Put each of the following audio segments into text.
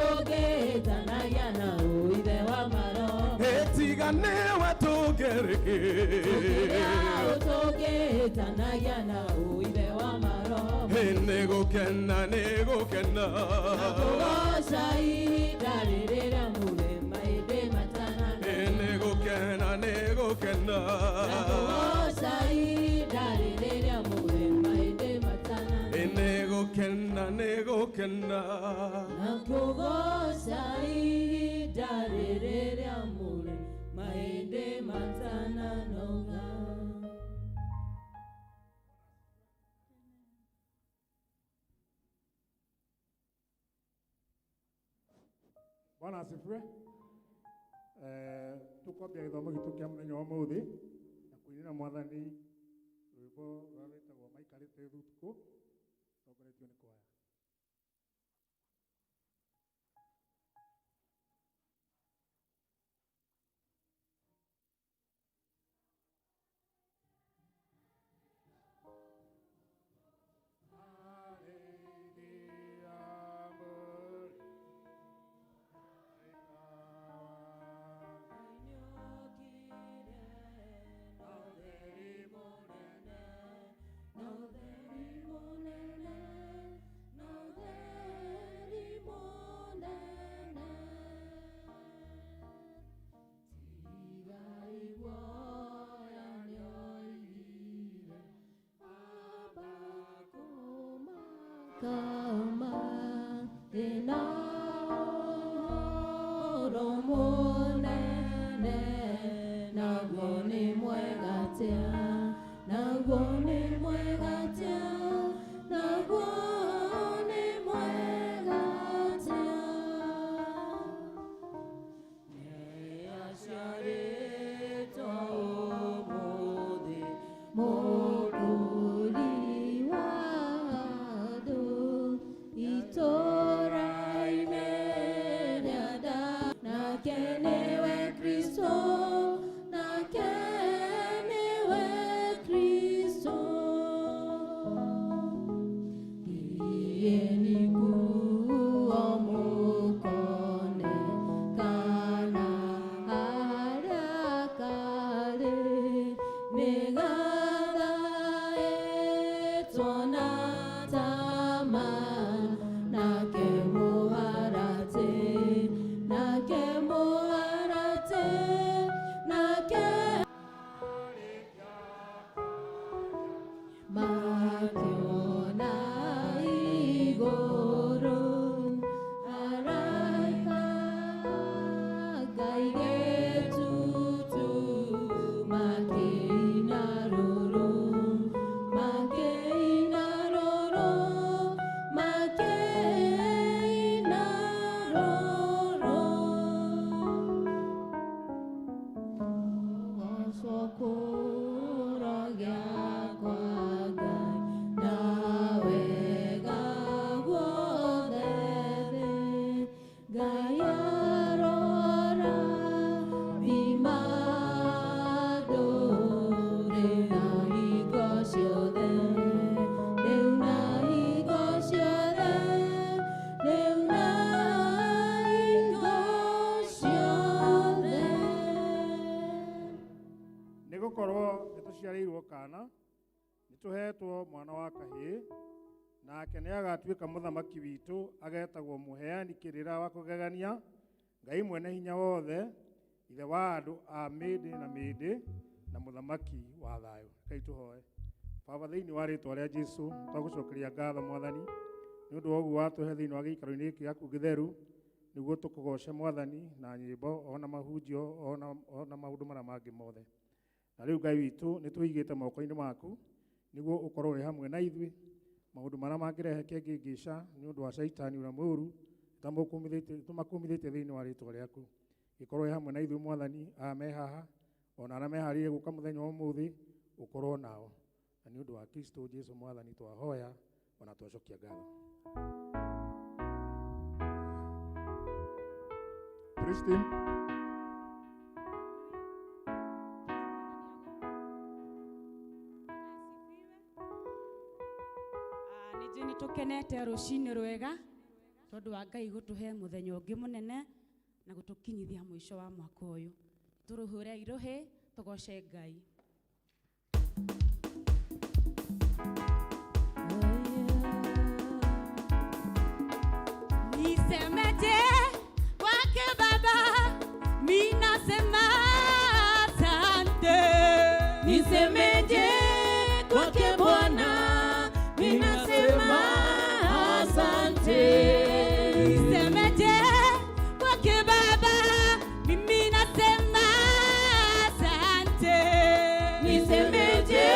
Tũngĩtanagia na ũithe wa maroho. Etiga nĩwe tũngĩrĩkĩ. Tũngĩtanagia na ũithe wa maroho. Nĩgũkena nĩgũkena. Kũgoca ihinda rĩrĩa mũrĩma ĩndĩ matanana. Nĩgũkena nĩgũkena. Kũgoca ihinda rĩrĩa mũrĩma ĩndĩ matanana. Nĩgũkena nĩgũkena. Na kũgoca ihinda rĩrĩa mũrĩma ĩndĩ matananoga. Bwana asifiwe. Tukwambia gĩthomo gitũ kĩa mũthenya wa ũmũthĩ na kũinĩra mwathani rwĩmbo rũrĩa rwĩtagwo maikarĩte thutũkũ tongoretio nĩ kwaya. Kama thĩna ũhoro mũnene, naguo nĩ mwega atĩa, naguo nĩ mwega atĩa, naguo nĩ mwega atĩa. Nĩaciarĩtwo ũmũthĩ Mũkũũri wa andũ itũũra-inĩ rĩa nake nĩwe Kristo, nake nĩwe Kristo. Thiĩni kuo mũkone kana harĩa karĩ, nĩgetha ĩtwo na tama, nake mũharatĩ, nake mũharatĩ, nake makiona igũrũ araika Ngai gĩtutu makĩina rũrũ, makĩina rũrũ, makĩina rũrũ. Kũgocwo kũro gĩakwa Ngai na wega guothe thĩ. Ngai arorathima ndũrĩ na hingo ciothe, rĩu na hingo ciothe, rĩu na hingo ciothe. Nĩ gũkorwo nĩ tũciarĩirwo kana, nĩ tũheetwo mwana wa kahĩĩ, nake nĩ agatuĩka mũthamaki witũ, agetagwo mũheani kĩrĩra wa kũgegania, Ngai mwene hinya wothe, ithe wa andũ a mĩndĩ na mĩndĩ, na mũthamaki wa thayũ. Rekei tũhoe. Baba, thĩinĩ wa rĩtwa rĩa Jesu, twagũcokeria ngatho mwathani nĩ ũndũ wa ũguo watũhe thĩinĩ wa gĩikaro-inĩ gĩkĩ gĩaku gĩtheru, nĩguo tũkũgoce mwathani na nyĩmbo ona mahunjio ona maũndũ marĩa mangĩ mothe. Na rĩu Ngai witũ nĩ tũigĩte moko-inĩ maku nĩguo ũkorwo wĩ hamwe na ithuĩ maũndũ marĩa mangĩrehe kĩngĩngĩca nĩ ũndũ wa caitani ũrĩa mũũru tũmakũmithĩtie thĩinĩ wa rĩtwa rĩaku. Gĩkorwo wĩ hamwe na ithuĩ mwathani, aya me haha ona arĩa meharĩirie gũka mũthenya wa ũmũthĩ ũkorwo nao, na nĩ ũndũ wa Kristo Jesu mwathani twahoya ona twacokia ngatho. Praise team. Nĩ njũĩ nĩ tũkenete rũcinĩ rwega. Tondu wa Ngai gutuhe muthenya ungi munene na gutukinyithia mwisho wa mwaka uyu. Turuhure iruhi tugoce Ngai. Nisemeje kwake Baba, mimi nasema asante. Nisemeje kwake Bwana, mimi nasema asante. Nisemeje kwake Baba, mimi nasema asante. Nisemeje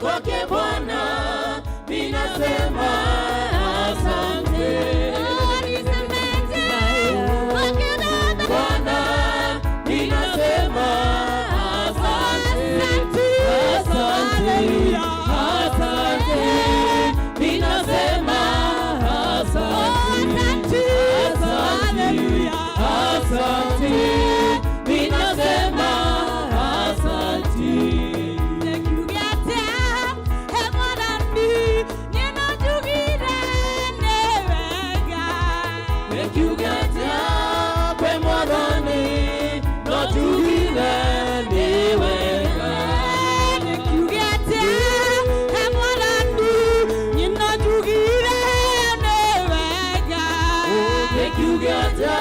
kwake Bwana, mimi nasema asante. Oh, nisemeje kwake Baba, Bwana, mimi nasema asante. Asante. Asante. Mimi nasema asante. Asante. Asante. Mimi nasema asante. Nĩngiuge atĩa, he Mwathani, niĩ no njugire nĩ wega. Nĩngiuge atĩa kwĩ Mwathani, no njugire nĩ wega. Nĩngiuge atĩa, he Mwathani, niĩ no njugire nĩ wega. Nĩngiuge atĩa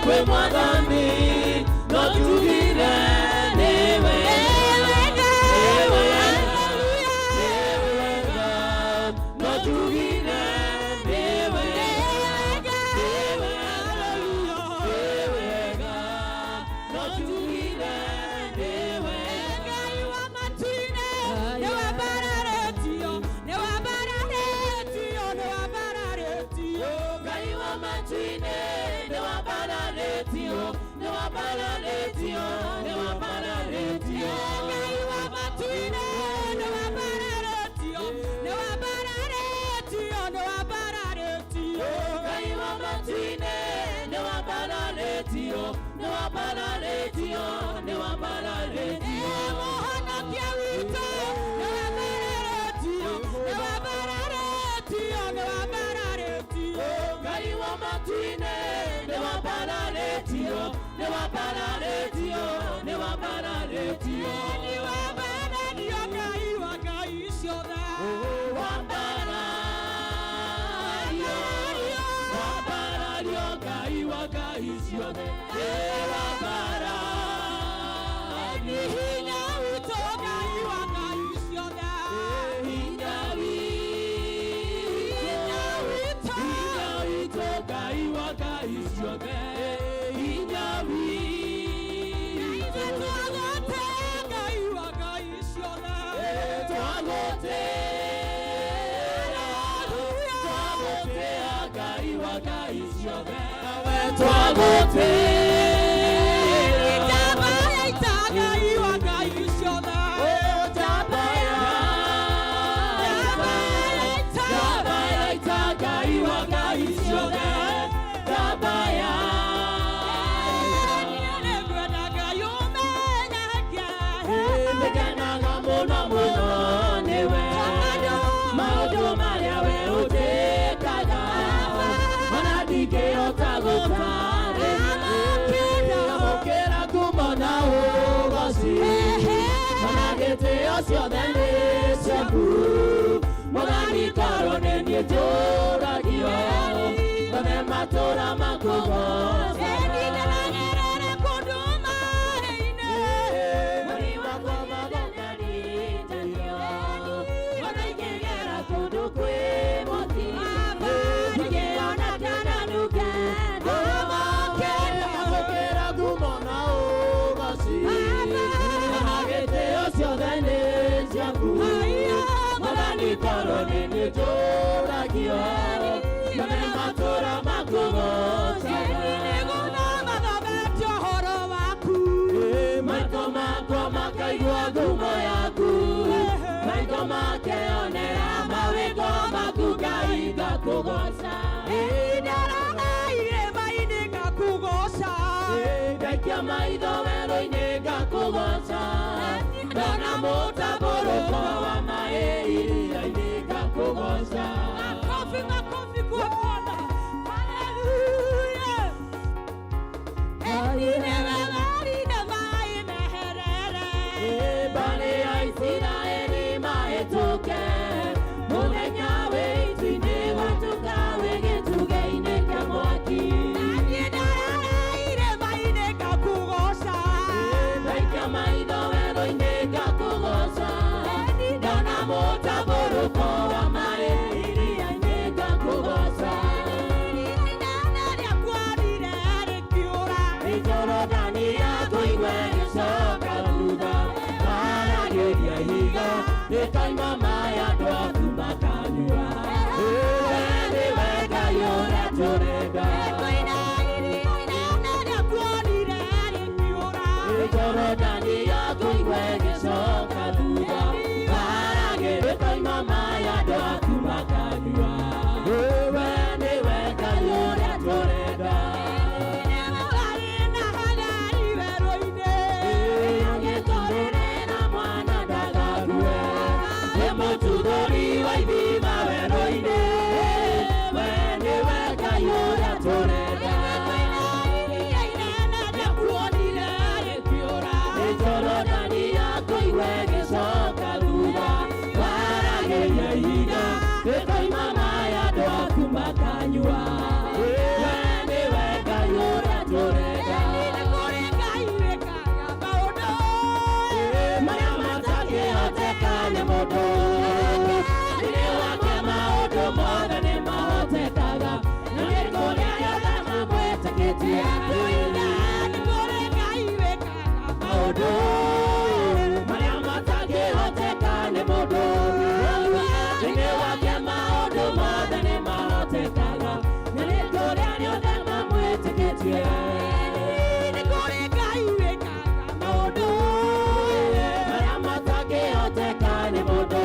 kwĩ Mwathani, no njugire nĩ wega. Nĩ wega. Nĩ wega. Hallelujah. Nĩ wega. No njugire nĩ wega. Nĩ wega. Nĩ wega. No njugire nĩ wega. Ngai wa matu-inĩ, nĩwambararĩtio, nĩwambararĩtio, nĩwambararĩtio. Ngai wa matu-inĩ, nĩwambararĩtio, nĩwambararĩtio, nĩwambararĩtio. Ngai wa matu-inĩ, nĩwambararĩtio, nĩwambararĩtio, nĩwambararĩtio. Ngai wa matu-inĩ, nĩwambararĩtio, nĩwambararĩtio, nĩwambararĩtio. Mũhonokia witũ, nĩwambararĩtio, nĩwambararĩtio, nĩwambararĩtio. Ngai wa matu-inĩ, nĩwambararĩtio, nĩwambararĩtio, nĩwambararĩtio. Nĩwambararĩtio Ngai wa ngai ciothe. Wambarario, wambarario Ngai wa ngai ciothe. Ĩ wambarario. Nĩ hinya witũ Ngai wa ngai ciothe. Hinya witũ, Hinya witũ. hinya witũ Ngai wa ngai ciothe. Hinya witũ. Ithuĩ twagũte Ngai wa ngai ciothe. Twagũtĩa, twagũtĩa Ngai wa ngai ciothe. Twagũtĩa. Njamba ya ita Ngai wa ngai ciothe. Njamba ya Njamba ya ita. Njamba ya ita Ngai wa ngai ciothe. Njamba ya Niĩ nĩngwenda Ngai ũmenyeke. Nĩngenaga mũno mũno nĩwe maũndũ marĩa we ũnjĩkaga ona ndingĩhota gũtarĩria. Amũkĩra ngumo na ũgoci ona gĩtĩo ciothe nĩ ciaku. Mwathani, korwo nĩ niĩ njũragio othe matũra makũgoocaga. Ndĩragerera kũndũ maĩ-inĩ. Mweri wakwa maganarindanio ona ingĩgera kũndũ kwĩ mwaki ndingĩona kana nunge. Amũkĩra ngumo na ũgoci ona gĩtĩo ciothe nĩ ciaku. Mwathani, korwo nĩ niĩ njũragio othe matũra makũgoocaga. Nĩgũthoma-thomete ũhoro waku. Maitho makwa makaigua ngumo yaku, maitho makeonera mawĩko maku. Ngai, ngakũgoca. Ndarora irĩma-inĩ ngakũgoca. Ndaikia maitho werũ-inĩ ngakũgoca, ndona mũtambũrũko wa maĩ iria-inĩ ngakũgoca. Makofi, makofi kwa Bwana. mamwĩtĩkĩtie. Nĩ kũrĩ Ngai wĩkaga maũndũ marĩa matangĩhoteka nĩ mũndũ. Thĩinĩ wake maũndũ mothe nĩ mahotekaga, na nĩ kũrĩ arĩa othe mamwĩtĩkĩtie. Nĩ kũrĩ Ngai wĩkaga maũndũ marĩa matangĩhoteka nĩ mũndũ.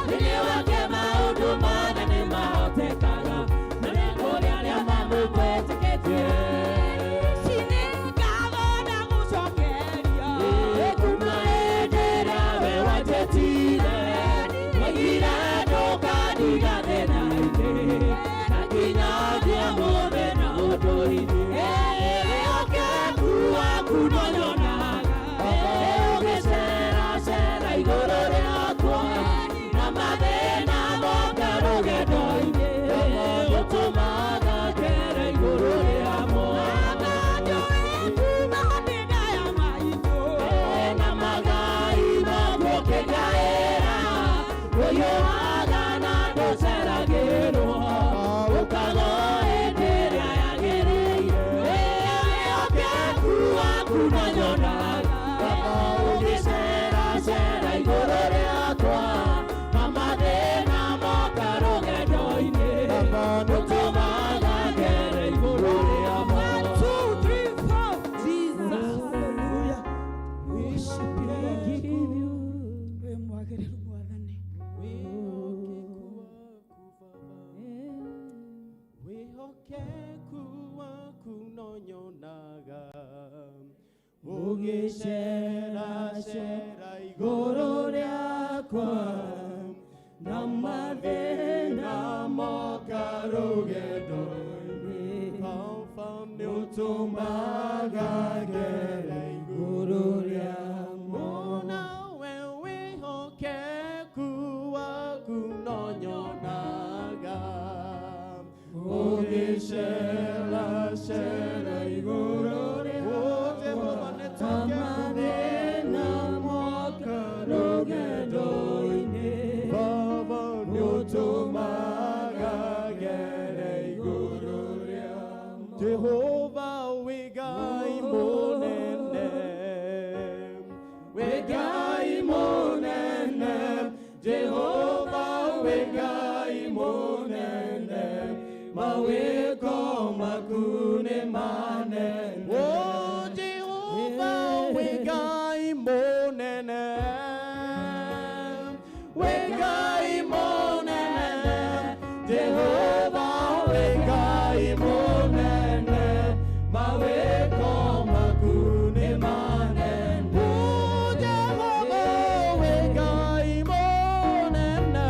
Thĩinĩ wake maũndũ mothe nĩ mahotekaga, na nĩ kũrĩ arĩa mamwĩtĩkĩtie. Kuma hĩndĩ ĩrĩa we wanjĩtire, waigire ndũkandiga thĩna-inĩ, na nginyagia ũmũthĩ no ũndũire. Wĩhokeku waku no nyonaga, ũgĩceracera igũrũ rĩakwa, na mathĩna moka rũgendo-inĩ, ũtũmaga ngere igũrũ rĩamo. Na magai maguo kĩngaĩra, ũhiũhaga na ndũceragĩrwo, ũkagwo hĩndĩ ĩrĩa yagĩrĩire. Wĩhokeku waku no nyonaga, ũgĩceracera igũrũ rĩakwa, na mathĩna moka rũgendo-inĩ, ũtũmaga ngere igũrũ rĩamo. Jesus. Hallelujah. Worship you, Lord. Wĩ mwagĩrĩru Mwathani. Wĩhokeku waku no nyonaga, ũgĩceracera igũrũ rĩakwa, na mathĩna moka rũgendo-inĩ, Baba nĩũtũmaga ngere igũrũ rĩamo. Nawe wĩhokeku waku no nyonaga, ũgĩceracera igũrũ rĩakwa, na mathĩna moka rũgendo-inĩ, Baba nĩũtũmaga ngere igũrũ rĩamo. Jehova wĩ Ngai mũnene, wĩ Ngai mũnene, Jehova wĩ Ngai mũnene, mawĩko maku nĩ manene. Oh, Jehova wĩ Ngai mũnene, wĩ Ngai mũnene, Jehova wĩ Ngai mũnene, mawĩko maku nĩ manene. Oh, Jehova wĩ Ngai mũnene,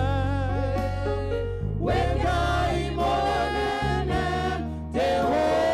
wĩ Ngai mũnene, Jehova.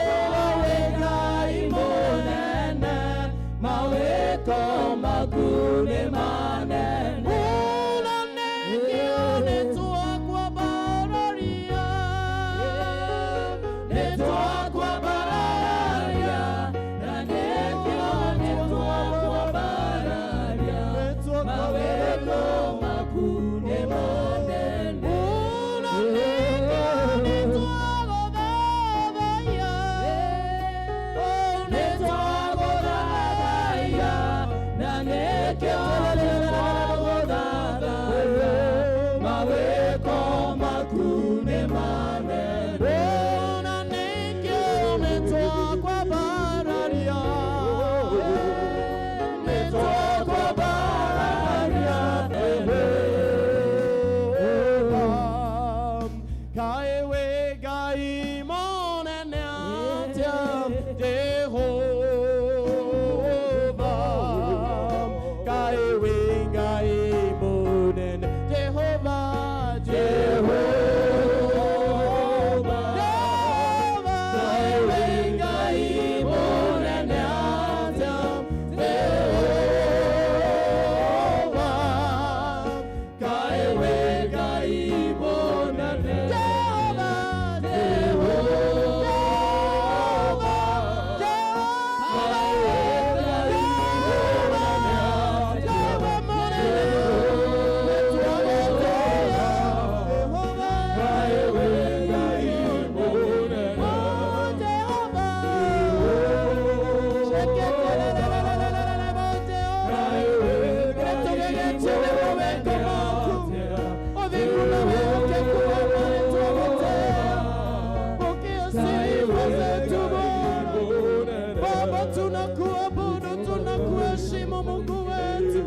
Baba, tunakuabudu, tunakuheshimu Mungu wetu.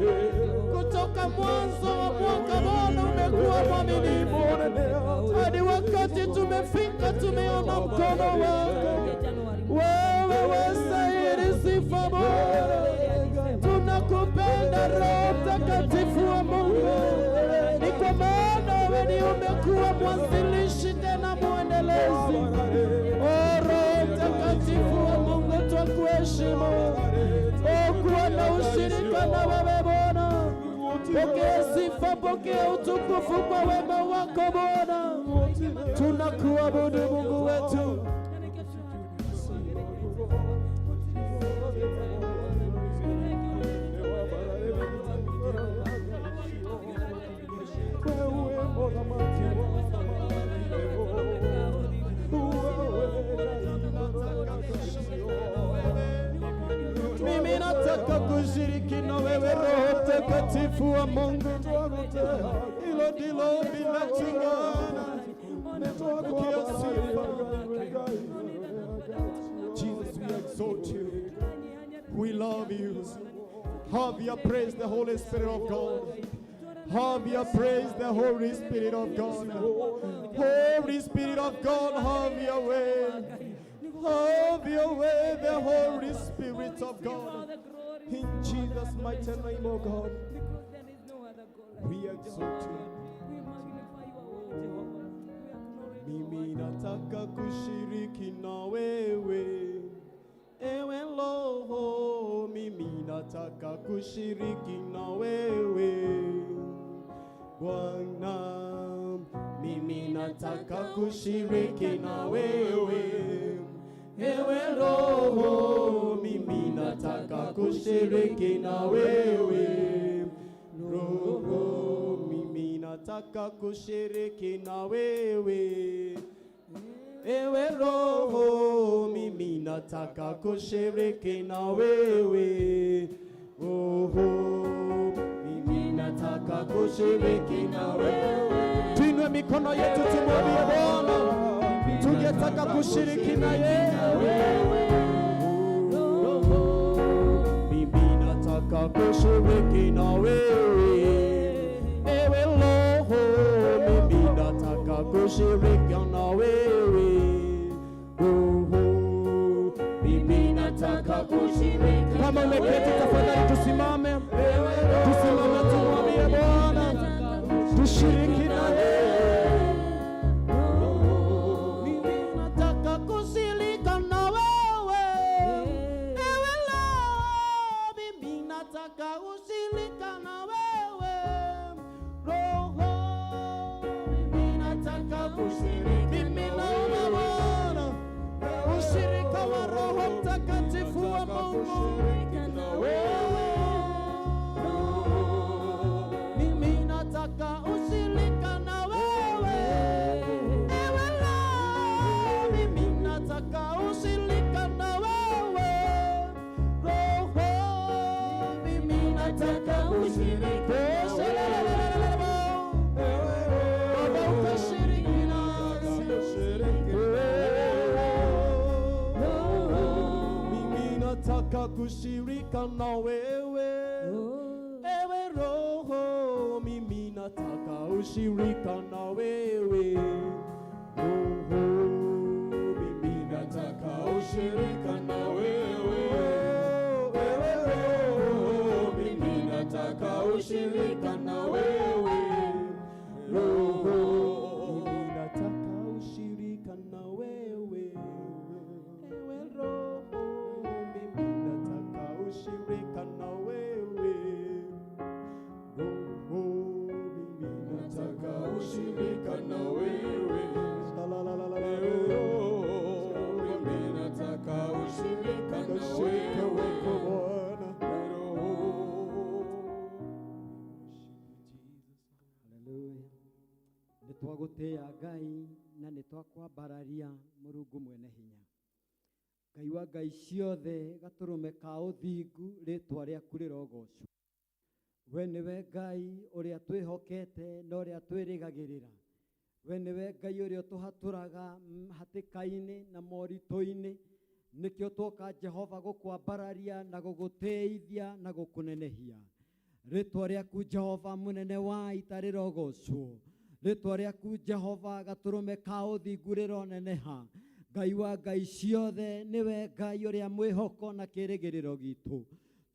Kutoka mwanzo wa mwaka Bwana umekuwa mwaminifu, hadi wakati tumefika, tumeona mkono wako. Wewe wastahili sifa Bwana, tunakupenda Roho Mtakatifu wa Mungu, ni kwa maana wewe ni umekuwa mwanzilishi tena mwendelezi. O Roho Mtakatifu wa Mungu, twakuheshimu. O, kuwa na ushirika na wewe Bwana. Pokea sifa, pokea utukufu kwa wema wako Bwana. Tunakuabudu Mungu wetu. Mimi nataka kushiriki na wewe Roho Mtakatifu wa Mungu. Hilo ndilo ombi letu Bwana. Pokea sifa. Jesus, we exalt you. We love you. Have your praise, the Holy Spirit of God. Have your praise, the Holy Spirit of God. Holy Spirit of God, have your way. Have your way, the Holy Spirit of God. In Jesus' mighty name, O God, we exalt you. Mimi nataka kushiriki na wewe, ewe Roho, mimi nataka kushiriki na wewe Bwana, mimi nataka kushiriki na wewe, ewe Roho, mimi nataka kushiriki na wewe Roho, mimi nataka kushiriki na wewe, ewe Roho, mimi nataka kushiriki na wewe. Oho, mimi nataka kushiriki na wewe. Tuinue mikono yetu tumwambie Bwana, tungetaka kushiriki na yeye. Mimi nataka kushiriki na wewe, ewe Roho, mimi nataka kushiriki na wewe. Oho, mimi nataka kushiriki. Kama umeketi tafadhali tusimame, tusimame tumwambie Bwana tushiriki na yeye. Mimi nataka kushirika na wewe, ewe Roho, mimi nataka kushirika na wewe Roho, mimi nataka kushiriki. Mimi naomba Bwana ushirika wa Roho Mtakatifu wa Mungu wewe. Mimi nataka ushirika na wewe, ewe Roho, mimi nataka ushirika na wewe Roho, mimi nataka ushirika. Baba, ukashiriki nasi. Mimi nataka kushirika na wewe, ewe Roho, mimi nataka ushirika na wewe Roho, mimi nataka ushirika na wewe, ewe Roho, mimi nataka ushirika na wewe Roho, mimi nataka ushirika na wewe, ewe Roho, mimi nataka ushirika na wewe Roho, mimi nataka ushirika na wewe. Roho, mimi nataka ushirika na Ushirika wewe wako Bwana. Roho. Haleluya. Nĩ twagũtĩĩa Ngai na nĩ twakwambararia Mũrungu mwene hinya. Ngai wa ngai ciothe, gatũrũme ka ũthingu, rĩtwa rĩaku rĩrogocwo. We nĩwe Ngai ũrĩa twĩhokete na ũrĩa twĩrĩgagĩrĩra. We nĩwe Ngai ũrĩa ũtũhatũraga hatĩka-inĩ na moritũ-inĩ. Nĩkĩo twoka Jehova gũkwambararia na gũgũtĩithia na gũkũnenehia. Rĩtwa rĩaku Jehova mũnene wa ita rĩrogocwo. Rĩtwa rĩaku Jehova gatũrũme ka ũthingu rĩroneneha. Ngai wa ngai ciothe nĩwe Ngai ũrĩa mwĩhoko na kĩĩrĩgĩrĩro gitũ.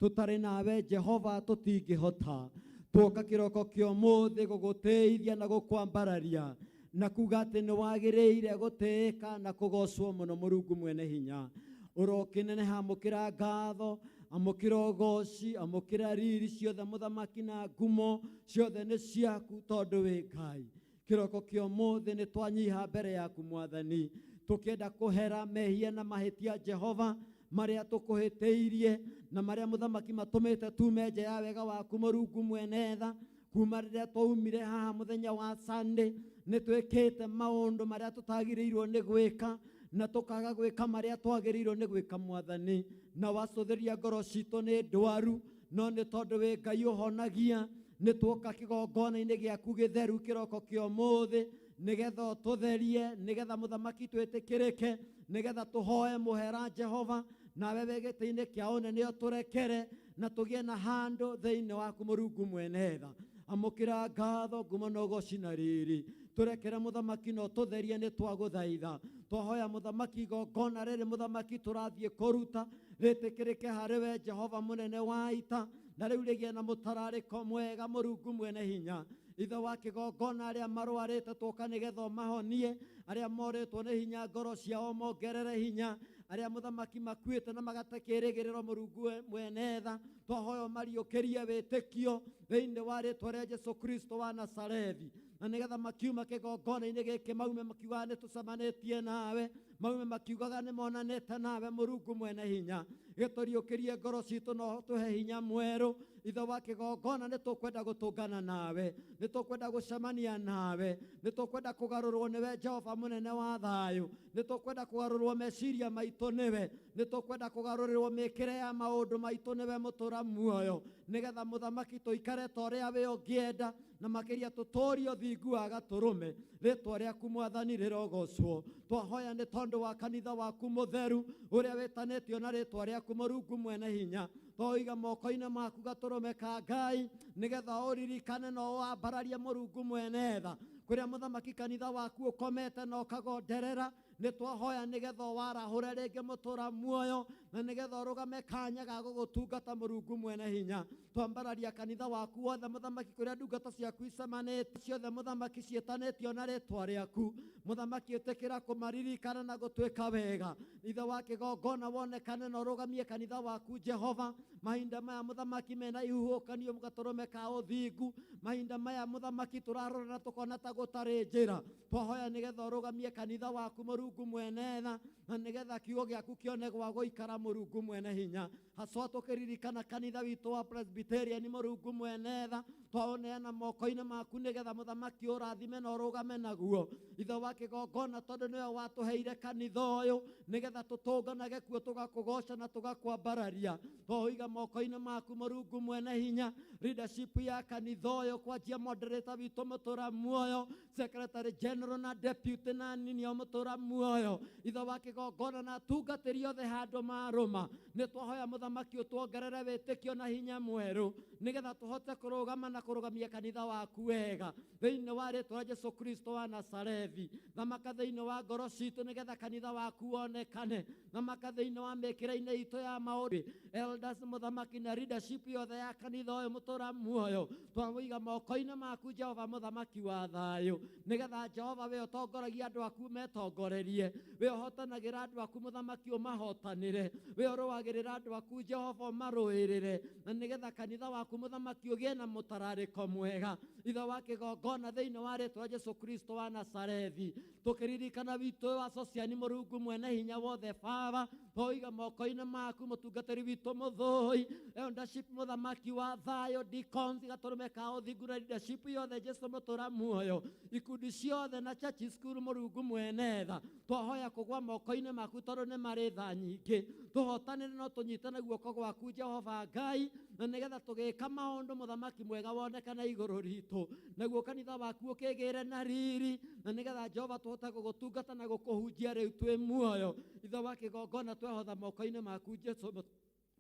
Tũtarĩ nawe Jehova tũtingĩhota. Twoka kĩroko kĩa ũmũthĩ gũgũtĩithia na gũkwambararia na kuga atĩ nĩ wagĩrĩire gũtĩĩka na kũgocwo mũno Mũrungu mwene hinya. Ũrokĩneneha, amũkĩra ngatho, amũkĩra ũgoci, amũkĩra riri ciothe mũthamaki na ngumo ciothe nĩ ciaku tondũ wĩ Ngai. Kĩroko kĩa ũmũthĩ nĩ twanyiha mbere yaku Mwathani, tũkĩenda kũhera mehia na mahĩtia Jehova marĩa tũkũhĩtĩirie na marĩa mũthamaki matũmĩte tume nja ya wega waku Mũrungu mwene tha. Kuma rĩrĩa twaumire haha mũthenya wa Sunday nĩ twĩkĩte maũndũ marĩa tũtagĩrĩirwo nĩ gwĩka na tũkaga gwĩka marĩa twagĩrĩirwo nĩ gwĩka Mwathani, na wacũthĩria ngoro citũ nĩ ndwaru, no nĩ tondũ wĩ Ngai ũhonagia nĩ tuoka kĩgongona-inĩ gĩaku gĩtheru kĩroko kĩa ũmũthĩ nĩgetha ũtũtherie, nĩgetha mũthamaki twĩtĩkĩrĩke, nĩgetha tũhoe mũhera Jehova, nawe wĩ gĩtĩ-inĩ kĩa ũnene ũtũrekere na tũgĩe na handũ thĩinĩ waku Mũrungu mwene tha. Amũkĩra ngatho, ngumo na ũgoci na riri. Tũrekere mũthamaki na ũtũtherie nĩ twagũthaitha. Twahoya mũthamaki igongona rĩrĩ mũthamaki tũrathiĩ kũruta rĩtĩkĩrĩke harĩ we Jehova mũnene wa ita, na rĩu rĩgĩe na mũtararĩko mwega Mũrungu mwene hinya. Ithe wa kĩgongona arĩa marwarĩte twoka nĩgetha ũmahonie, arĩa morĩtwo nĩ hinya ngoro ciao mongerere hinya, arĩa mũthamaki makuĩte na magate kĩĩrĩgĩrĩro Mũrungu mwene tha, twahoya ũmariũkĩrie wĩtĩkio thĩinĩ wa rĩtwa rĩa Jesũ Kristo wa Nazarethi, na nĩgetha makiuma kĩgongona-inĩ gĩkĩ maume makiugaga nĩ tũcemanĩtie nawe, maume makiugaga nĩ monanĩte nawe Mũrungu mwene hinya. Gĩtũriũkĩrie ngoro citũ na ũtũhe hinya mwerũ. Ithe wa kĩgongona nĩ tũkwenda gũtũngana nawe, nĩ tũkwenda gũcemania nawe, nĩ tũkwenda kũgarũrwo nĩwe Jehova mũnene wa thayũ, nĩ tũkwenda kũgarũrwo meciria maitũ nĩwe, nĩ tũkwenda kũgarũrĩrwo mĩkĩre ya maũndũ maitũ nĩwe mũtũra muoyo, nĩgetha mũthamaki tũikare ta ũrĩa we ũngĩenda, na makĩria tũtũrie ũthingu wa gatũrũme. Rĩtwa rĩaku Mwathani rĩrogocwo. Twahoya nĩ tondũ wa kanitha waku mũtheru ũrĩa wĩtanĩtio na rĩtwa rĩaku Mũrungu mwene hinya. Twoiga moko-inĩ maku gatũrũme ka Ngai nĩgetha ũririkane na ũwambararie Mũrungu mwene tha. Kũrĩa mũthamaki kanitha waku ũkomete na ũkagonderera, nĩ twahoya nĩgetha ũwarahũre rĩngĩ mũtũra muoyo, na nĩgetha ũrũgame kanya ga gũgũtungata Mũrungu mwene hinya. Twambararia kanitha waku wothe mũthamaki, kũrĩa ndungata ciaku icemanĩtie ciothe mũthamaki ciĩtanĩtio na rĩtwa rĩaku mũthamaki, ĩtĩkĩra kũmaririkana na gũtuĩka wega. Ithe wa kĩgongona wonekane na ũrũgamie kanitha waku Jehova. Mahinda maya mũthamaki mena ihuhũkanio gatũrũme ka ũthingu, mahinda maya mũthamaki tũrarora na tũkona ta gũtarĩ njĩra, twahoya nĩgetha ũrũgamie kanitha waku Mũrungu mwene tha, na nĩgetha kiugo gĩaku kĩone gwa gũikara Mũrungu mwene hinya. Haswa tũkĩririkana kanitha witũ wa Presbyterian Mũrungu mwene tha, twaũneana moko-inĩ maku nĩgetha mũthamaki ũrathime na ũrũgame naguo. Ithe wa kĩgongona, tondũ nĩwe watũheire kanitha ũyũ nĩgetha tũtũnganage kuo tũgakũgoca na tũgakwambararia, twaũiga moko-inĩ maku Mũrungu mwene hinya. Leadership ya kanitha ũyũ kwanjia moderator witũ mũtũra muoyo, secretary general na deputy na nini o mũtũra muoyo, ithe wa kĩgongona na atungatĩri othe handũ marũma, nĩ twahoya mũthamaki ũtuongerere wĩtĩkio na hinya mwerũ nĩgetha tũhote kũrũgama na kũrũgamia kanitha waku wega thĩinĩ wa rĩtwa rĩa Jesũ Kristo wa Nazarethi. Thamaka thĩinĩ wa ngoro citũ nĩgetha kanitha waku wonekane. Thamaka thĩinĩ wa mĩkĩre-inĩ itũ ya maũndũ, elders mũthamaki na leadership yothe ya kanitha ũyũ mũtũra muoyo, twamũiga moko-inĩ maku Jehova mũthamaki wa thayũ, nĩgetha Jehova we ũtongoragia andũ aku metongorerie, we ũhotanagĩra andũ aku mũthamaki ũmahotanĩre, we ũrũagĩrĩra andũ aku Jehova ũmarũĩrĩre, na nĩgetha kanitha waku mũthamaki ũgĩe na mũtararĩko mwega. Ithe wa kĩgongona thĩinĩ wa rĩtwa rĩa Jesũ Kristo wa Nazarethi, tũkĩririkana witũ wa Sociani Mũrungu mwene hinya wothe Baba, twoiga moko-inĩ maku mũtungatĩri witũ mũthũi, eldership mũthamaki wa thayũ, deacons gatũrũme ka ũthingu na leadership yothe Jesũ mũtũra muoyo, ikundi ciothe na church school Mũrungu mwene tha, Twahoya kũgwa moko-inĩ maku tondũ nĩ marĩ tha nyingĩ. Tũhotanĩre no tũnyitane guoko gwaku Jehova Ngai, na nĩgetha tũgĩka maũndũ mũthamaki mwega wonekane igũrũ ritũ, naguo kanitha waku ũkĩgĩre na riri, na nĩgetha Jehova tũhote gũgũtungata na gũkũhunjia rĩu twĩ muoyo. Ithe wa kĩgongona twehotha moko-inĩ maku Jesu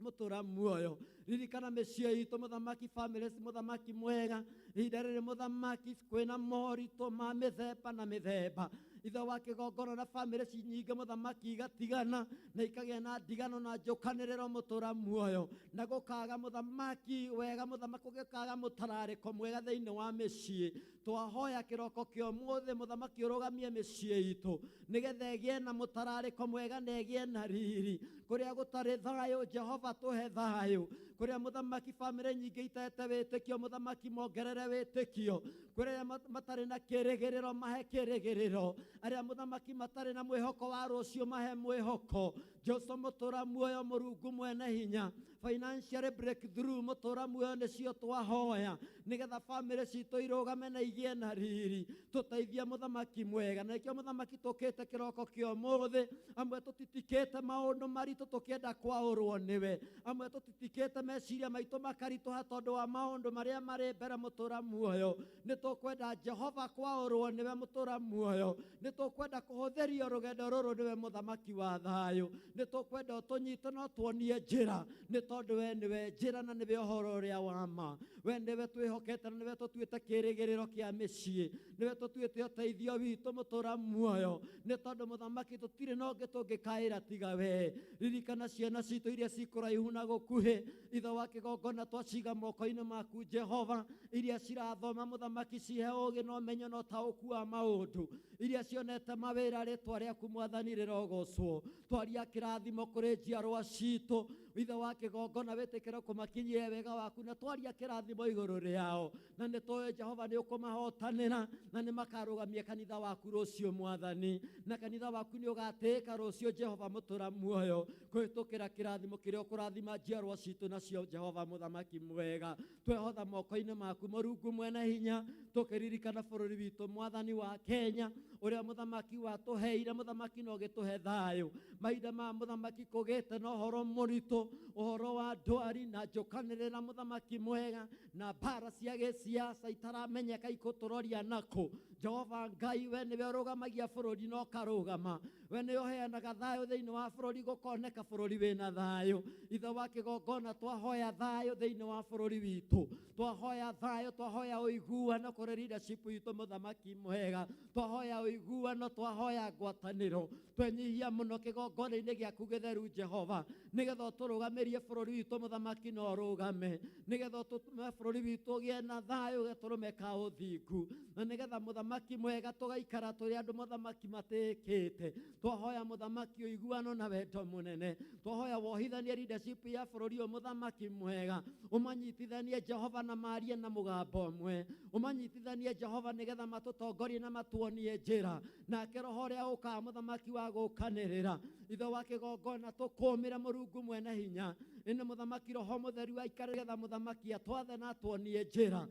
mũtũra muoyo. Ririkana mĩciĩ itũ mũthamaki, families mũthamaki mwega. Ihinda rĩrĩ mũthamaki kwĩna moritũ ma mĩthemba na mĩthemba. Ithe wa kĩgongona na famĩlĩ ci nyingĩ mũthamaki igatigana na ikagĩa na ndigano na njũkanĩrĩro mũtũra muoyo, na gũkaga mũthamaki wega, mũthamaki gũkaga mũtararĩko mwega thĩinĩ wa mĩciĩ. Twahoya kĩroko kĩa ũmũthĩ mũthamaki ũrũgamie mĩciĩ itũ nĩgetha ĩgĩe na mũtararĩko mwega na ĩgĩe na riri. Kũrĩa gũtarĩ thayũ Jehova tũhe thayũ. Kũrĩa mũthamaki famĩlĩ nyingĩ itete wĩtĩkio mũthamaki mongerere wĩtĩkio. Kũrĩa matarĩ na kĩrĩgĩrĩro mahe kĩrĩgĩrĩro. Arĩa mũthamaki matarĩ na mwĩhoko wa rũciũ mahe mwĩhoko. Jesu mũtũra muoyo Mũrungu mwene hinya, financial breakthrough mũtũra muoyo nĩcio twahoya nĩgetha famĩlĩ citũ irũgame na igĩe na riri. Tũteithie mũthamaki mwega, na nĩkĩo mũthamaki tũkĩte kĩroko kĩa ũmũthĩ. Amwe tũtitikĩte maũndũ maritũ tũkĩenda kwaũrwo nĩwe, amwe tũtitikĩte meciria maitũ makaritũha tondũ wa maũndũ marĩa marĩ mbere mũtũra muoyo. Nĩ tũkwenda Jehova kwaũrwo nĩwe mũtũra muoyo, nĩ tũkwenda kũhũthĩrio rũgendo rũrũ nĩwe mũthamaki wa thayũ, nĩ tũkwenda ũtũnyite no tuonie njĩra, nĩ tondũ we nĩwe njĩra na nĩwe ũhoro ũrĩa wa ma. We nĩwe twĩhokete na nĩwe tũtuĩte kĩrĩgĩrĩro kĩa mĩciĩ, nĩwe tũtuĩte ũteithio witũ mũtũra muoyo, nĩ tondũ mũthamaki tũtirĩ na ũngĩ tũngĩkaĩra tiga we. Ririkana ciana citũ iria cikũraihu na gũkuhĩ, Ithe wa kĩgongona twaciga moko-inĩ maku Jehova, iria cirathoma mũthamaki cihe ũũgĩ na ũmenyo na ũtaũku wa maũndũ, iria cionete mawĩra rĩtwa rĩaku mwathani rĩrogocwo. Twaria kĩrathimo kũrĩ njiarwa citũ, Ithe wa kĩgongona wĩtĩkĩre kũmakinyia wega waku, na twaria kĩrathimo igũrũ rĩao, na nĩ tũĩ Jehova nĩ ũkũmahotanĩra na nĩ makarũgamia kanitha waku rũciũ mwathani, na kanitha waku nĩ ũgatĩĩka rũciũ Jehova mũtũra muoyo kũhĩtũkĩra kĩrathimo kĩrĩa ũkũrathima njiarwa citũ nacio Jehova mũthamaki mwega. Twehotha moko-inĩ maku Mũrungu mwene hinya, tũkĩririkana bũrũri witũ mwathani wa Kenya ũrĩa mũthamaki watũheire mũthamaki na ũgĩtũhe thayũ. Mahinda ma mũthamaki kũgĩte na ũhoro mũritũ, ũhoro wa ndwari na njũkanĩrĩra mũthamaki mwega, na mbara cia gĩsiasa itaramenyeka ikũtũroria nakũ. Jehova Ngai, we nĩwe ũrũgamagia bũrũri na ũkarũgama, we nĩwe ũheanaga thayũ thĩinĩ wa bũrũri gũkoneka bũrũri wĩna thayũ. Ithe wa kĩgongona twahoya thayũ thĩinĩ wa bũrũri witũ, twahoya thayũ, twahoya ũiguano kũrĩ leadership itũ mũthamaki mwega, twahoya ũiguano, twahoya ngwatanĩro. Twenyihia mũno kĩgongona-inĩ gĩaku gĩtheru Jehova, nĩgetha ũtũrũgamĩrie bũrũri witũ mũthamaki na ũrũgame, nĩgetha ũtũme bũrũri witũ ũgĩe na thayũ gatũrũme ka ũthingu, na nĩgetha mũthamaki mwega tũgaikara tũrĩ andũ mũthamaki matĩĩkĩte. Twahoya mũthamaki ũiguano na wendo mũnene, twahoya wohithanie leadership ya bũrũri ũyũ mũthamaki mwega, ũmanyitithanie Jehova na marie na mũgambo ũmwe, ũmanyitithanie Jehova nĩgetha matũtongorie na matuonie njĩra, nake roho ũrĩa ũkaga mũthamaki wa gũkanĩrĩra. Ithe wa kĩgongona tũkũmĩre Mũrungu mwene hinya, ĩnĩ mũthamaki roho mũtheru aikare nĩgetha mũthamaki atwathe na atuonie njĩra.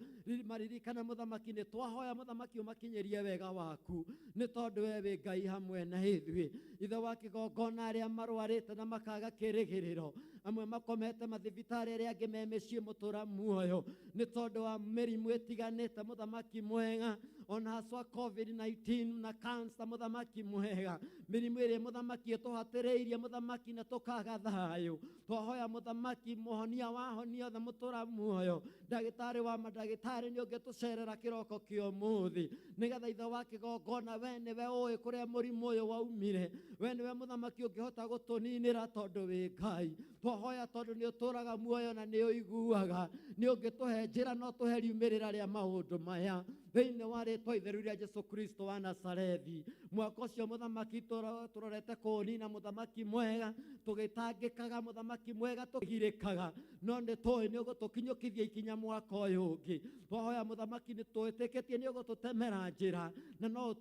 Maririkana mũthamaki nĩ twahoya mũthamaki ũmakinyĩrie wega waku, nĩ tondũ we wĩ Ngai hamwe na ithuĩ. Ithe wa kĩgongona arĩa marwarĩte na makaga kĩrĩgĩrĩro, amwe makomete mathibitarĩ, arĩa angĩ me mĩciĩ mũtũra muoyo nĩ tondũ wa mĩrimũ ĩtiganĩte mũthamaki mwega, ona haswa COVID-19 na cancer mũthamaki mwega, mĩrimũ ĩrĩa mũthamaki ĩtũhatĩrĩirie mũthamaki na tũkaga thayũ. Twahoya mũthamaki mũhonia wa honia othe mũtũra muoyo, ndagĩtarĩ wa mandagĩtarĩ nĩ ũngĩtũcerera kĩroko kĩa ũmũthĩ, nĩgetha Ithe wa kĩgongona we nĩwe ũĩ kũrĩa mũrimũ ũyũ waumire, we nĩwe mũthamaki ũngĩhota gũtũninĩra tondũ wĩ Ngai. Twahoya tondũ nĩ ũtũraga muoyo na nĩ ũiguaga, nĩ ũngĩtũhe njĩra no tũhe riumĩrĩra rĩa maũndũ maya thĩinĩ wa rĩtwa itheru rĩa Jesu Kristo wa Nazarethi. Mwaka ũcio mũthamaki tũrorete kũũnina mũthamaki mwega, tũgĩtangĩkaga mũthamaki mwega, tũgirĩkaga, no nĩ tũĩ nĩ ũgũtũkinyũkithia ikinya mwaka ũyũ ũngĩ. Twahoya mũthamaki nĩ twĩtĩkĩtie nĩ ũgũtũtemera njĩra na no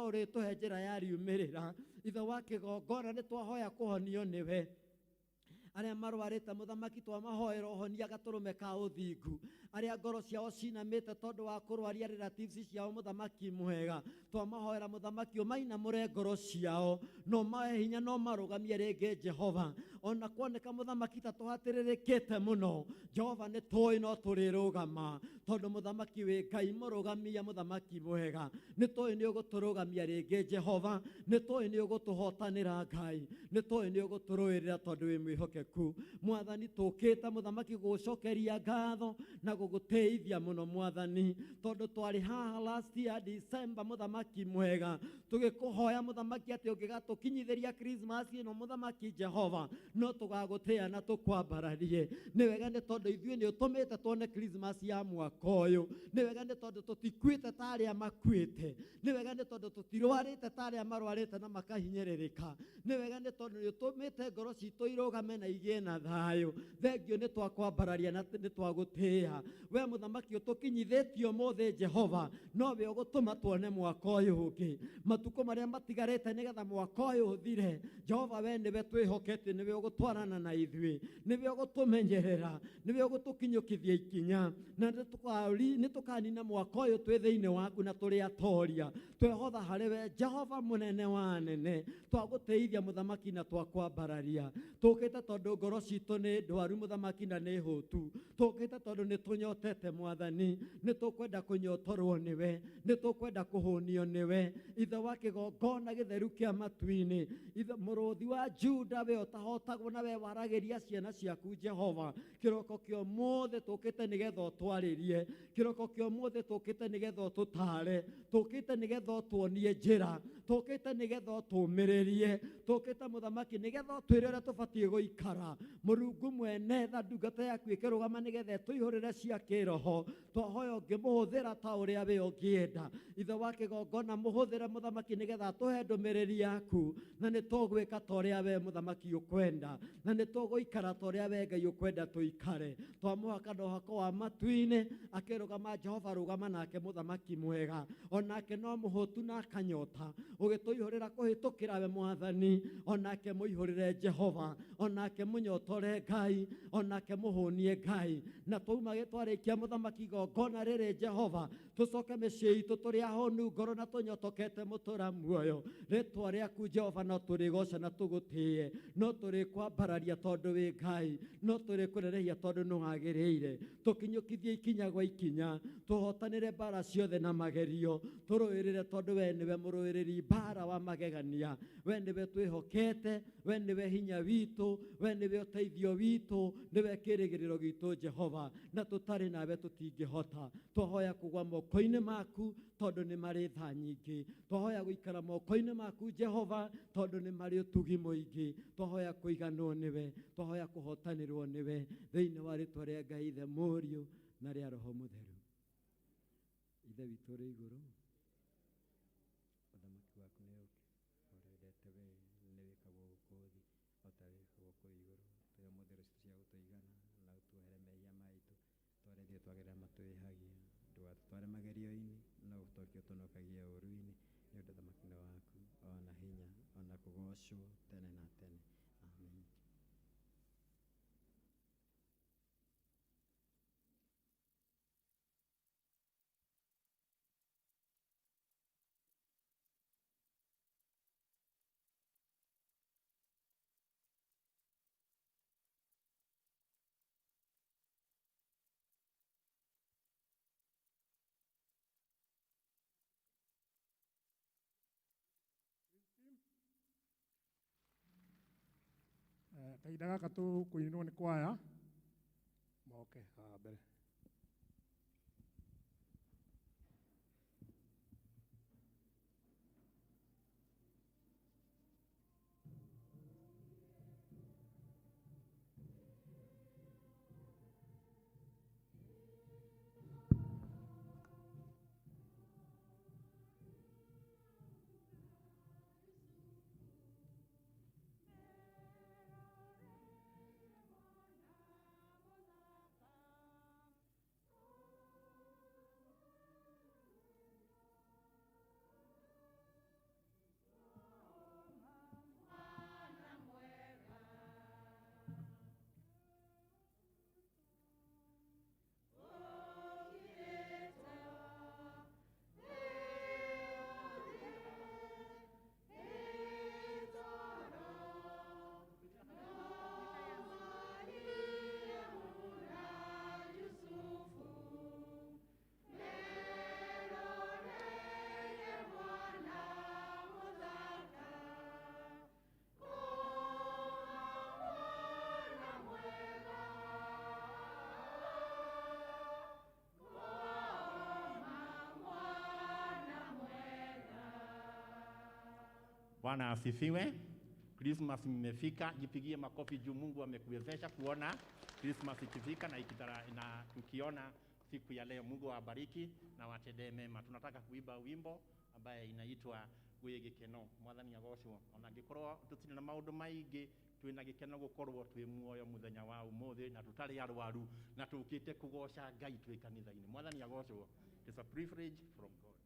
ũrĩtũhe njĩra ya riumĩrĩra. Ithe wa kĩgongona nĩ twahoya kũhonio nĩwe. Arĩa marwarĩte mũthamaki twamahoera ũhonia gatũrũme ka ũthingu. Arĩa ngoro ciao cinamĩte tondũ wa kũrwaria relatives ciao mũthamaki mwega, twamahoera mũthamaki ũmainamũre ngoro ciao, no mahe hinya no marũgamie rĩngĩ Jehova. Ona kuoneka mũthamaki ta tũhatĩrĩrĩkĩte mũno, Jehova nĩ tũĩ no tũrĩrũgama, tondũ mũthamaki wĩ Ngai mũrũgamia, mũthamaki mwega, nĩ tũĩ nĩ ũgũtũrũgamia rĩngĩ Jehova, nĩ tũĩ nĩ ũgũtũhotanĩra Ngai, nĩ tũĩ nĩ ũgũtũrũĩrĩra tondũ wĩ mwĩhokeku. Mwathani tũkĩte mũthamaki gũgũcokeria ngatho na gũgũtĩithia mũno Mwathani, tondũ twarĩ haha last year December mũthamaki mwega, tũgĩkũhoya mũthamaki atĩ ũngĩgatũkinyithĩria Christmas ĩno mũthamaki Jehova, no tũgagũtĩĩa na tũkwambararie. Nĩ wega nĩ tondũ ithuĩ nĩ ũtũmĩte tuone Christmas ya mwaka ũyũ. Nĩ wega nĩ tondũ tũtikuĩte ta arĩa makuĩte. Nĩ wega nĩ tondũ tũtirwarĩte ta arĩa marwarĩte na makahinyĩrĩrĩka. Nĩ wega nĩ tondũ nĩ ũtũmĩte ngoro citũ irũgame na igĩe na thayũ. Thengio nĩ twakwambararia na nĩ twagũtĩĩa. We mũthamaki ũtũkinyithĩtie ũmũthĩ Jehova, nowe ũgũtũma tuone mwaka ũyũ ũngĩ. Matukũ marĩa matigarĩte nĩgetha mwaka ũyũ ũthire, Jehova we nĩwe twĩhokete, nĩwe ũgũtwarana na ithuĩ, nĩwe ũgũtũmenyerera, nĩwe ũgũtũkinyũkithia ikinya, na nĩ tũkanina mwaka ũyũ twĩ thĩinĩ waku na tũrĩ atoria. Twehotha harĩ we Jehova mũnene wa anene, twagũtĩithia mũthamaki na twakwambararia. Tũkĩte tondũ ngoro citũ nĩ ndwaru mũthamaki na nĩ hũtu. Tũkĩte tondũ nĩ tũnyotete Mwathani, nĩ tũkwenda kũnyotorwo nĩwe, nĩ tũkwenda kũhũnio nĩwe. Ithe wa kĩgongona gĩtheru kĩa matu-inĩ, Ithe mũrũthi wa Juda, we ũtahotagwo na we waragĩria ciana ciaku Jehova, kĩroko kĩa ũmũthĩ tũkĩte nĩgetha ũtwarĩrie, kĩroko kĩa ũmũthĩ tũkĩte nĩgetha ũtũtare, tũkĩte nĩgetha ũtuonie njĩra, tũkĩte nĩgetha ũtũmĩrĩrie, tũkĩte mũthamaki nĩgetha ũtwĩre ũrĩa tũbatiĩ gũikara. Mũrungu mwene tha, ndungata yaku ĩkĩrũgama nĩgetha ĩtũihũrĩre cia kĩroho. Twahoya ũngĩmũhũthĩra ta ũrĩa we ũngĩenda. Ithe wa kĩgongona, mũhũthĩre mũthamaki nĩgetha atũhe ndũmĩrĩri yaku, na nĩ tũgwĩka ta ũrĩa we mũthamaki ũkwenda, na nĩ tũgũikara ta ũrĩa we Ngai ũkwenda tũikare. Twamũhaka na ũhako wa matu-inĩ, akĩrũgama Jehova, rũgama nake mũthamaki mwega, onake no mũhũtu na akanyota, ũgĩtũihũrĩra kũhĩtũkĩra we Mwathani, onake mũihũrĩre Jehova, onake mũnyotore Ngai, onake mũhũnie Ngai. Na twauma twarĩkia mũthamaki igongona rĩrĩ Jehova, tũcoke mĩciĩ itũ tũrĩ ahũnu ngoro na tũnyotokete mũtũra muoyo. Rĩtwa rĩaku Jehova no tũrĩgoca na tũgũtĩe, no tũrĩkwambararia tondũ wĩ Ngai, no tũrĩkũrerehia tondũ nĩ wagĩrĩire. Tũkinyũkithie ikinya gwa ikinya, tũhotanĩre mbara ciothe na magerio, tũrũĩrĩre tondũ we nĩwe mũrũĩrĩri mbara wa magegania. We nĩwe twĩhokete, we nĩwe hinya witũ, we nĩwe ũteithio witũ, nĩwe kĩrĩgĩrĩro gitũ Jehova, na tũtarĩ nawe tũtingĩhota. Twahoya kũgwa moko-inĩ maku tondũ nĩ marĩ tha nyingĩ. Twahoya gũikara moko-inĩ maku Jehova tondũ nĩ marĩ ũtugi mũingĩ. Twahoya kũiganwo nĩwe, twahoya kũhotanĩrwo nĩwe, thĩinĩ wa rĩtwa rĩa Ngai Ithe, Mũriũ na rĩa Roho Mũtheru. Ithe witũ ũrĩ igũrũ, ũthamaki waku nĩ ũũke, ũrĩa wendete we nĩ wĩkagwo gũkũ thĩ o ta wĩkagwo kũu igũrũ. Tũhe ũmũthĩ irio citũ cia gũtũigana, na ũtuohere mehia maitũ ta ũrĩa ithuĩ twagĩrĩra matwĩhagia. Ndũgatũtware magerio-inĩ, no ũtũhonokie ũtũhonokagie ũũru-inĩ, nĩ ũndũ ũthamaki nĩ waku, ona hinya, ona kũgoocwo tene na tene. Amen. Kahinda gaka tũkũinwo nĩ kwaya moke haha mbere. Bwana asifiwe. Christmas imefika, jipigie makofi juu Mungu amekuwezesha kuona Christmas ikifika na na tukiona siku ya leo. Mungu awabariki na watendee mema. Tunataka kuimba wimbo ambaye inaitwa Gwĩ Gĩkeno. Mwathani agocwo. Ona angĩkorwo tũtirĩ na maũndũ maingĩ, twĩna gĩkeno gũkorwo twĩ muoyo mũthenya wa ũmũthĩ na tũtarĩ arwaru na tũkĩte kũgoca Ngai twĩ kanitha-inĩ. Mwathani agocwo. It's a privilege from God.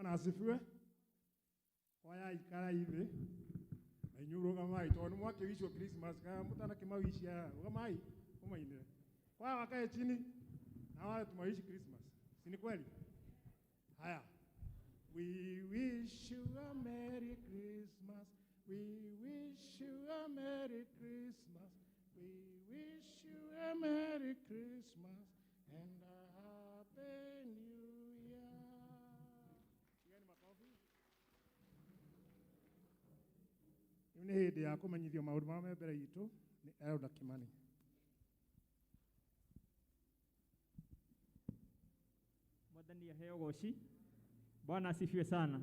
Bwana asifiwe. Kwaya ikara ithi na inyuĩ rũgamai tondũ nĩ mwakĩwicwo Christmas kana mũtanakĩmawicia rũgamai mũmainĩre. Kwaya wakae chini na wale tumawishi Christmas. Si ni kweli? Haya. We wish you a Merry Christmas. We wish you a Merry Christmas. We wish you a Merry Christmas and a Happy New Year. Pigeni makofi. Rĩu nĩ hĩndĩ ya kũmenyithio maũndũ marĩa me mbere itũ nĩ Elder Kimani. Mwathani aheo goci. Bwana asifiwe sana.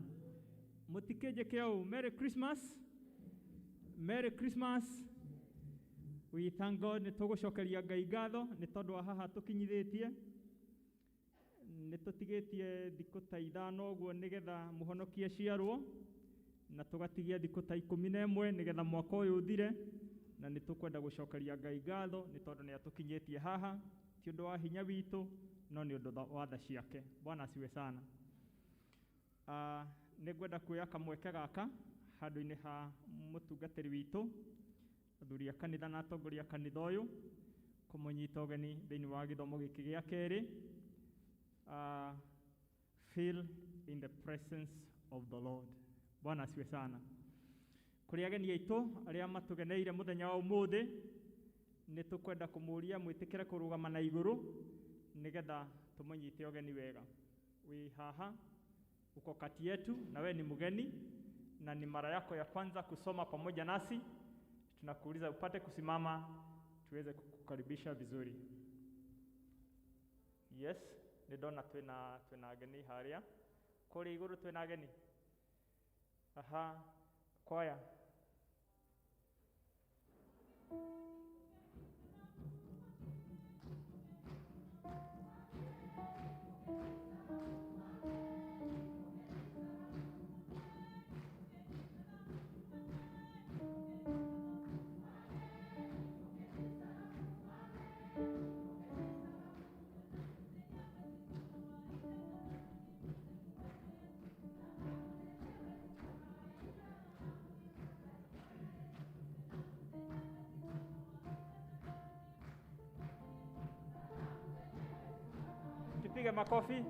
Mutikeje ũũ. Merry Christmas. Merry Christmas. We thank God nĩ tũgũcokeria Ngai ngatho nĩ tondũ wa haha tũkinyithĩtie. Nĩ tũtigĩtie thikũ ta ithano ũguo nĩgetha mũhonokie aciarwo na tũgatigia thikũ ta 11 nĩgetha mwaka ũyũ ũthire, na nĩ tũkwenda gũcokeria Ngai ngatho nĩ tondũ nĩ atũkinyĩtie haha, ti ũndũ wa hinya witũ no nĩ ũndũ wa tha ciake. Bwana asifiwe sana. Nĩ ngwenda kuoya kamweke gaka handũ-inĩ ha mũtungatĩri witũ, athuri a kanitha na atongoria a kanitha ũyũ, kũmũnyita ũgeni thĩinĩ wa gĩthomo gĩkĩ gĩa kerĩ. Feel in the presence of the Lord. Bwana asifiwe sana. Kũrĩ ageni aitũ arĩa matũgeneire mũthenya wa ũmũthĩ, nĩ tũkwenda kũmũria mwĩtĩkĩre kũrũgama na igũrũ nĩgetha tũmũnyite ũgeni wega. Wĩ haha uko kati yetu na we ni mgeni na ni mara yako ya kwanza kusoma pamoja nasi, tunakuuliza upate kusimama tuweze kukukaribisha vizuri. Yes, nĩ ndona twĩna ageni harĩa kũrĩa igũrũ, twĩna ageni. Aha, kwaya. Tupige makofi.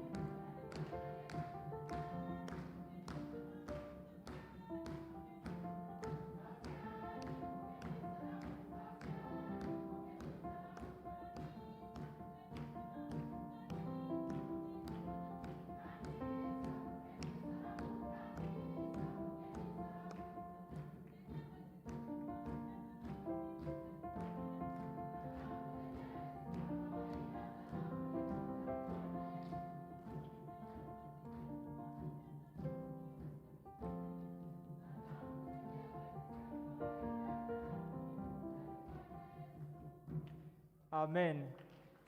Amen.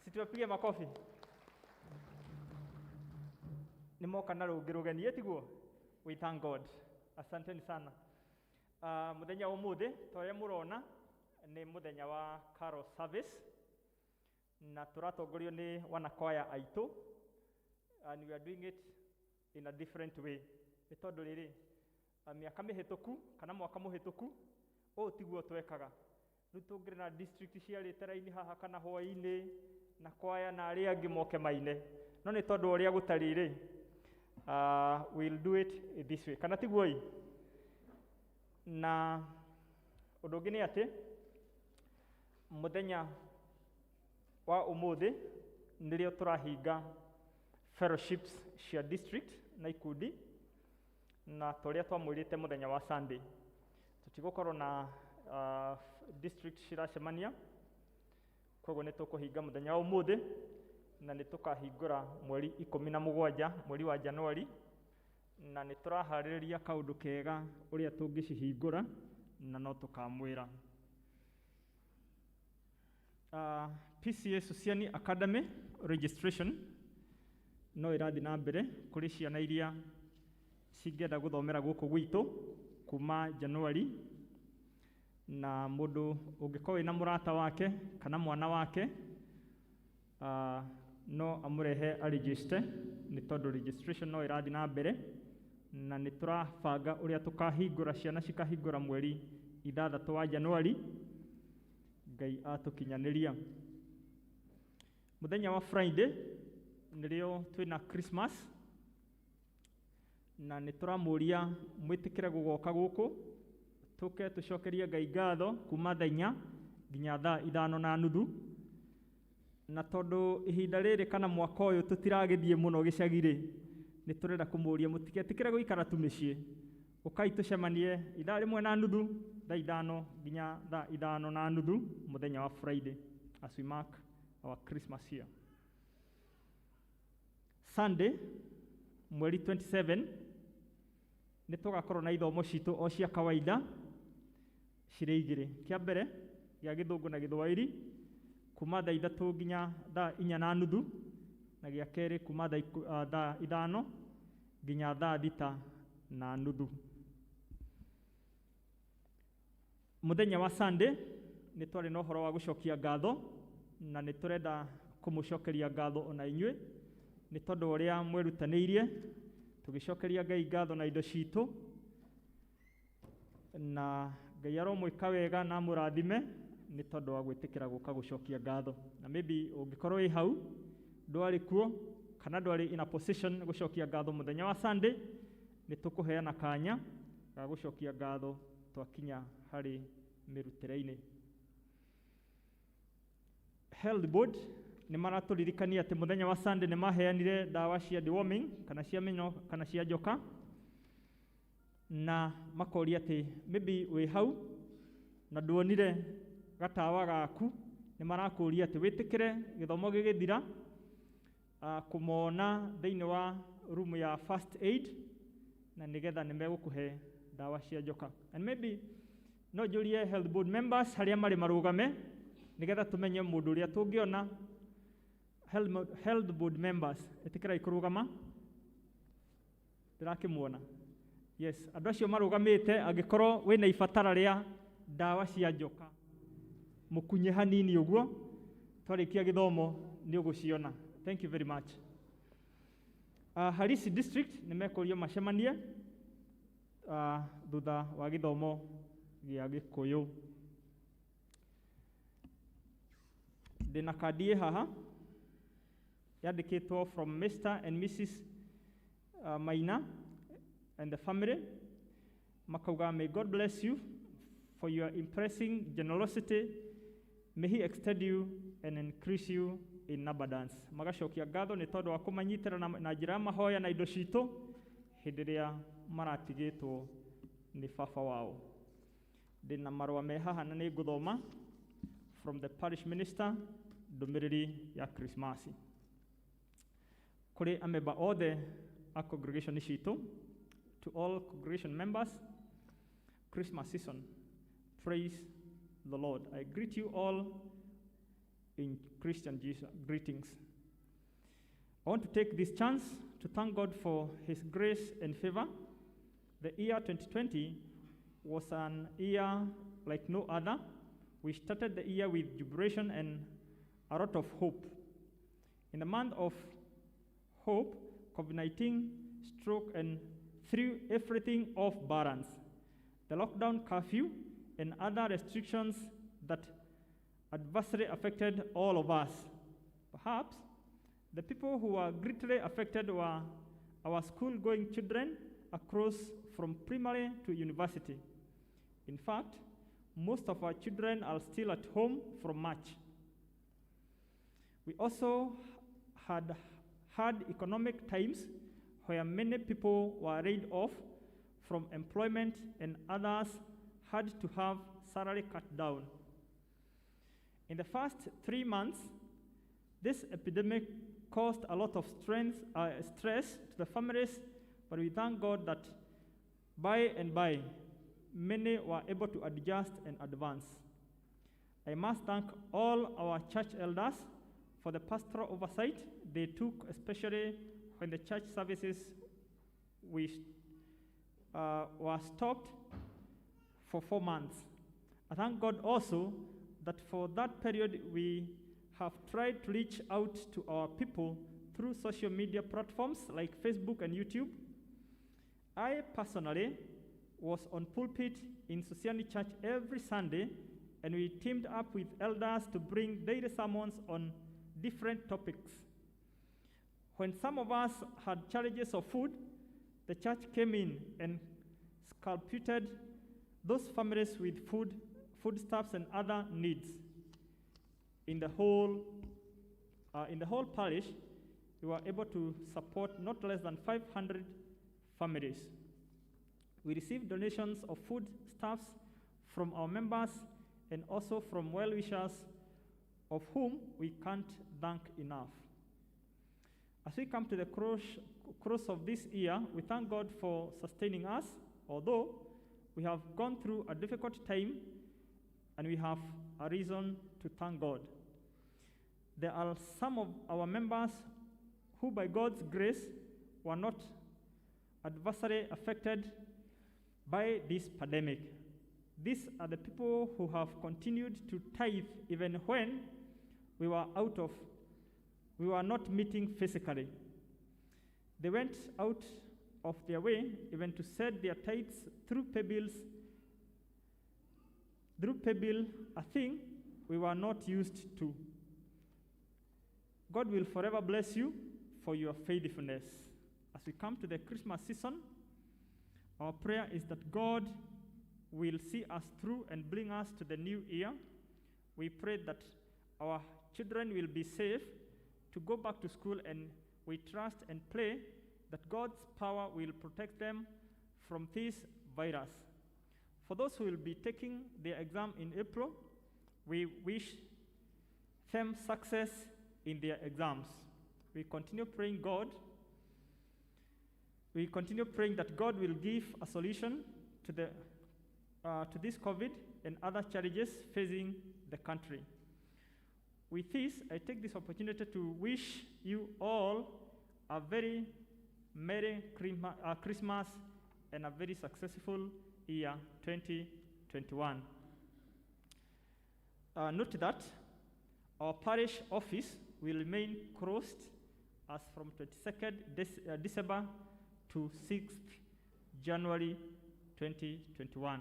Situwapige makofi. Nĩ moka na rũngĩ rũgeni ĩtiguo. We thank God. Asanteni sana. Mũthenya wa ũmũthĩ ta ũrĩa mũrona nĩ mũthenya wa carol service na tũratongorio nĩ wanakwaya aitũ, and we are doing it in a different way. Nĩ tondũ rĩrĩ, mĩaka mĩhĩtũku kana mwaka mũhĩtũku ũũ tiguo twekaga. Rĩu tũngĩrĩ na district ciarĩte raini haha kana hwaĩ-inĩ na kwaya na arĩa angĩ moke maine, no nĩ tondũ ũrĩa gũtariĩ rĩ, we'll do it this way, kana tiguo ĩ? Na ũndũ ũngĩ nĩ atĩ mũthenya wa ũmũthĩ nĩrĩo tũrahinga fellowships cia district na ikundi, na ta ũrĩa twamwĩrĩte mũthenya wa Sunday tũtigũkorwo na district ciracemania, koguo nĩ tũkũhinga mũthenya wa ũmũthĩ na nĩ tũkahingũra mweri 17 mweri wa Januari, na nĩ tũraharĩrĩria kaũndũ kega ũrĩa tũngĩcihingũra na no tũkamwĩra. PCA Susiani Academy registration no ĩrathiĩ na mbere kũrĩ ciana iria cingĩenda gũthomera gũkũ gwitũ kuma Januari, na mũndũ ũngĩkorwo wĩna mũrata wake kana mwana wake, no amũrehe aregister, nĩ tondũ registration no ĩrathiĩ na mbere na nĩ tũrabanga ũrĩa tũkahingũra ciana cikahingũra mweri 6 wa Januari, Ngai atũkinyanĩria. Mũthenya wa Friday nĩrĩo twĩna Christmas, na nĩ tũramũria mwĩtĩkĩre gũgoka gũkũ tũke tũcokerie Ngai ngatho kuma thaa 4 Nginya thaa 5:30. Na tondũ ihinda rĩrĩ kana mwaka ũyũ tũtiragĩthiĩ mũno gĩcagi-rĩ, nĩ tũrenda kũmũria mũtigetĩkĩre gũikara tu mĩciĩ. Ũkai tũcemanie ithaa 1:30, thaa 5 nginya thaa 5:30 mũthenya wa Friday as we mark our Christmas here. Sunday, mweri 27, nĩ tũgakorwo na ithomo citũ o cia kawaida cirĩ igĩrĩ. Kĩa mbere gĩa Gĩthũngũ na Gĩthwaĩri kuma thaa 3 nginya thaa 4:30, na gĩa kerĩ kuma thaa 5 nginya thaa 6:30. Mũthenya wa Sunday nĩ twarĩ na ũhoro wa gũcokia ngatho, na nĩ tũrenda kũmũcokeria ngatho ona inyuĩ nĩ tondũ ũrĩa mwerutanĩirie tũgĩcokeria Ngai ngatho na indo citũ, na Ngai aromwĩka wega na amũrathime nĩ tondũ wa gwĩtĩkĩra gũka gũcokia ngatho. Na maybe ũngĩkorwo wĩ hau ndwarĩ kuo kana ndwarĩ in a position gũcokia ngatho mũthenya wa Sunday, nĩ tũkũheana kanya ga gũcokia ngatho twakinya harĩ mĩrutĩre-inĩ. Health Board nĩ maratũririkania atĩ mũthenya wa Sunday nĩ maheanire ndawa cia deworming kana cia mĩno kana cia njoka, na makoria atĩ maybe wĩ hau na nduonire gatawa gaku, nĩ marakũria atĩ wĩtĩkĩre gĩthomo gĩgĩthira kũmona thĩinĩ wa room ya first aid, na nĩgetha nĩ megũkũhe ndawa cia njoka. And maybe no njũrie health board members harĩa marĩ marũgame nĩgetha tũmenye mũndũ ũrĩa tũngĩona. Health board members, ĩtĩkĩrai kũrũgama, ndĩrakĩmuona. Yes, andũ acio marũgamĩte, angĩkorwo wĩna ibatara rĩa ndawa cia njoka, mũkunye hanini ũguo, twarĩkia gĩthomo nĩ ũgũciona. Thank you very much. Harisi District nĩ mekũrio macemanie thutha wa gĩthomo gĩa Gĩkũyũ. Ndĩna kandi ĩ haha yandĩkĩtwo from Mr. and Mrs. Maina and the family. Makauga, may God bless you for your impressing generosity. May he extend you and increase you in abundance. Magacokia ngatho nĩ tondũ wa kũmanyitĩra na njĩra ya mahoya na indo citũ hĩndĩ ĩrĩa maratigĩtwo nĩ baba wao. Ndĩna marũa me haha na nĩ ngũthoma from the parish minister, ndũmĩrĩri ya Krismasi kũrĩ amemba othe a congregation citũ. To all congregation members, Christmas season, praise the Lord. I greet you all in Christian Jesus greetings. I want to take this chance to thank God for his grace and favor. The year 2020 was an year like no other. We started the year with jubilation and a lot of hope. In the month of hope, COVID-19 struck and threw everything off balance. The lockdown curfew and other restrictions that adversely affected all of us. Perhaps the people who were greatly affected were our school-going children across from primary to university. In fact, most of our children are still at home from March. We also had hard economic times where many people were laid off from employment and others had to have salary cut down. In the first 3 months, this epidemic caused a lot of stress to the families, but we thank God that by and by, many were able to adjust and advance. I must thank all our church elders for the pastoral oversight they took, especially when the church services were stopped for 4 months. I thank God also that for that period we have tried to reach out to our people through social media platforms like Facebook and YouTube. I personally was on pulpit in Sosiani Church every Sunday, and we teamed up with elders to bring daily sermons on different topics. When some of us had challenges of food, the church came in and sculpted those families with food, foodstuffs, and other needs. In the whole parish, we were able to support not less than 500 families. We received donations of food stuffs from our members and also from well-wishers, of whom we can't thank enough. As we come to the cross of this year, we thank God for sustaining us, although we have gone through a difficult time, and we have a reason to thank God. There are some of our members who, by God's grace, were not adversely affected by this pandemic. These are the people who have continued to tithe even when we were not meeting physically. They went out of their way even to send their tithes through pay bills, through paybill, a thing we were not used to. God will forever bless you for your faithfulness. As we come to the Christmas season, our prayer is that God will see us through and bring us to the new year. We pray that our children will be safe to go back to school, and we trust and pray that God's power will protect them from this virus. For those who will be taking their exam in April, we wish them success in their exams. We continue praying God. We continue praying that God will give a solution to this COVID and other challenges facing the country. With this, I take this opportunity to wish you all a very Merry Christmas and a very successful year 2021. Note that our parish office will remain closed as from 22nd December to 6th January 2021.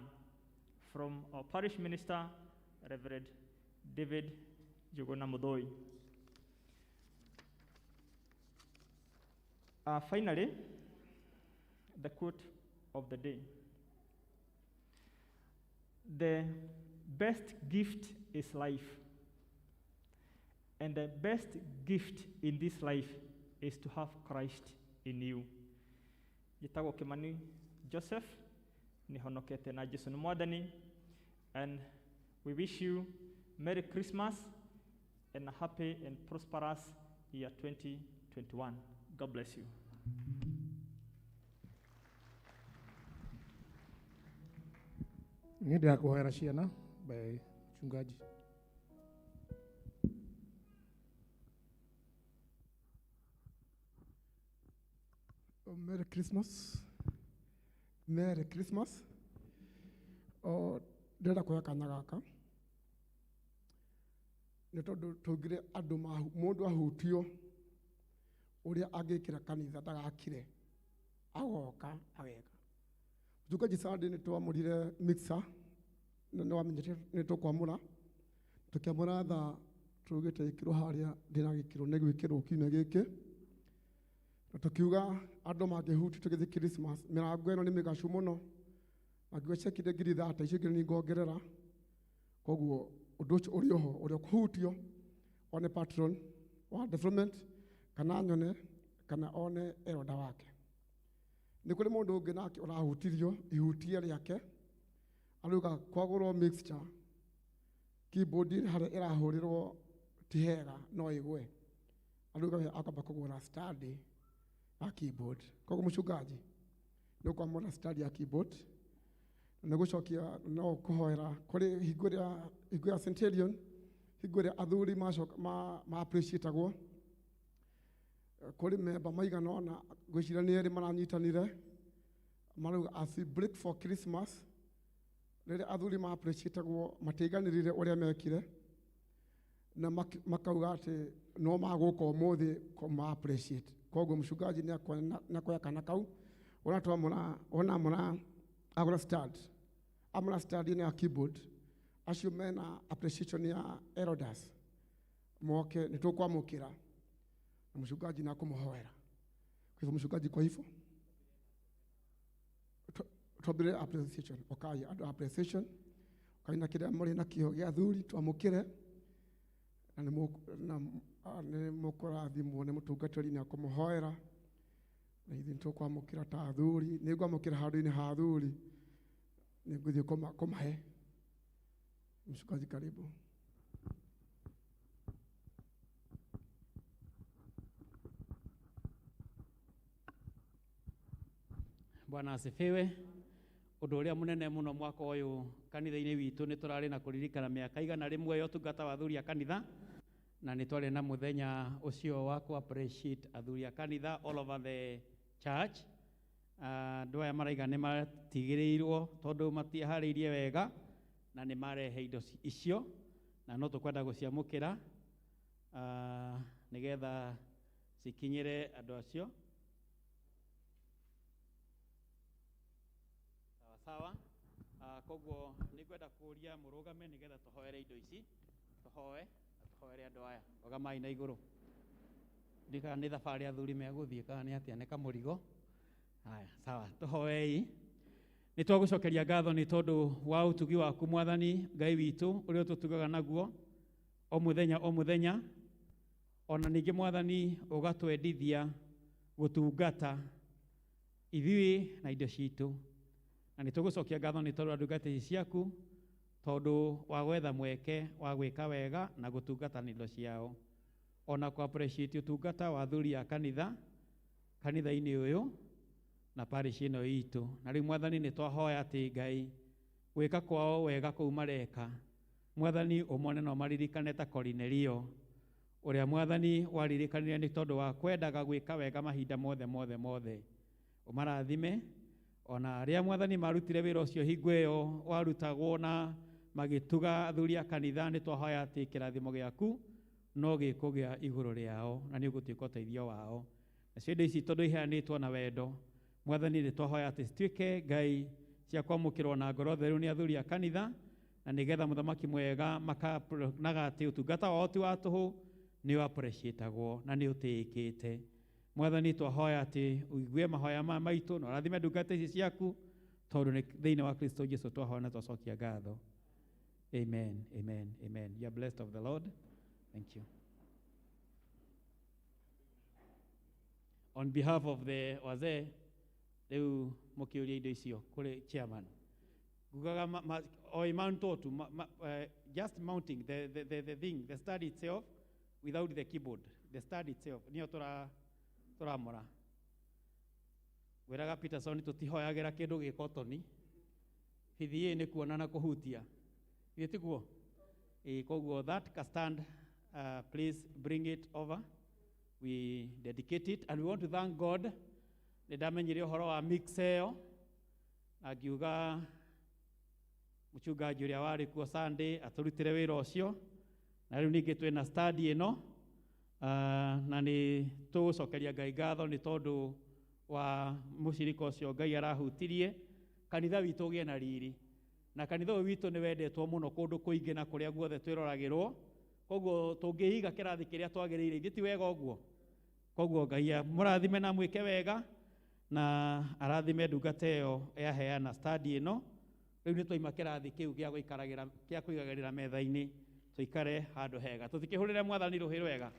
From our parish minister, Reverend David Jogona Modoi. Finally, the quote of the day. The best gift is life. And the best gift in this life is to have Christ in you. Njĩtagwo Kimani Joseph, nĩhonokete na Jesu nĩ Mwathani, and we wish you Merry Christmas and a happy and prosperous year 2021. God bless you. Niĩ ndĩrakũhoera ciana by mchungaji. Oh, Merry Christmas. Merry Christmas. Oh, ndĩrenda kuoya kanya gaka nĩ tondũ tũngire andũ mũndũ ahutio ũrĩa angĩkĩra kanitha ndagakire agoka ageka. Mchungaji, Sunday nĩ twamũrire mixer na nĩ wamenyete nĩ tũkwamũra, tũkĩamũra thaa tũgĩte ĩkĩrwo harĩa ndĩragĩkĩrwo nĩ gwĩkĩrwo kiumia gĩkĩ, na tũkiuga andũ mangĩhuti tũgĩthiĩ Christmas mĩrango ĩno nĩ mĩgacu mũno, angiuga ciakire 30,000, icio ingĩ nĩ ngongerera. Koguo ũndũ ũcio ũrĩ oho, ũrĩa ũkũhutio one patron wa development kana nyone kana one elder wake. Nĩ kũrĩ mũndũ ũngĩ nake ũrahutirio ihutia rĩake, arauga kwagũrwo mixture, keyboard harĩa ĩrahũrĩrwo ti hega, no ĩgwe. Arauga we akamba kũgũra stand ya keyboard. Koguo mũchungaji, nĩ ũkwamũra stand ya keyboard na gũcokia no kũhoera kũrĩ hingo ya Centurion, hingo ĩrĩa athuri macoka ma appreciatagwo kũrĩ memba maigana ũna, ngwĩciria nĩ erĩ maranyitanire, marauga as we break for Christmas, rĩrĩa athuri ma appreciatagwo matiaiganĩrire ũrĩa mekire na makauga atĩ no magũka ũmũthĩ ma appreciate. Koguo mũchungaji nĩ akoya kana kau ona twamũra ona mũra agũra stand, amũra stand ĩno ya keyboard, acio mena appreciation ya elders moke nĩ tũkwamũkĩra na mũchungaji na kũmũhoera. Kwa hivyo mũchungaji, kwa hivyo twambĩrĩrie appreciation, okai andũ appreciation, okai na kĩrĩa mũrĩ nakĩo gĩa athuri twamũkĩre. Na nĩ mũkũrathimwo nĩ mũtungatĩri nĩ akũmũhoera na ithuĩ nĩ tũkwamũkĩra ta athuri nĩ ngwamũkĩra handũ-inĩ ha athuri nĩ ngũthiĩ kũmahe. Mchungaji, karibu. Bwana asifiwe. Ũndũ ũrĩa mũnene mũno mwaka ũyũ kanitha-inĩ witũ nĩ tũrarĩ na kũririkana mĩaka 100 ya ũtungata wa athuri a kanitha, na nĩ twarĩ na mũthenya ũcio wa kũ appreciate athuri a kanitha all over the church. Andũ aya maraiga nĩ matigĩrĩirwo tondũ matiharĩirie wega na nĩ marehe indo icio na no tũkwenda gũciamũkĩra nĩgetha cikinyĩre andũ acio. Sawa sawa. Koguo nĩngwenda kũũria mũrũgame nĩgetha tũhoere indo ici, tũhoe na tũhoere andũ aya. Rũgamai na igũrũ. Ndiũĩ kana nĩ thabarĩ athuri megũthiĩ kana nĩ atĩa, nĩ kamũrigo. Haya, sawa, tũhoei. Nĩ twagũcokeria ngatho nĩ tondũ wa ũtugi waku Mwathani Ngai witũ ũrĩa ũtũtugaga naguo o mũthenya o mũthenya, ona ningĩ Mwathani ũgatwendithia gũtungata ithuĩ na indo citũ. Na nĩ tũgũcokia ngatho nĩ tondũ wa ndungata ici ciaku, tondũ wa gwetha mweke wa gwĩka wega na gũtungata na indo ciao, ona kũ appreciate ũtungata wa athuri a kanitha kanitha-inĩ ũyũ na parish ĩno itũ. Na rĩu Mwathani nĩ twahoya atĩ Ngai gwĩka kwao wega kũu mareka, Mwathani ũmone na ũmaririkane ta Korinelio ũrĩa Mwathani waririkanire nĩ tondũ wa kwendaga gwĩka wega mahinda mothe mothe mothe. Ũmarathime ona arĩa Mwathani marutire wĩra ũcio hingo ĩyo warutagwo na magĩtuga athuri a kanitha, nĩ twahoya atĩ kĩrathimo gĩaku no gĩkũgĩa igũrũ rĩao na nĩ ũgũtuĩka ũteithio wao. Nacio indo ici tondũ iheanĩtwo na wendo, Mwathani nĩ twahoya atĩ cituĩke Ngai cia kwamũkĩrwo na ngoro theru nĩ athuri a kanitha, na nĩgetha mũthamaki mwega makaonaga atĩ ũtungata wao ti wa tũhũ, nĩ ũappreciatagwo na nĩ ũtĩĩkĩte. Mwathani twahoya atĩ ũigue mahoya maya maitũ na ũrathime ndungata ici ciaku, tondũ nĩ thĩinĩ wa Kristo Jesu twahoya na twacokia ngatho. Amen, amen, amen. You are blessed of the Lord. Thank you. On behalf of the wazee, rĩu mũkĩũria indo icio kũrĩ chairman. Ngugaga o imount tu, just mounting the thing, the stand itself without the keyboard, the stand itself nĩyo tũramora. Ngwĩraga Peterson tũtihoyagĩra kĩndũ gĩ kotoni, bithi nĩ kuona na kũhutia, githĩ tiguo? Koguo that ka stand, please bring it over. We dedicate it and we want to thank God. Nĩ ndamenyire ũhoro wa mix ĩyo na ngiuga mũchungaji ũrĩa warĩ kuo Sunday atũrutĩre wĩra ũcio, na rĩu ningĩ twĩna stand ĩno, na nĩ tũgũcokeria Ngai ngatho nĩ tondũ wa mũcirika ũcio Ngai arahutirie kanitha witũ ũgĩe na riri, na kanitha ũyũ witũ nĩ wendetwo mũno kũndũ kũingĩ na kũrĩa guothe twĩroragĩrwo. Koguo tũngĩiga kĩrathi kĩrĩa twagĩrĩire ithuĩ ti wega ũguo. Koguo Ngai mũrathime na mwĩke wega na arathime ndungata ĩyo yaheana stand ĩno. Rĩu nĩ twaima kĩrathi kĩu gĩa gũikaragĩra, kĩa kũigagĩrĩra metha-inĩ, tũikare handũ hega. Tũtikĩhũrĩre Mwathani rũhĩ rwega.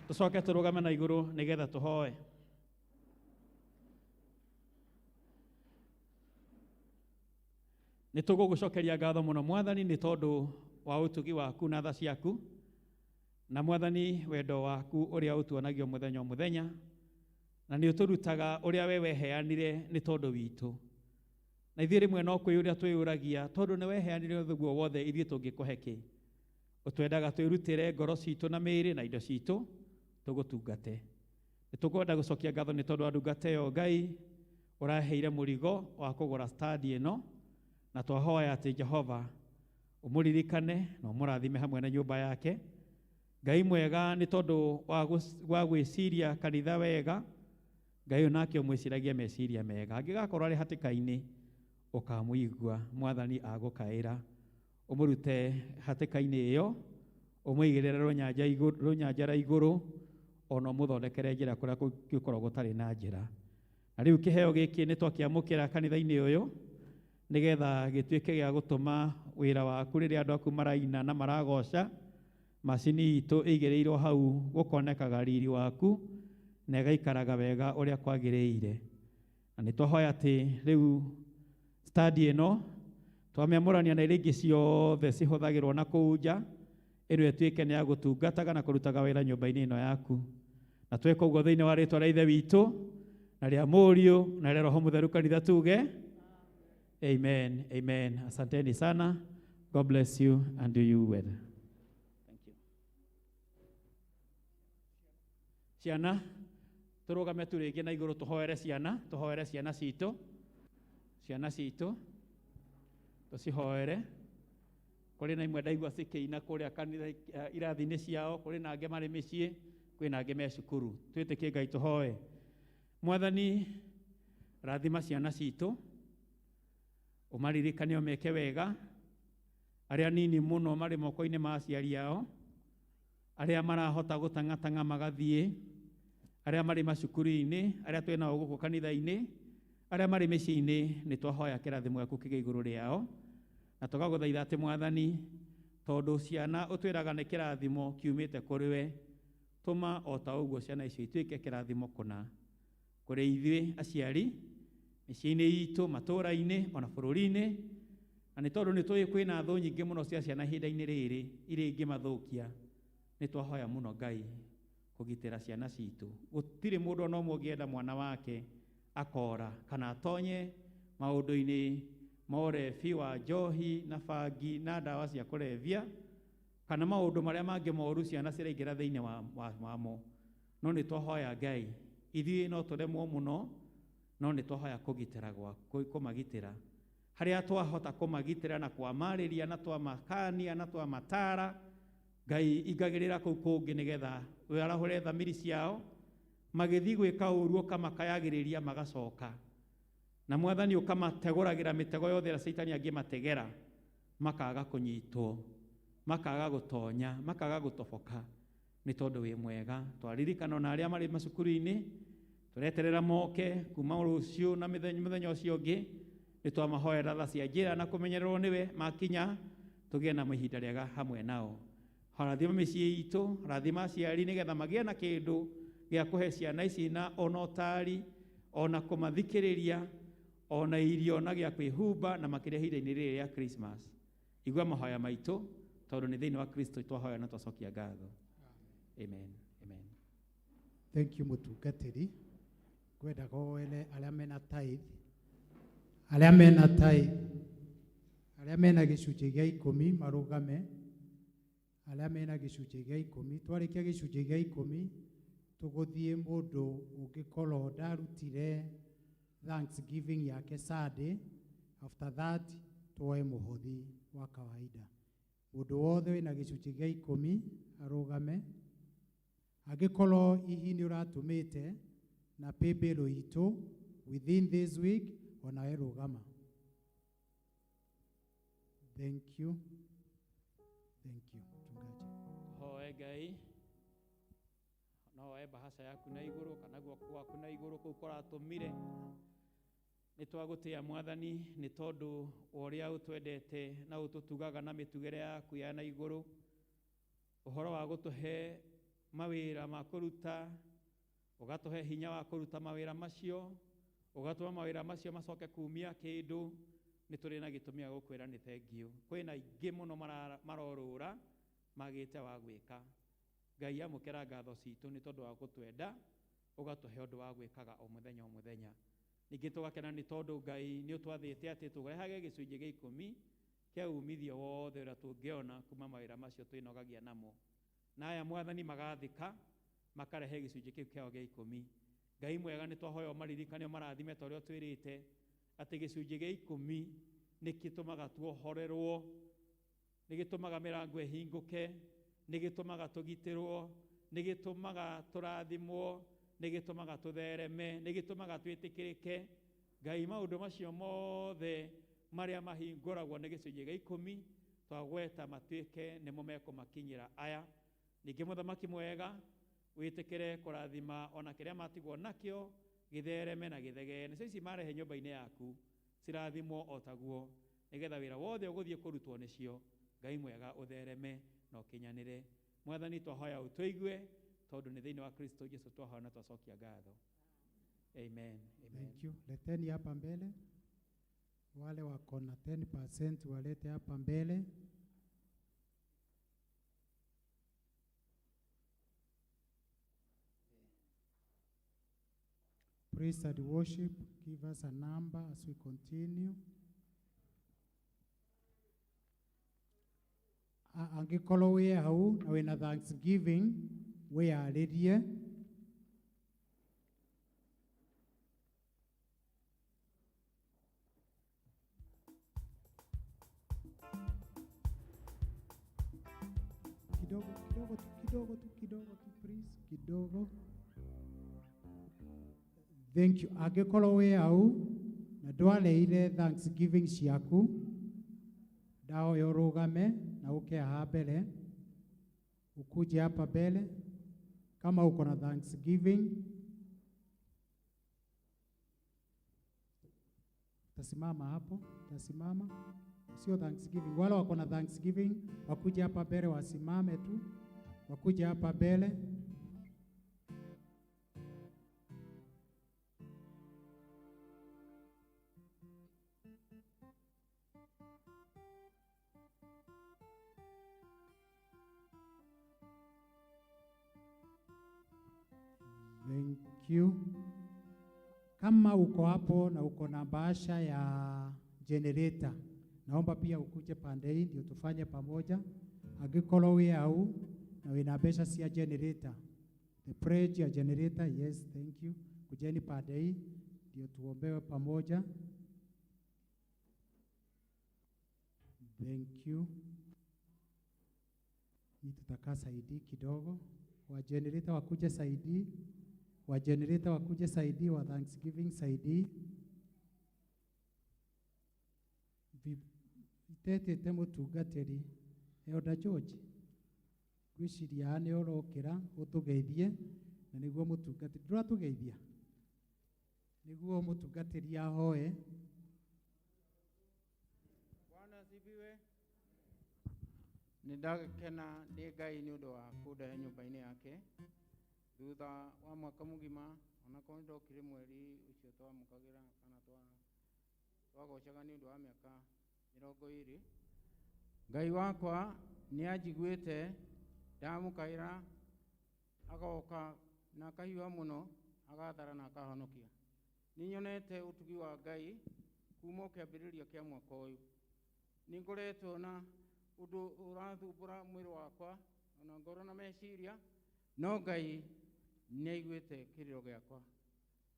Tũcoke tũrũgame na igũrũ nĩgetha tũhoe. Nĩ tũgũgũcokeria ngatho mũno Mwathani nĩ tondũ wa ũtugi waku na tha ciaku, na Mwathani wendo waku ũrĩa ũtuonagio mũthenya o mũthenya, na nĩ ũtũrutaga ũrĩa we weheanire nĩ tondũ witũ. Na ithuĩ rĩmwe no kwĩyũria twĩyũragia, tondũ nĩ weheanire ũguo wothe ithuĩ tũngĩkũhe kĩ? Ũtwendaga twĩrutĩre ngoro citũ na mĩĩrĩ na indo citũ tũgũtungate. Nĩ tũkwenda gũcokia ngatho nĩ tondũ wa ndungata ĩyo Ngai ũraheire mũrigo wa kũgũra stand ĩno, na twahoya atĩ Jehova ũmũririkane na ũmũrathime hamwe na nyũmba yake. Ngai mwega nĩ tondũ wa gwĩciria kanitha wega, Ngai onake ũmwĩciragia meciria mega. Angĩgakorwo arĩ hatĩka-inĩ, ũkamũigua Mwathani agũkaĩra, ũmũrute hatĩka-inĩ ĩyo, ũmũigĩrĩre rũnyanjara igũrũ, ona ũmũthondekere njĩra kũrĩa kũngĩkorwo gũtarĩ na njĩra. Na rĩu kĩheo gĩkĩ nĩ twakĩamũkĩra kanitha-inĩ ũyũ, Nĩgetha gĩtuĩke gĩa gũtũma wĩra waku rĩrĩa andũ aku maraina na maragoca macini itũ ĩigĩrĩirwo hau gũkonekaga riri waku na ĩgaikaraga wega ũrĩa kwagĩrĩire. Na nĩ twahoya atĩ rĩu stadi ĩno twamĩamũrania na iria ingĩ ciothe cihũthagĩrwo na kũu nja, ĩno ĩtuĩke nĩ ya gũtungataga na kũrutaga wĩra nyũmba-inĩ ĩno yaku. Na twĩka ũguo thĩinĩ wa rĩtwa rĩa Ithe witũ na rĩa Mũriũ na rĩa Roho Mũtheru, kanitha tuge amen, amen. Asanteni sana. God bless you and do you well. Thank you. Ciana, tũrũgame tu rĩngĩ na igũrũ tũhoere ciana, tũhoere ciana citũ, ciana citũ tũcihoere. Kũrĩ na imwe ndaigua cikĩina kũrĩa kanitha irathi-inĩ ciao, kũrĩ na angĩ marĩ mĩciĩ, kwĩ na angĩ me cukuru. Twĩtĩkie Ngai tũhoe. Mwathani, rathima ciana citũ, ũmaririkane ũmeke wega, arĩa nini mũno marĩ moko-inĩ ma aciari ao, arĩa marahota gũtang'atang'a magathiĩ, arĩa marĩ macukuru-inĩ, arĩa twĩ nao gũkũ kanitha-inĩ, arĩa marĩ mĩciĩ-inĩ, nĩ twahoya kĩrathimo gĩaku kĩgĩe igũrũ rĩao. Na tũgagũthaitha atĩ Mwathani, tondũ ciana ũtwĩraga nĩ kĩrathimo kiumĩte kũrĩ we, tũma o ta ũguo ciana icio ituĩke kĩrathimo kũna kũrĩ ithuĩ aciari, mĩciĩ-inĩ itũ, matũũra-inĩ, ona bũrũri-inĩ. Na nĩ tondũ nĩ tũĩ kwĩna thũ nyingĩ mũno cia ciana ihinda-inĩ rĩrĩ iria ingĩmathũkia, nĩ twahoya mũno Ngai kũgitĩra ciana citũ. Gũtirĩ mũndũ ona ũmwe ũngĩenda mwana wake akora kana atonye maũndũ-inĩ ma ũrebi wa njohi na bangi na ndawa cia kũrebia kana maũndũ marĩa mangĩ moru ciana ciraingĩra thĩinĩ wamo. No nĩ twahoya Ngai, ithuĩ no tũremwo mũno, no nĩ twahoya kũgitĩra gwaku, kũmagitĩra harĩa twahota kũmagitĩra na kwamarĩria na twamakania na twamatara. Ngai ingagĩrĩra kũu kũngĩ nĩgetha warahũre thamiri ciao, magĩthiĩ gwĩka ũru ũkamakayagĩrĩria magacoka. Na Mwathani ũkamategũragĩra mĩtego yothe ĩrĩa Caitani angĩmategera, makaga kũnyitwo, makaga gũtonya, makaga gũtoboka, nĩ tondũ wĩ mwega. Twaririkana ona arĩa marĩ macukuru-inĩ, tũreterera moke kuma rũciũ na mũthenya ũcio ũngĩ, nĩ twamahoera tha cia njĩra na kũmenyererwo nĩwe, makinya tũgĩe na ihinda rĩega hamwe nao. Rathima mĩciĩ itũ, rathima aciari nĩgetha magĩe na kĩndũ gĩa kũhe ciana ici na ona ũtari, ona kũmathikĩrĩria, ona irio na gĩa kwĩhumba, na makĩria ihinda-inĩ rĩrĩ rĩa Christmas. Igua mahoya maitũ, tondũ nĩ thĩinĩ wa Kristo twahoya na twacokia ngatho. Amen. Amen. Thank you mũtungatĩri. Ngwendaga wene arĩa mena tithe, arĩa mena tithe, arĩa mena gĩcunjĩ gĩa 10 marũgame, arĩa mena gĩcunjĩ gĩa 10. Twarĩkia gĩcunjĩ gĩa 10 tũgũthiĩ mũndũ ũngĩkorwo ndarutire Thanksgiving yake Sunday, after that tuoe mũhothi wa kawaida. Mũndũ wothe wĩna gĩcunjĩ gĩa 10 arũgame. Angĩkorwo hihi nĩ ũratũmĩte na paybill itũ within this week, onawe rũgama. Thank you. Thank you, mchungaji. Hoe Ngai, no woe bahasha yaku na igũrũ kana guoko gwaku na igũrũ kũu kũratũmire. Nĩ twagũtĩa Mwathani nĩ tondũ wa ũrĩa ũtwendete na ũtũtugaga na mĩtugĩre yaku ya na igũrũ. Ũhoro wa gũtũhe mawĩra ma kũruta, ũgatũhe hinya wa kũruta mawĩra macio, ũgatũma mawĩra macio macoke kumia kĩndũ, nĩ tũrĩ na gĩtũmi gĩa gũkwĩra nĩ thengiũ. Kwĩna aingĩ mũno marorũra magĩte wa gwĩka. Ngai amũkĩra ngatho citũ nĩ tondũ wa gũtwenda, ũgatũhe ũndũ wa gwĩkaga o mũthenya o mũthenya. Ningĩ tũgakena nĩ tondũ Ngai nĩ ũtwathĩte atĩ tũrehage gĩcunjĩ gĩa 10 kĩa umithio wothe ũrĩa tũngĩona kuma mawĩra macio twĩnogagia namo. Na aya Mwathani magathĩka makarehe gĩcunjĩ kĩu kĩao gĩa 10. Ngai mwega nĩ twahoya ũmaririkane ũmarathime ta ũrĩa ũtwĩrĩte atĩ gĩcunjĩ gĩa 10 nĩ gĩtũmaga tuohorerwo, nĩ gĩtũmaga mĩrango ĩhingũke, nĩ gĩtũmaga tũgitĩrwo, nĩ gĩtũmaga tũrathimwo, nĩ gĩtũmaga tũthereme, nĩ gĩtũmaga twĩtĩkĩrĩke. Ngai maũndũ macio mothe marĩa mahingũragwo nĩ gĩcunjĩ gĩa 10 twagweta matuĩke nĩmo mekũmakinyĩra aya. Ningĩ mũthamaki mwega wĩtĩkĩre kũrathima ona kĩrĩa matigwo nakĩo gĩthereme na gĩthegee. Nĩcio ici marehe nyũmba-inĩ yaku. Cirathimwo o taguo nĩgetha wĩra wothe ũgũthiĩ kũrutwo nĩcio Ngai mwega ũthereme na ũkinyanĩre. Mwathani twahoya ũtũigue tondũ nĩ thĩinĩ wa Kristo Jesu twahoya na twacokia ngatho. Amen. Amen. Thank you. Leteni hapa mbele. Wale wako na 10% walete hapa mbele. Praise and worship, give us a number as we continue. Angĩkorwo wĩ hau na wĩna thanksgiving wĩyarĩrie. Kidogo kidogo tu, kidogo tu, kidogo tu, please, kidogo. Thank you. Angĩkorwo wĩ hau na ndwareire thanksgiving ciaku, ndahoya ũrũgame na ũke haha mbere, ukuje hapa mbele kama uko na thanksgiving. Utasimama hapo, utasimama. Sio thanksgiving. Wale wako na thanksgiving wakuje hapa mbele, wasimame tu, wakuje hapa mbele. Thank you. Kama uko hapo na uko na bahasha ya generator, naomba pia ukuje pande hii ndio tufanye pamoja. Angĩkorwo wĩ hau na wĩna mbeca cia generator, the pledge ya generator, yes, thank you. Kujeni pande hii ndio tuombewe pamoja. Thank you. Hii tutakaa saidi kidogo. Wa generator wakuje saidi. Wa generator wakuje saidi, wa thanksgiving saidi. Itetete mũtungatĩri Elder George, ngwĩciria haha nĩ ũrokĩra ũtũgeithie, na nĩguo mũtungatĩri, ndũratũgeithia? Nĩguo mũtungatĩri ahoe. Bwana asifiwe. Nĩndakena ndĩ Ngai nĩ ũndũ wa kũndehe nyũmba-inĩ yake thutha wa mwaka mũgima, onakorwo nĩ ndokire mweri ũcio twamũkagĩra kana twagocaga nĩ ũndũ wa mĩaka 20. Ngai wakwa nĩ anjiguĩte, ndamũkaĩra agoka na akahiũha mũno, agathara na akahonokia. Nĩ nyonete ũtugi wa Ngai kuma kĩambĩrĩria kĩa mwaka ũyũ. Nĩ ngoretwo na ũndũ ũrathumbũra mwĩrĩ wakwa ona ngoro na meciria, no Ngai nĩ aiguĩte kĩrĩro gĩakwa,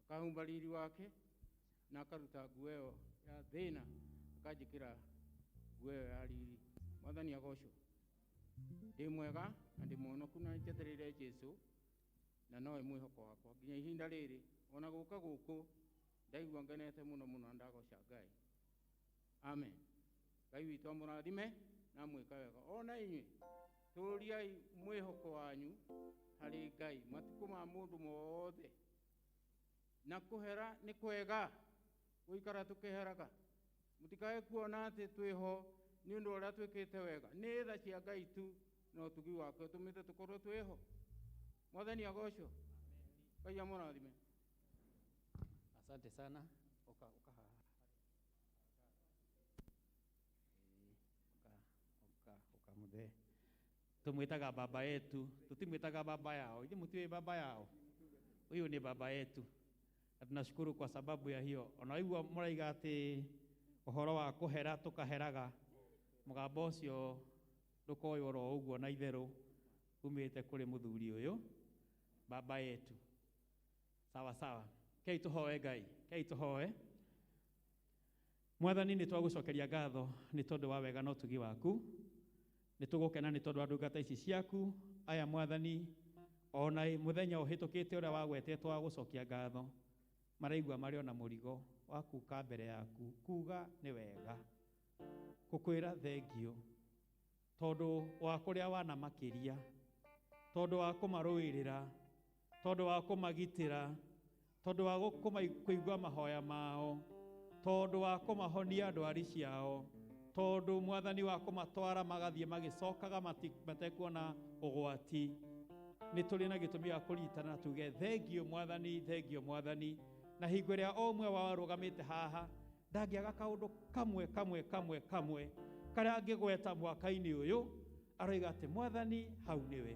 akahumba riri wake na akaruta nguo ĩyo ya thĩna, akanjĩkĩra nguo ĩyo ya riri. Mwathani agocwo. Ndĩ mwega na ndĩ mũhonoku na njetereire Jesũ, na nowe mwĩhoko wakwa nginya ihinda rĩrĩ. Ona gũka gũkũ ndaigua ngenete mũno mũno na ndagoca Ngai. Amen. Ngai witũ amũrathime na amwĩka wega. Ona inyuĩ tũriai mwĩhoko wanyu harĩ Ngai matukũ ma mũndũ mothe, na kũhera nĩ kwega gũikara tũkĩheraga. Mũtikae kuona atĩ twĩho nĩ ũndũ ũrĩa twĩkĩte wega, nĩ tha cia Ngai tu na ũtugi wake ũtũmĩte tũkorwo twĩho. Mwathani agocwo. Ngai amũrathime. Asante sana. Uka, uka haha. Uka, uka, uka muthe. Tumwitaga baba yetu, tutimwitaga baba yao. Ithuĩ mũtiũĩ baba yao. Huyu ni baba yetu. Na tunashukuru kwa sababu ya hiyo. Ona waigua mũraiga atĩ ũhoro wa kũhera tũkaheraga, mũgambo ũcio ndũkoywo oro ũguo na itherũ umĩte kũrĩ mũthuri ũyũ baba yetu. Sawa sawa. Kei tũhoe Ngai, kei tũhoe. Mwathani, nĩ twagũcokeria ngatho nĩ tondũ wa wega na ũtugi waku. Nĩ tũgũkena nĩ tondũ wa ndungata ici ciaku. Aya Mwathani, ona mũthenya ũhĩtũkĩte ũrĩa wagwetetwo wa gũcokia ngatho, maraigua marĩ ona mũrigo wa kuka mbere yaku, kuga nĩ wega, gũkwĩra thengio tondũ wa kũrĩa wanamakĩria, tondũ wa kũmarũĩrĩra, tondũ wa kũmagitĩra, tondũ wa kũigua mahoya mao, Tondũ wa kũmahonia ndwari ciao, tondũ Mwathani wa kũmatwara magathiĩ magĩcokaga matekuona ũgwati. Nĩ tũrĩ na gĩtũmi gĩa kũritana na tuge thengio Mwathani, thengio Mwathani. Na hingo ĩrĩa o ũmwe wao arũgamĩte haha ndangĩaga kaũndũ kamwe kamwe kamwe kamwe karĩa angĩgweta mwaka-inĩ ũyũ, aroiga atĩ Mwathani hau nĩwe,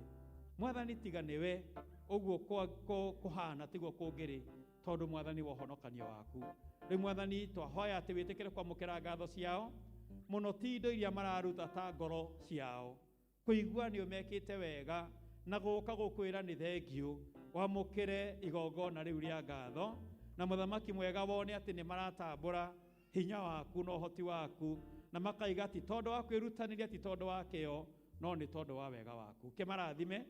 Mwathani tiga nĩwe, ũguo kũhana tiguo kũngĩrĩ, tondũ Mwathani wa ũhonokanio waku. Rĩu Mwathani twahoya atĩ wĩtĩkĩre kwamũkĩra ngatho ciao mũno, ti indo iria mararuta ta ngoro ciao kũigua nĩ ũmekĩte wega na gũka gũkwĩra nĩ thengio, wamũkĩre igongona rĩu rĩa ngatho. Na mũthamaki mwega wone atĩ nĩ maratambũra hinya waku na ũhoti waku, na makaiga ti tondũ wa kwĩrutanĩria, ti tondũ wa kĩo, no nĩ tondũ wa wega waku. Kĩmarathime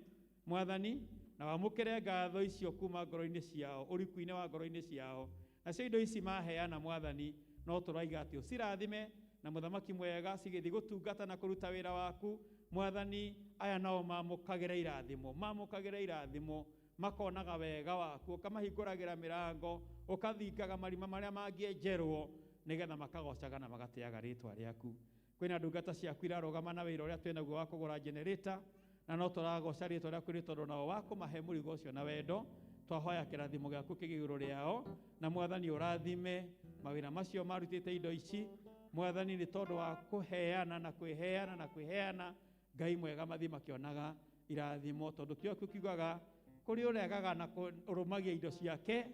Mwathani na wamũkĩre ngatho icio kuma ngoro-inĩ ciao, ũriku-inĩ wa ngoro-inĩ ciao. Nacio indo ici maheana Mwathani, no tũraiga atĩ ũcirathime na mũthamaki mwega, cigĩthiĩ gũtungata na kũruta wĩra waku Mwathani. Aya nao mamũkagĩre irathimo, mamũkagĩre irathimo, makonaga wega waku, ũkamahingũragĩra mĩrango, ũkathingaga marima marĩa mangĩenjerwo, nĩgetha makagocaga na magatĩaga rĩtwa rĩaku. Kwĩna ndungata ciaku irarũgama na wĩra ũrĩa twĩnaguo wa kũgũra generator, na no tũragoca rĩtwa rĩaku nĩ tondũ nao wa kũmahe mũrigo ũcio na wendo. Twahoya kĩrathimo gĩaku kĩgĩe igũrũ rĩao, na Mwathani ũrathime mawĩra macio marutĩte indo ici Mwathani, nĩ tondũ wa kũheana na kwĩheana na kwĩheana. Ngai mwega, mathiĩ makĩonaga irathimo, tondũ kĩo kiugaga kũrĩ ũregaga na ũrũmagia indo ciake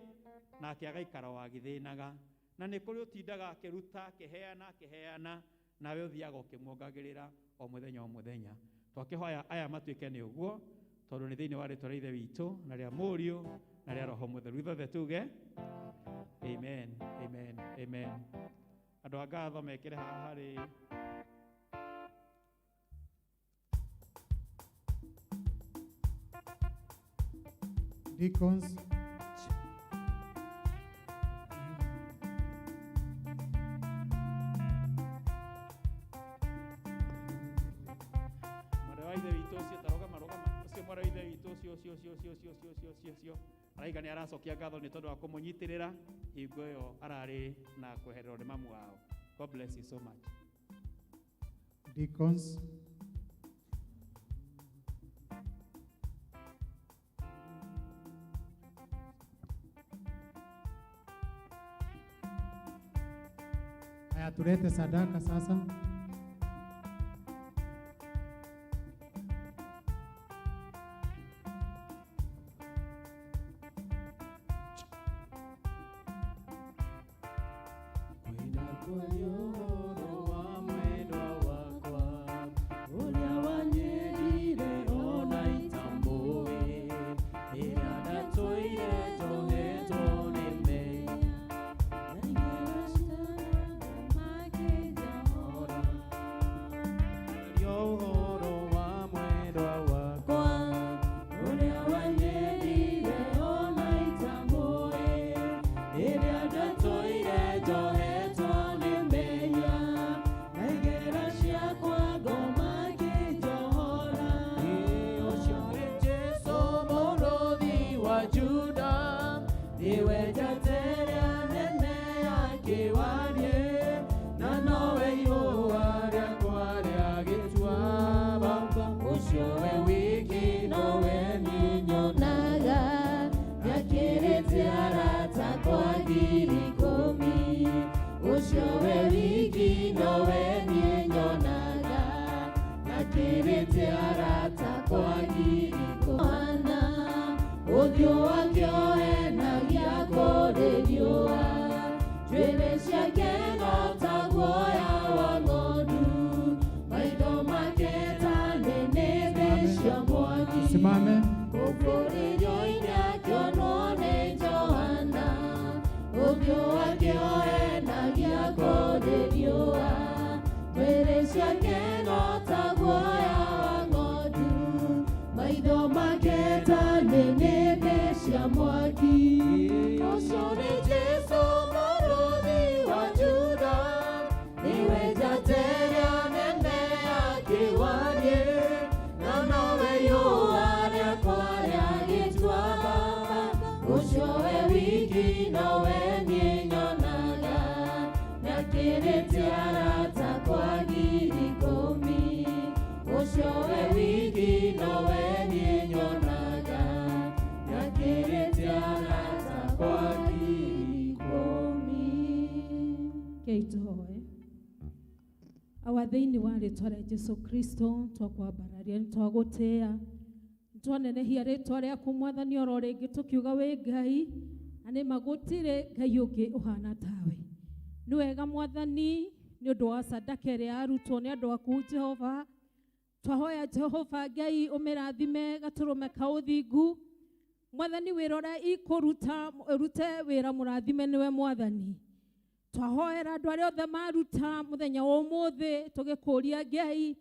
nake agaikara o agĩthĩnaga, na nĩ kũrĩ ũtindaga akĩruta akĩheana akĩheana, nawe ũthiaga ũkĩmuongagĩrĩra o mũthenya o mũthenya. Twakĩhoya aya matuĩke nĩ ũguo, tondũ nĩ thĩinĩ wa rĩtwa rĩa Ithe witũ na rĩa Mũriũ na rĩa Roho Mũtheru. Ithuothe tuge amen, amen, amen. Andũ a ngatho mekĩre haha harĩ Deacons. Mwarĩ wa Ithe witũ ũcio, ta rũgama, rũgama. Ũcio mwarĩ wa Ithe witũ ũcio ũcio ũcio ũcio ũcio ũcio ũcio ũcio ũcio araiga nĩ aracokia ngatho nĩ tondũ wa kũmũnyitĩrĩra hingo ĩyo ararĩ na kwehererwo nĩ mamu wao. God bless you so much. Deacons. Haya, tulete sadaka sasa. Simame. Ucio we wiki nowe niĩ nyonaga. Ngĩrĩte arata kwa 10,000, ũcio we wiki nowe niĩ nyonaga. Ngĩrĩte arata kwa 10,000. Kei tũhoe. Awa thĩinĩ wa rĩtwa rĩa Jesu Kristo, twakwambararia, nĩ twagũtĩĩa, twanenehia rĩtwa rĩaku Mwathani oro rĩngĩ, tũkiuga wĩ Ngai na nĩ ma gũtirĩ Ngai ũngĩ ũhana tawe. Nĩ wega Mwathani nĩ ũndũ wa sadaka ĩrĩa yarutwo nĩ andũ aku Jehova. Twahoya Jehova Ngai ũmĩrathime gatũrũme ka ũthingu. Mwathani, wĩra ũrĩa ikũruta ũrute wĩra mũrathime nĩwe Mwathani. Twahoera andũ arĩa othe maruta mũthenya wa ũmũthĩ, tũgĩkũria Ngai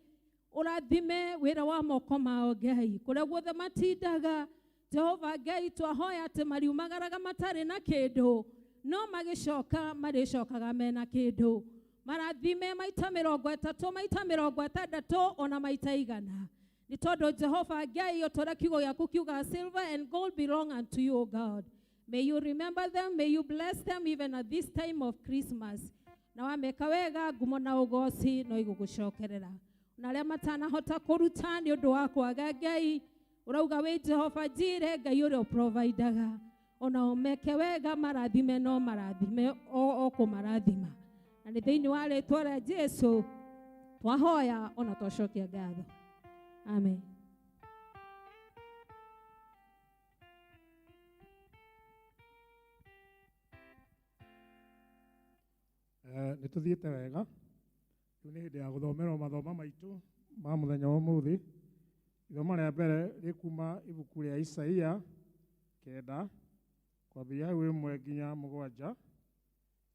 ũrathime wĩra wa moko mao Ngai, kũrĩa guothe matindaga Jehova Ngai. Twahoya atĩ mariumagaraga matarĩ na kĩndũ, no magĩcoka marĩcokaga mena kĩndũ. Marathime maita 30, maita 60, ona maita 100, nĩ tondũ Jehova Ngai, o ta ũrĩa kiugo gĩaku kiugaga, silver and gold belong unto you, O God. May you remember them, may you bless them even at this time of Christmas. Na wameka wega, ngumo na ũgoci no igũgũcokerera. Na arĩa matanahota kũruta nĩ ũndũ wa kwaga, Ngai ũrauga wĩ Jehova Jire, Ngai ũrĩa ũprovidaga, ona meke wega, marathime, no marathime o kũmarathima. Na nĩ thĩinĩ wa rĩtwa rĩa Jesu twahoya ona twacokia ngatho, amen. Nĩ tũthiĩte wega. Rĩu nĩ hĩndĩ ya gũthomerwo mathoma maitũ ma mũthenya wa ũmũthĩ. Ithoma rĩa mbere rĩkuma ibuku rĩa Isaia 9, kwambĩrĩria hau 1 nginya 7.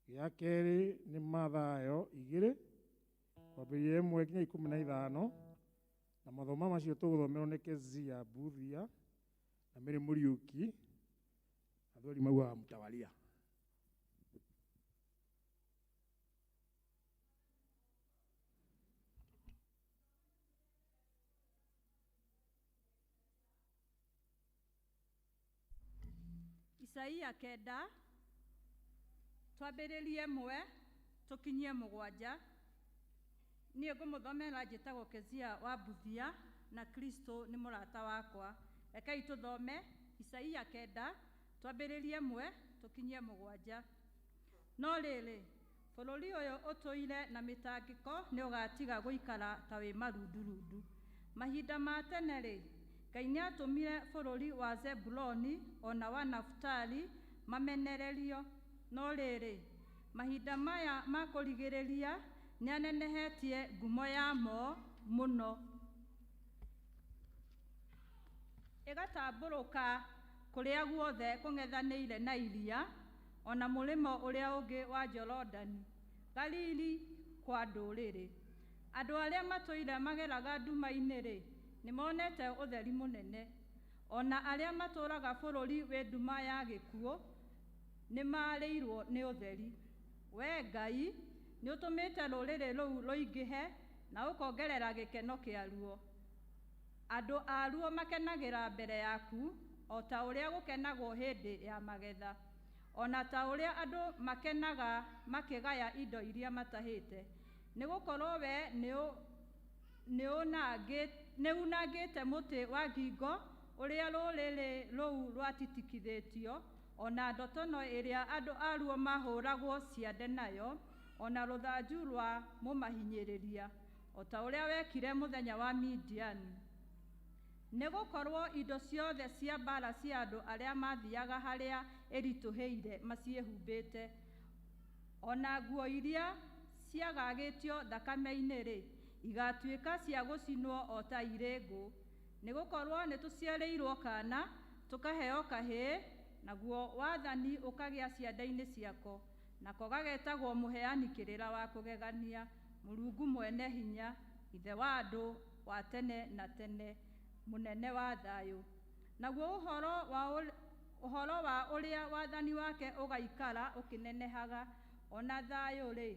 Gĩa kerĩ nĩ Mathayo 2, kwambĩrĩria 1 nginya 15. Na mathoma macio tũgũthomerwo nĩ Kezia Mbuthia na Mary Mũriũki, athweri maugaga mtawalia. Isaia 9, twambĩrĩrie 1 tũkinyie 7. Niĩ ngũmũthomera njĩtagwo Kezia wa Mbuthia na Kristo nĩ mũrata wakwa. Rekei tũthome Isaia 9, twambĩrĩrie 1 tũkinyie 7. No rĩrĩ, bũrũri ũyũ ũtũire na mĩtangĩko nĩ ũgatiga gũikara ta wĩ marundurundu. Mahinda ma tene-rĩ, Ngai nĩatũmire bũrũri wa Zebuloni ona wa Nafutali mamenererio. No rĩrĩ, mahinda maya ma kũrigĩrĩria nĩanenehetie ngumo yamo mũno, ĩgatambũrũka kũrĩa guothe kũng'ethanĩire na iria, ona mũrĩmo ũrĩa ũngĩ wa Jorodani, Galili kwa ndũrĩrĩ. Andũ arĩa matũire mageraga nduma-inĩ-rĩ, nĩmonete ũtheri mũnene. Ona arĩa matũũraga bũrũri wĩ nduma ya gĩkuũ nĩmarĩirwo nĩ ũtheri. We Ngai nĩũtũmĩte rũrĩrĩ rũu rũingĩhe na ũkongerera gĩkeno kĩaruo. Andũ aruo makenagĩra mbere yaku o ta ũrĩa gũkenagwo hĩndĩ ya magetha, ona ta ũrĩa andũ makenaga makĩgaya indo iria matahĩte. Nĩgũkorwo we nĩunangĩte mũtĩ wa ngingo ũrĩa rũrĩrĩ rũu rwatitikithĩtio, ona ndotono ĩrĩa andũ aruo mahũragwo ciande nayo, ona rũthanju rwa mũmahinyĩrĩria, o ta ũrĩa wekire mũthenya wa Midiani. Nĩgũkorwo indo ciothe cia mbaara cia andũ arĩa mathiiaga harĩa ĩritũhĩire maciĩhumbĩte, ona nguo iria ciagagĩtio thakame-inĩ-rĩ, igatuĩka cia gũcinwo o ta irĩ ngũ. Nĩgũkorwo nĩtũciarĩirwo kaana, tũkaheo kahĩĩ, naguo wathani ũkagĩa ciande-inĩ ciako, nako gagetagwo Mũheani Kĩrĩra wa Kũgegania, Mũrungu Mwene Hinya, Ithe wa andũ wa tene na tene, Mũnene wa Thayũ. Naguo ũhoro wa ũrĩa wathani wake ũgaikara ũkĩnenehaga, ona thayũ-rĩ,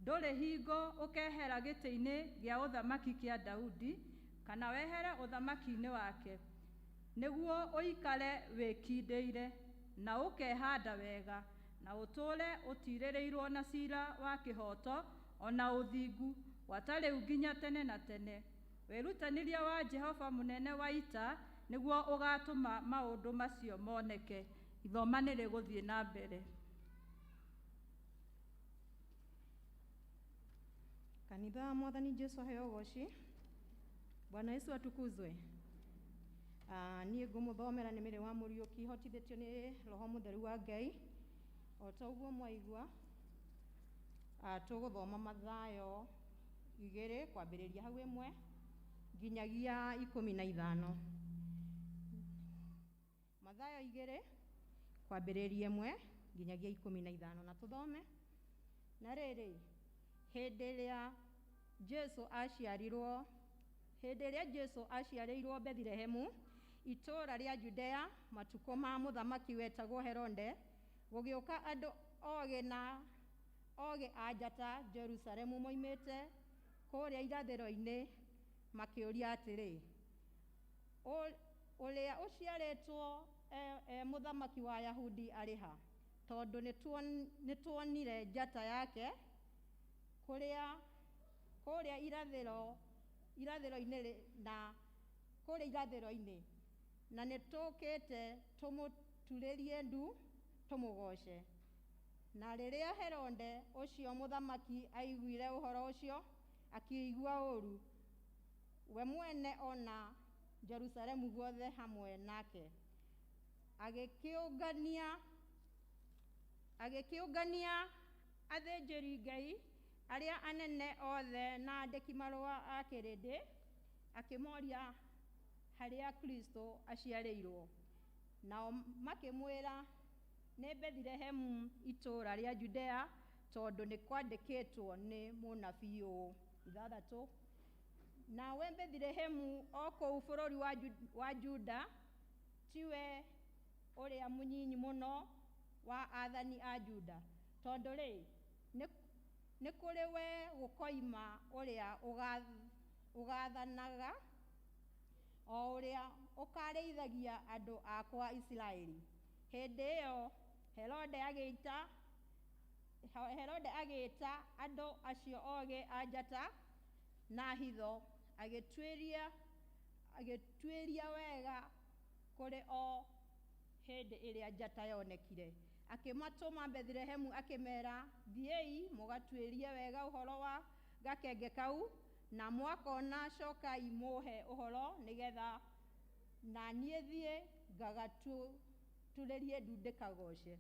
ndũrĩ hingo ũkehera gĩtĩ-inĩ gĩa ũthamaki kĩa Daudi, kana wehere ũthamaki-inĩ wake, nĩguo ũikare wĩkindĩire na ũkehanda wega, Na ũtũũre ũtiirĩrĩirwo na ciira wa kĩhooto o na ũthingu, gwata rĩu nginya tene na tene. Wĩrutanĩria wa Jehova mũnene wa ita nĩguo ũgaatũma maũndũ macio moneke. Ithoma nĩ rĩgũthiĩ na mbere. Kanitha wa Mwathani Jesu aheo ũgoci. Bwana Yesu atukuzwe. Niĩ ngũmũthomera nĩ mĩrĩ wa Mũriũki hotithĩtio nĩ Roho Mũtheru wa Ngai. O ta ũguo mwaigua, tũgũthoma Mathayo 2 kwambĩrĩria hau 1 nginyagia 15. Mathayo 2 kwambĩrĩria 1 nginyagia 15 na tũthome. Na rĩrĩ, hĩndĩ ĩrĩa Jesu aciarirwo, hĩndĩ ĩrĩa Jesu aciarĩirwo Bethlehemu, itũũra rĩa Judea, matukũ ma mũthamaki wetagwo Herode, gũgĩũka andũ ogĩ na ogĩ a njata Jerusalemu moimĩte kũrĩa irathĩro-inĩ, makĩũria atĩrĩ, ũrĩa ũciarĩtwo e mũthamaki wa Ayahudi arĩ ha? Tondũ nĩtuonire njata yake kũrĩa irathĩro-inĩ na kũrĩa irathĩro-inĩ, na nĩtũũkĩte tũmũturĩrie ndu tũmũgooce. Na rĩrĩa Herode ũcio mũthamaki aiguire ũhoro ũcio, akĩigua ũũru we mwene ona Jerusalemu guothe hamwe nake. Agĩkĩũngania athĩnjĩri-Ngai arĩa anene othe na andĩki marũa a kĩrĩndĩ, akĩmoria harĩa Kristo aciarĩirwo. Nao makĩmwĩra, nĩ Bethlehemu itũũra rĩa Judea, tondũ nĩ kwandĩkĩtwo nĩ mũnabii ũũ. 6. Nawe Bethlehemu o kũu bũrũri wa Juda, tiwe ũrĩa mũnyinyi mũno wa athani a Juda, tondũ rĩ, nĩ kũrĩ we gũkoima ũrĩa ũgaathanaga, o ũrĩa ũkarĩithagia andũ akwa Isiraeli. Hĩndĩ ĩyo Herode agĩĩta andũ acio ogĩ a njata na hitho, agĩtuĩria wega kũrĩ o hĩndĩ ĩrĩa njata yonekire. Akĩmatũma Bethlehemu akĩmeera, thiĩi mũgatuĩrie wega ũhoro wa gakenge kau, na mwakona cokai mũhe ũhoro, nĩgetha na niĩ thiĩ ngagaturĩrie ndu ndĩkagooce.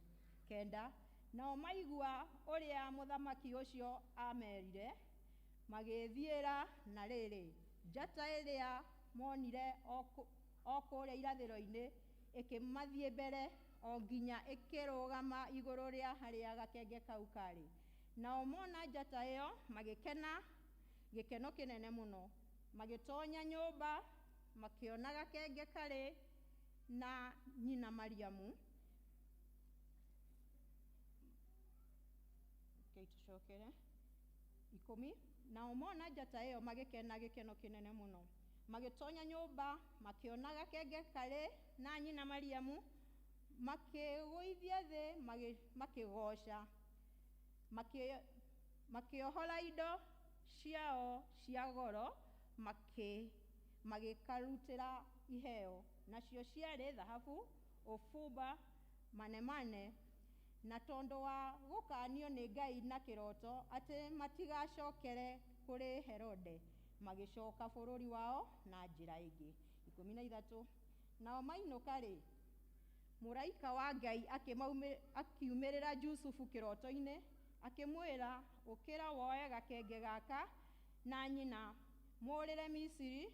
9. Nao maigua ũrĩa mũthamaki ũcio aamerire, magĩĩthiĩra. Na rĩrĩ, njata ĩrĩa monire o kũrĩa irathĩro-inĩ ĩkĩmathiĩ mbere o nginya ĩkĩrũgama igũrũ rĩa harĩa gakenge kau karĩ. Nao mona njata ĩyo magĩkena gĩkeno kĩnene mũno. Magĩtonya nyũmba, makĩona gakenge karĩ na nyina Mariamu. Tũcokere 10. Nao mona njata ĩyo magĩkena gĩkeno kĩnene mũno. Magĩtonya nyũmba, makĩona gakenge karĩ na nyina Mariamu, makĩgũithia thĩ, makĩgooca, makĩohora indo ciao cia goro, magĩkarutĩra iheo, nacio ciarĩ thahabu, ũbumba, manemane. Na tondũ wa gũkaanio nĩ Ngai na kĩroto atĩ matigacokere kũrĩ Herode, magĩcoka bũrũri wao na njĩra ĩngĩ. 13. Nao mainũka-rĩ, mũraika wa Ngai akiumĩrĩra Jusufu kĩroto-inĩ, akĩmwĩra, ũkĩra woe gakenge gaka na nyina, mũũrĩre Misiri,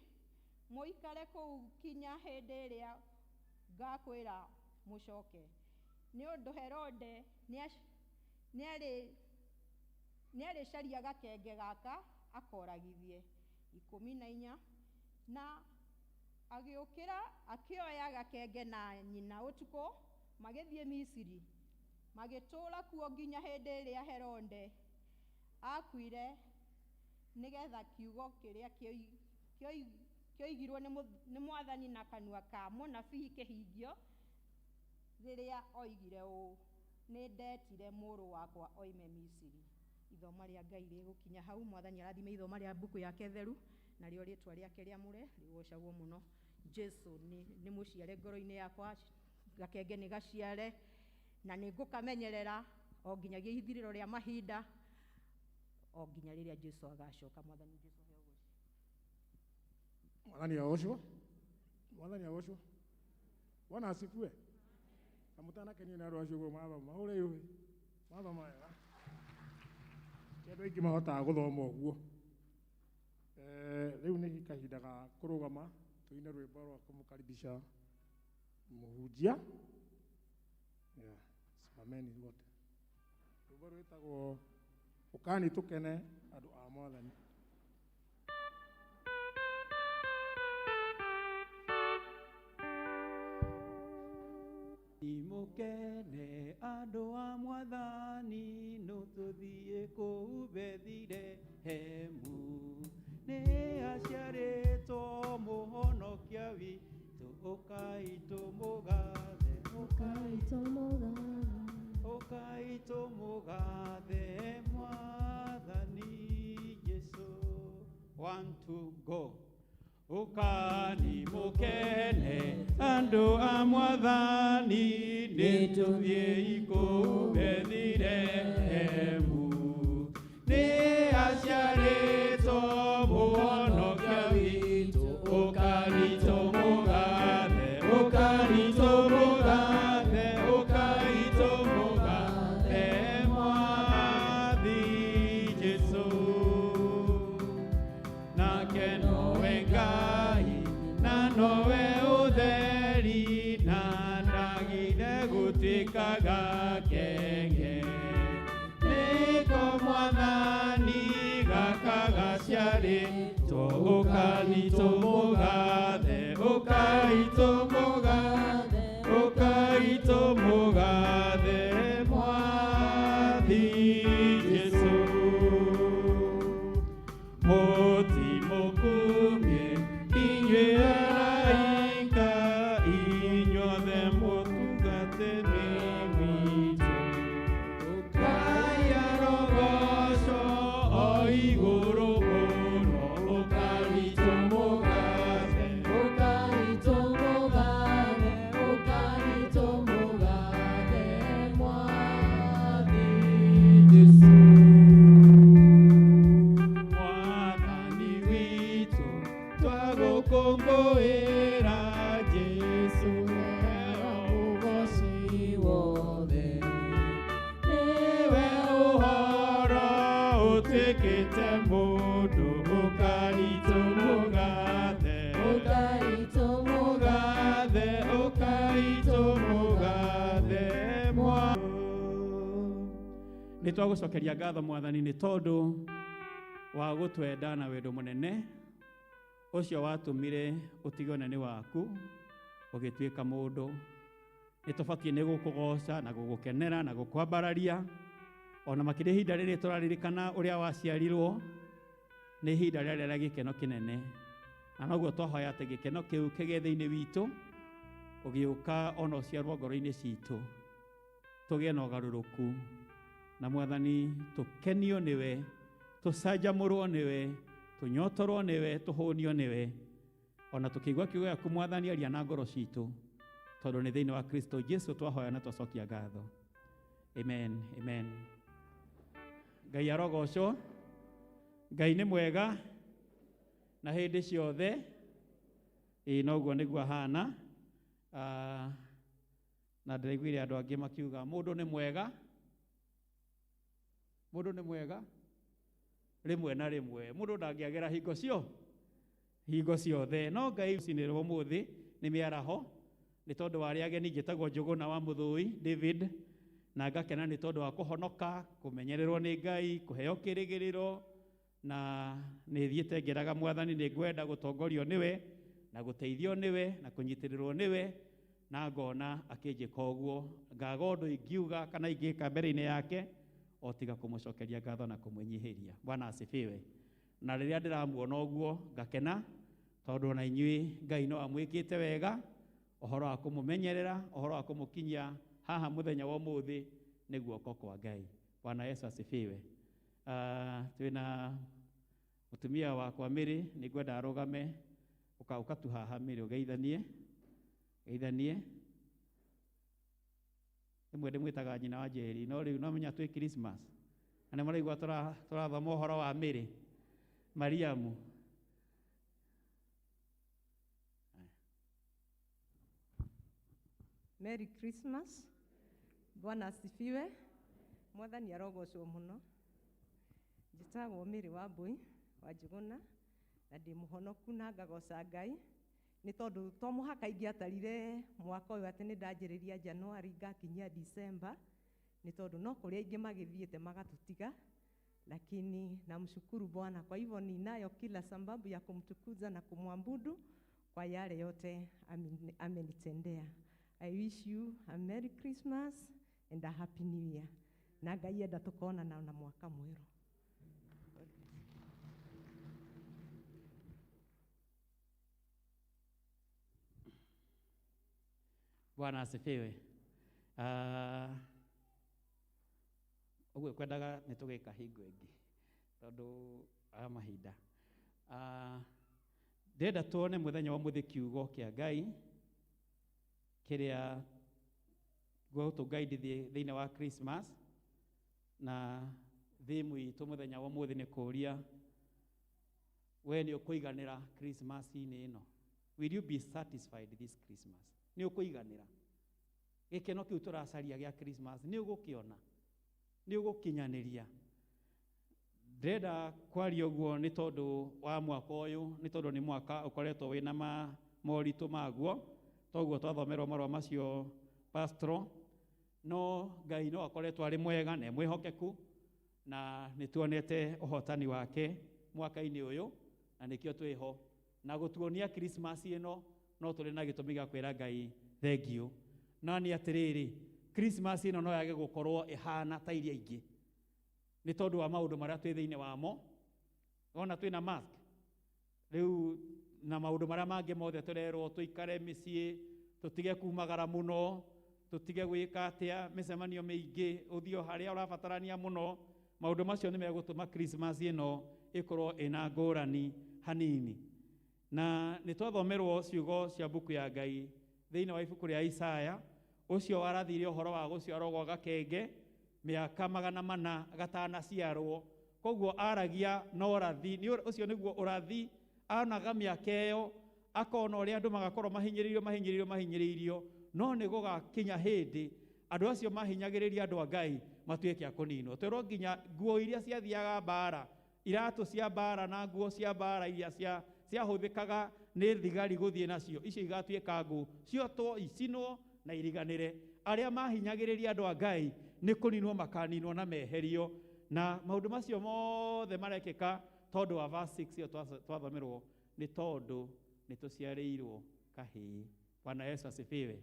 mũikare kũu kinya hĩndĩ ĩrĩa ngakwĩra mũcoke. Nĩ ũndũ Herode nĩarĩcaria gakenge gaka akoragithie. 14. Na agĩũkĩra akĩoya gakenge na nyina ũtukũ, magĩthiĩ Misiri, magĩtũũra kuo nginya hĩndĩ ĩrĩa Herode aakuire, nĩgetha kiugo kĩrĩa kĩoigirwo nĩ Mwathani na kanua ka mũnabii kĩhingio, rĩrĩa oigire ũũ, Nĩ ndetire mũrũ wakwa oime Misiri. Ithoma rĩa Ngai rĩgũkinya hau. Mwathani arathime ithoma rĩa mbuku yake theru, narĩo rĩtwa rĩake rĩamũre rĩgocagwo mũno. Jesu nĩ mũciare ngoro-inĩ yakwa, gakenge nĩ gaciare, na nĩ ngũkamenyerera o nginyagia ithirĩro rĩa mahinda, o nginya rĩrĩa Jesu agacoka. Mwathani Jesu aheo ũgoci. Mwathani agocwo. Mwathani agocwo. Bwana asifiwe. Na mutanakenio nĩ andũ acio ũguo mathoma. Mahũre iruhĩ. Mathoma wega. Ti andũ aingĩ mahotaga gũthoma ũguo. Rĩu nĩ kahinda ga kũrũgama tũine rwĩmbo rwa kũmũkaribisha mũhunjia. Yeah, simameni wote. Rwĩmbo rwĩtagwo Ũkani Tũkene Andũ a Mwathani. Imũkene andũ a Mwathani, no tũthiĩ kũu Bethilehemu. Nĩ aciarĩtwo mũhonokia witũ, ũkai tũmũgathe, ũkai tũmũgathe, ũkai tũmũgathe Mwathani Jesũ. 1, 2, go. Ũkani mũkene andũ a Mwathani, nĩ tũthiĩi kũu Bethilehemu. Nĩ aciarĩtwo mũhonokia witũ, ũkani tũmũgathe, ũkani tũmũgathe, ũkai tũmũgathe Mwathi Jesũ. Nake nowe Ngai, na nowe ũtheri, na ndagire gũtuĩka gakenge. Nĩko Mwathani gaka gaciarĩtwo, ũkani tũmũgathe, ũkai tũmũgathe, ũkai tũmũgathe Mwathi Jesũ. Mũtimũkumie inyuĩ araika, inyuothe mũtungatĩri witũ. Ngai arogocwo o igũrũ mũno, ũkai tũmũgathe, Ũkai tũmũgathe, ũkai tũmũgathe Mwathi Jesũ. Mwathani witũ twagũkũngũĩra, Jesũ heo ũgoci wothe. Nĩwe ũhoro ũtuĩkĩte mũndũ, ũkai tũmũgathe, Ũkai tũmũgathe, ũkai tũmũgathe mwa nĩ twagũcokeria ngatho Mwathani nĩ tondũ wa gũtwenda na wendo mũnene ũcio watũmire ũtige ũnene waku ũgĩtuĩka mũndũ. Nĩ tũbatiĩ nĩ gũkũgoca na gũgũkenera na gũkwambararia, ona makĩria ihinda rĩrĩ tũraririkana ũrĩa waciarirwo, nĩ ihinda rĩarĩ rĩa gĩkeno kĩnene, na noguo twahoya atĩ gĩkeno kĩu kĩgĩe thĩinĩ witũ, ũgĩũka ona ũciarwo ngoro-inĩ citũ, tũgĩe na ũgarũrũku, na Mwathani tũkenio nĩwe, tũcanjamũrwo nĩwe, tũnyotorwo nĩwe, tũhũnio nĩwe, ona tũkĩigua kiugo gĩaku Mwathani aria na ngoro citũ, tondũ nĩ thĩinĩ wa Kristo Jesu twahoya na twacokia ngatho. Amen, amen. Ngai arogocwo. Ngai nĩ mwega na hĩndĩ ciothe. Ĩĩ noguo nĩguo ahana. Na ndĩraiguire andũ angĩ makiuga mũndũ nĩ mwega, mũndũ nĩ mwega rĩmwe na rĩmwe, mũndũ ndangĩagĩra hingo ciothe. No Ngai cinĩrwo ũmũthĩ nĩ mĩaraho, nĩ tondũ wa arĩa ageni. Njĩtagwo Njũgũna wa Mũthũi David, na ngakena nĩ tondũ wa kũhonoka, kũmenyererwo nĩ Ngai, kũheo kĩrĩgĩrĩro, na nĩ thiĩte ngĩraga Mwathani nĩ ngwenda gũtongorio nĩwe na gũteithio nĩwe na kũnyitĩrĩrwo nĩwe, na ngona akĩnjĩka ũguo, ngaga ũndũ ingiuga kana ingĩka mbere-inĩ yake o tiga kũmũcokeria ngatho na kũmwĩnyihĩria. Bwana asifiwe. Na rĩrĩa ndĩramuona ũguo ngakena, tondũ ona inyuĩ Ngai no amwĩkĩte wega, ũhoro wa kũmũmenyerera, ũhoro wa kũmũkinyia haha mũthenya wa ũmũthĩ. Nĩ guoko kwa Ngai. Bwana Yesu asifiwe. Twĩna mũtumia wakwa Mary, nĩ ngwenda arũgame, ũka tu haha Mary, ũgeithanie geithanie. Rĩmwe ndĩmwĩtaga nyina wa Njeri, no rĩu no menya twĩ Christmas na nĩ maraigua tũrathoma ũhoro wa Mary Mariamu. Merry Christmas. Bwana asifiwe. Mwathani arogocwo muno. Njĩtagwo Mary Wambui wa Njũgũna na ndĩ mũhonoku na ngagoca Ngai nĩ tondũ to mũhaka ingĩatarire mwaka ũyũ atĩ nĩ ndanjĩrĩria January ngakinyia December, nĩ tondũ no kũrĩ aingĩ magĩthiĩte magatũtiga, lakini namshukuru Bwana. Kwa hivyo ninayo kila sababu ya kumtukuza na kumwabudu kwa yale yote amenitendea. I wish you a Merry Christmas and a Happy New Year. Na Ngai enda tukonana na mwaka mwerũ. Bwana asifiwe. Ũguo kwendaga nĩ tũgĩka hingo ĩngĩ tondũ aya mahinda. Ndĩrenda tuone mũthenya wa mũthĩ kiugo kĩa Ngai kĩrĩa gũtũguide thĩinĩ wa Christmas, na theme itũ mũthenya wa ũmũthĩ nĩ kũũria we nĩ ũkũiganĩra Christmas-inĩ ĩno. Will you be satisfied this Christmas? Nĩ ũkũiganĩra gĩkeno kĩu tũracaria gĩa Christmas, nĩ ũgũkĩona, nĩ ũgũkinyanĩria. Ndĩrenda kwaria ũguo nĩ tondũ wa mwaka ũyũ, nĩ tondũ nĩ mwaka ũkoretwo wĩna moritũ maguo, toguo twathomerwo marũa macio pastro, no Ngai no akoretwo arĩ mwega na mwĩhokeku, na nĩ tuonete ũhotani wake mwaka-inĩ ũyũ, na nĩkĩo twĩho na gũtuonia Christmas ĩno no tũrĩ na gĩtũmi gĩa kwĩra Ngai thank you. No nĩ atĩrĩrĩ, Christmas ĩno no yage gũkorwo ĩhana ta iria ingĩ nĩ tondũ wa maũndũ marĩa twĩ thĩinĩ wamo. Wona twĩna mask rĩu na maũndũ marĩa mangĩ mothe tũrerwo tũikare mĩciĩ, tũtige kumagara mũno, tũtige gwĩka atĩa mĩcemanio mĩingĩ, ũthiĩ o harĩa ũrabatarania mũno. Maũndũ macio nĩ megũtũma Christmas ĩno ĩkorwo ĩna ngũrani hanini. Na nĩ twathomerwo ciugo cia mbuku ya Ngai thĩinĩ wa ibuku rĩa Isaya, ũcio warathire ũhoro wa gũciarwo gwa gakenge mĩaka 400 gatanaciarwo. Koguo aragia na ũrathi, ũcio nĩguo ũrathi, onaga mĩaka ĩyo, akona ũrĩa andũ magakorwo mahinyĩrĩirio, mahinyĩrĩirio, mahinyĩrĩirio, no nĩ gũgakinya hĩndĩ andũ acio mahinyagĩrĩria andũ a Ngai matuĩke a kũninwo. Twerwo nginya nguo iria ciathiaga mbara, iratũ cia mbara na nguo cia mbara iria ciahũthĩkaga nĩ thigari gũthiĩ nacio, icio igatuĩka ngũ, ciotwo icinwo na iriganĩre. Arĩa mahinyagĩrĩria andũ a Ngai nĩ kũninwo makaninwo na meherio. Na maũndũ macio mothe marekĩka tondũ wa verse 6 ĩyo twathomerwo, nĩ tondũ nĩ tũciarĩirwo kahĩĩ. Bwana Yesu asifiwe.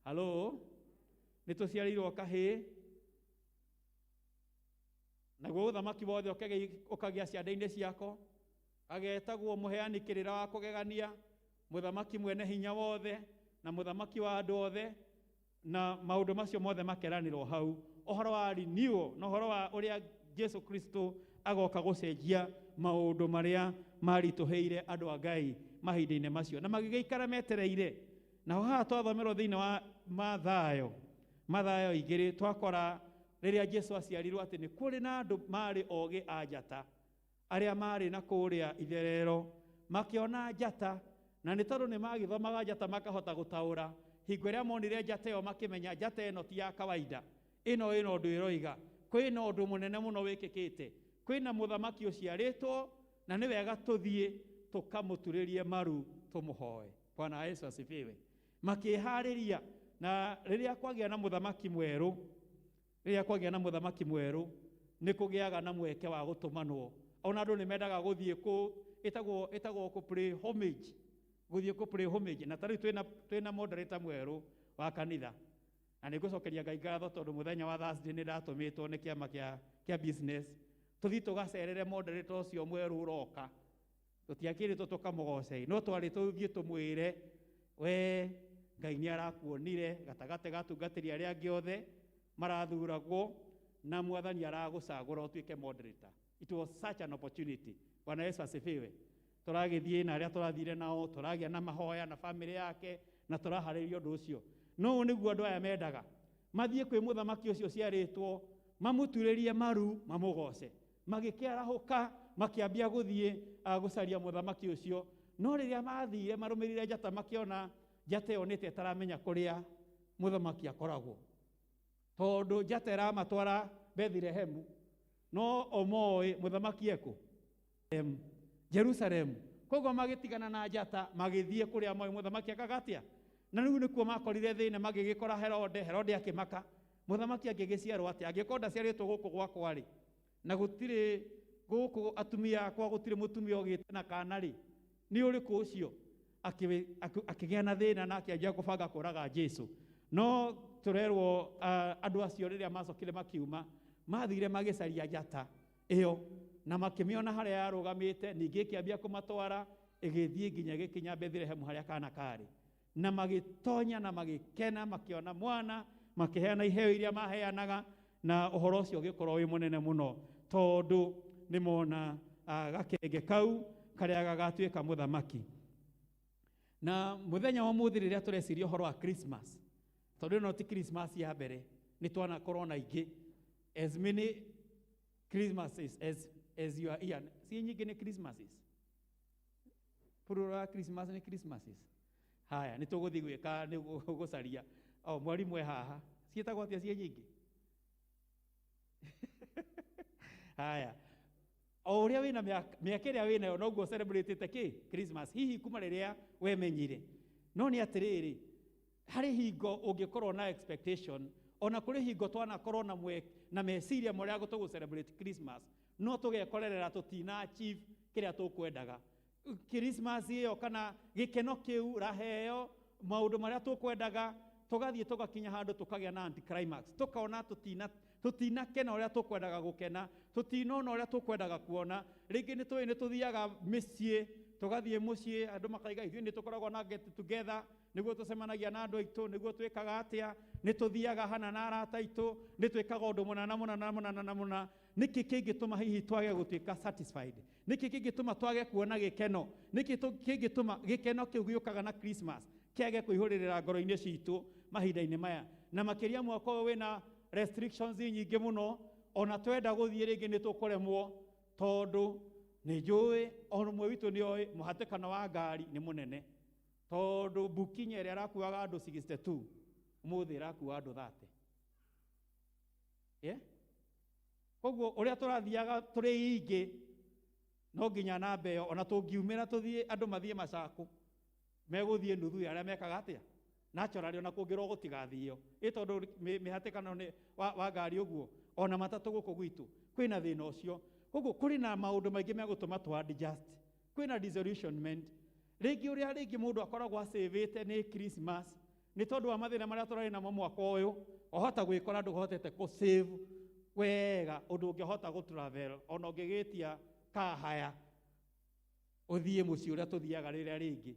Halo, nĩ tũciarĩirwo kahĩĩ, naguo ũthamaki wothe ũkagĩa ciande-inĩ ciako, agetagwo mũheani kĩrĩra wa kũgegania, mũthamaki mwene hinya wothe, na mũthamaki wa andũ othe, na maũndũ macio mothe makeranĩrwo hau. Ũhoro wa renewal na ũhoro wa ũrĩa Jesu Kristo agoka gũcenjia maũndũ marĩa maritũhĩire andũ a Ngai mahinda-inĩ macio, na magĩgĩikara metereire. Naho haha twathomerwo thĩinĩ wa Mathayo, Mathayo 2, twakora rĩrĩa Jesu aciarirwo atĩ nĩ kũrĩ na andũ marĩ ogĩ a njata, arĩa marĩ na kũrĩa itherero, makĩona njata, na nĩ tondũ nĩ magĩthomaga njata makahota gũtaũra. Hingo ĩrĩa monire njata ĩyo makĩmenya njata ĩno ti ya kawaida, ĩno ĩna ũndũ ĩroiga, kwĩna ũndũ mũnene mũno wĩkĩkĩte, kwĩna mũthamaki ũciarĩtwo, na nĩ wega tũthiĩ tũkamũturĩrie maru tũmũhoe. Bwana Yesu asifiwe. Makĩharĩria, na rĩrĩa kwagĩa na mũthamaki mwerũ, rĩrĩa kwagĩa na mũthamaki mwerũ nĩ kũgĩaga na mweke wa gũtũmanwo. Ona andũ nĩ mendaga gũthiĩ kũ ĩtagwo kũ pay homage, gũthiĩ kũ pay homage. Na ta rĩu twĩna moderator mwerũ wa kanitha, na nĩ ngũcokeria Ngai ngatho tondũ mũthenya wa Thursday nĩ ndatũmĩtwo nĩ kĩama kĩa business tũthiĩ tũgacerere moderator ũcio mwerũ ũroka. Tũtiakĩrĩtwo tũkamũgoce, no twarĩ tũthiĩ tũmwĩre we Ngai nĩ arakuonire gatagatĩ ga atungatĩri arĩa angĩ othe, Marathuragwo na mwathani aragũcagũra ũtuĩke moderator. It was such an opportunity. Bwana Yesu asifiwe. Tũragĩthiĩ na arĩa tũrathire nao, tũragĩa na mahoya na famĩlĩ yake na tũraharĩria ũndũ ũcio. No ũũ nĩguo andũ aya mendaga. Mathiĩ kwĩ mũthamaki ũcio ũciarĩtwo, mamũturĩrie maru, mamũgoce. Magĩkĩarahũka, makĩambia gũthiĩ gũcaria mũthamaki ũcio. No rĩrĩa mathire marũmĩrĩire njata, makĩona njata ĩyo nĩte ĩtaramenya kũrĩa mũthamaki akoragwo. Tondũ njata ĩramatwara Bethlehemu, no o moĩ mũthamaki ekũ? Jerusalemu. Koguo magĩtigana na njata, magĩthiĩ kũrĩa moĩ mũthamaki ekaga atĩa. Na rĩu nĩkuo makorire thĩna, magĩgĩkora Herode. Herode akĩmaka, mũthamaki angĩgĩciarwo atĩa angĩkorwo ndaciarĩtwo gũkũ gwakwa rĩ, na gũtirĩ gũkũ atumia akwa, gũtirĩ mũtumia ũgĩte na kana rĩ, nĩ ũrĩkũ ũcio? Akĩgĩa na thĩna na akĩanjia kũbanga kũraga Jesu. No tũrerwo andũ acio rĩrĩa macokire makiuma, mathire magĩcaria njata ĩyo na makĩmĩona harĩa yarũgamĩte, ningĩ ĩkĩambia kũmatwara ĩgĩthiĩ nginya ĩgĩkinya Bethlehemu harĩa kana karĩ. Na magĩtonya na magĩkena, makĩona mwana, makĩheana iheo iria maheanaga, na ũhoro ũcio ũgĩkorwo wĩ mũnene mũno tondũ nĩmona gakenge kau karĩa gagatuĩka mũthamaki. Na mũthenya wa ũmũthĩ rĩrĩa tũreciria ũhoro wa Christmas, tondũ ĩno ti Christmas ya mbere, nĩ twanakorwo na ingĩ, as many Christmases as you are here. Si nyingĩ nĩ Christmases, plural wa Christmas nĩ Christmases. Haya, nĩ tũgũthiĩ gwĩka nĩ gũcaria. O mwarimũ e haha, ciĩtagwo atĩa ciĩ nyingĩ? Haya, o ũrĩa wĩna mĩaka ĩrĩa wĩnayo noguo celebrate kĩ Christmas, hihi kuma rĩrĩa wemenyire. No nĩ atĩrĩrĩ, harĩ hingo ũngĩkorwo na expectation, ona kũrĩ hingo twanakorwo na meciria marĩa tũgũ celebrate Christmas, no tũgekorerera tũtina achieve kĩrĩa tũkwendaga. Christmas ĩyo kana gĩkeno kĩu raheo maũndũ marĩa tũkwendaga, tũgathiĩ tũgakinya handũ tũkagĩa na anticlimax, tũkaona tũtinakena ũrĩa tũkwendaga gũkena, tũtinona ũrĩa tũkwendaga kuona. Rĩngĩ nĩ tũĩ nĩ tũthiaga mĩciĩ, tũgathiĩ mũciĩ andũ makaiga ithuĩ nĩ tũkoragwo na get together, nĩguo tũcemanagia na andũ aitũ, nĩguo twĩkaga atĩa, nĩ tũthiaga hana na arata aitũ, nĩ twĩkaga ũndũ mũna na mũna na mũna na mũna. Nĩkĩ kĩngĩtũma hihi twage gũtuĩka satisfied? Nĩkĩ kĩngĩtũma twage kuona gĩkeno? Nĩkĩ kĩngĩtũma gĩkeno kĩu gĩũkaga na Christmas kĩage kũihũrĩrĩra ngoro-inĩ citũ mahinda-inĩ maya? Na makĩria mwaka ũyũ wĩna restrictions nyingĩ mũno, ona twenda gũthiĩ rĩngĩ nĩ tũkũremwo, tondũ nĩ njũĩ o ũmwe witũ nĩ oĩ mũhatĩkano wa ngari nĩ mũnene, tondũ booking ĩrĩa ĩrakuaga andũ 62 ũmũthĩ ĩrakua andũ 30. Yeah? Koguo ũrĩa tũrathiaga tũrĩ ingĩ no nginya namba ĩyo ona tũngiumĩra tũthiĩ andũ mathiĩ macakũ megũthiĩ nuthu ya arĩa mekaga atĩa naturally, ona kũngĩrwo gũtigathio ĩ tondũ mĩhatĩkano nĩ wa ngari ũguo, ona matatũ gũkũ gwitũ kwĩna thĩna ũcio. Koguo kũrĩ na maũndũ maingĩ megũtũma tũ adjust, kwĩna disillusionment rĩngĩ ũrĩa rĩngĩ mũndũ akoragwo acĩvĩte nĩ Christmas nĩ tondũ wa mathĩna marĩa tũrarĩ namo mwaka ũyũ, wahota gwĩkora ndũhotete kũ save wega ũndũ ũngĩhota gũ travel, ona ũngĩgĩtia kahaya ũthiĩ mũciĩ ũrĩa tũthiaga rĩrĩa rĩngĩ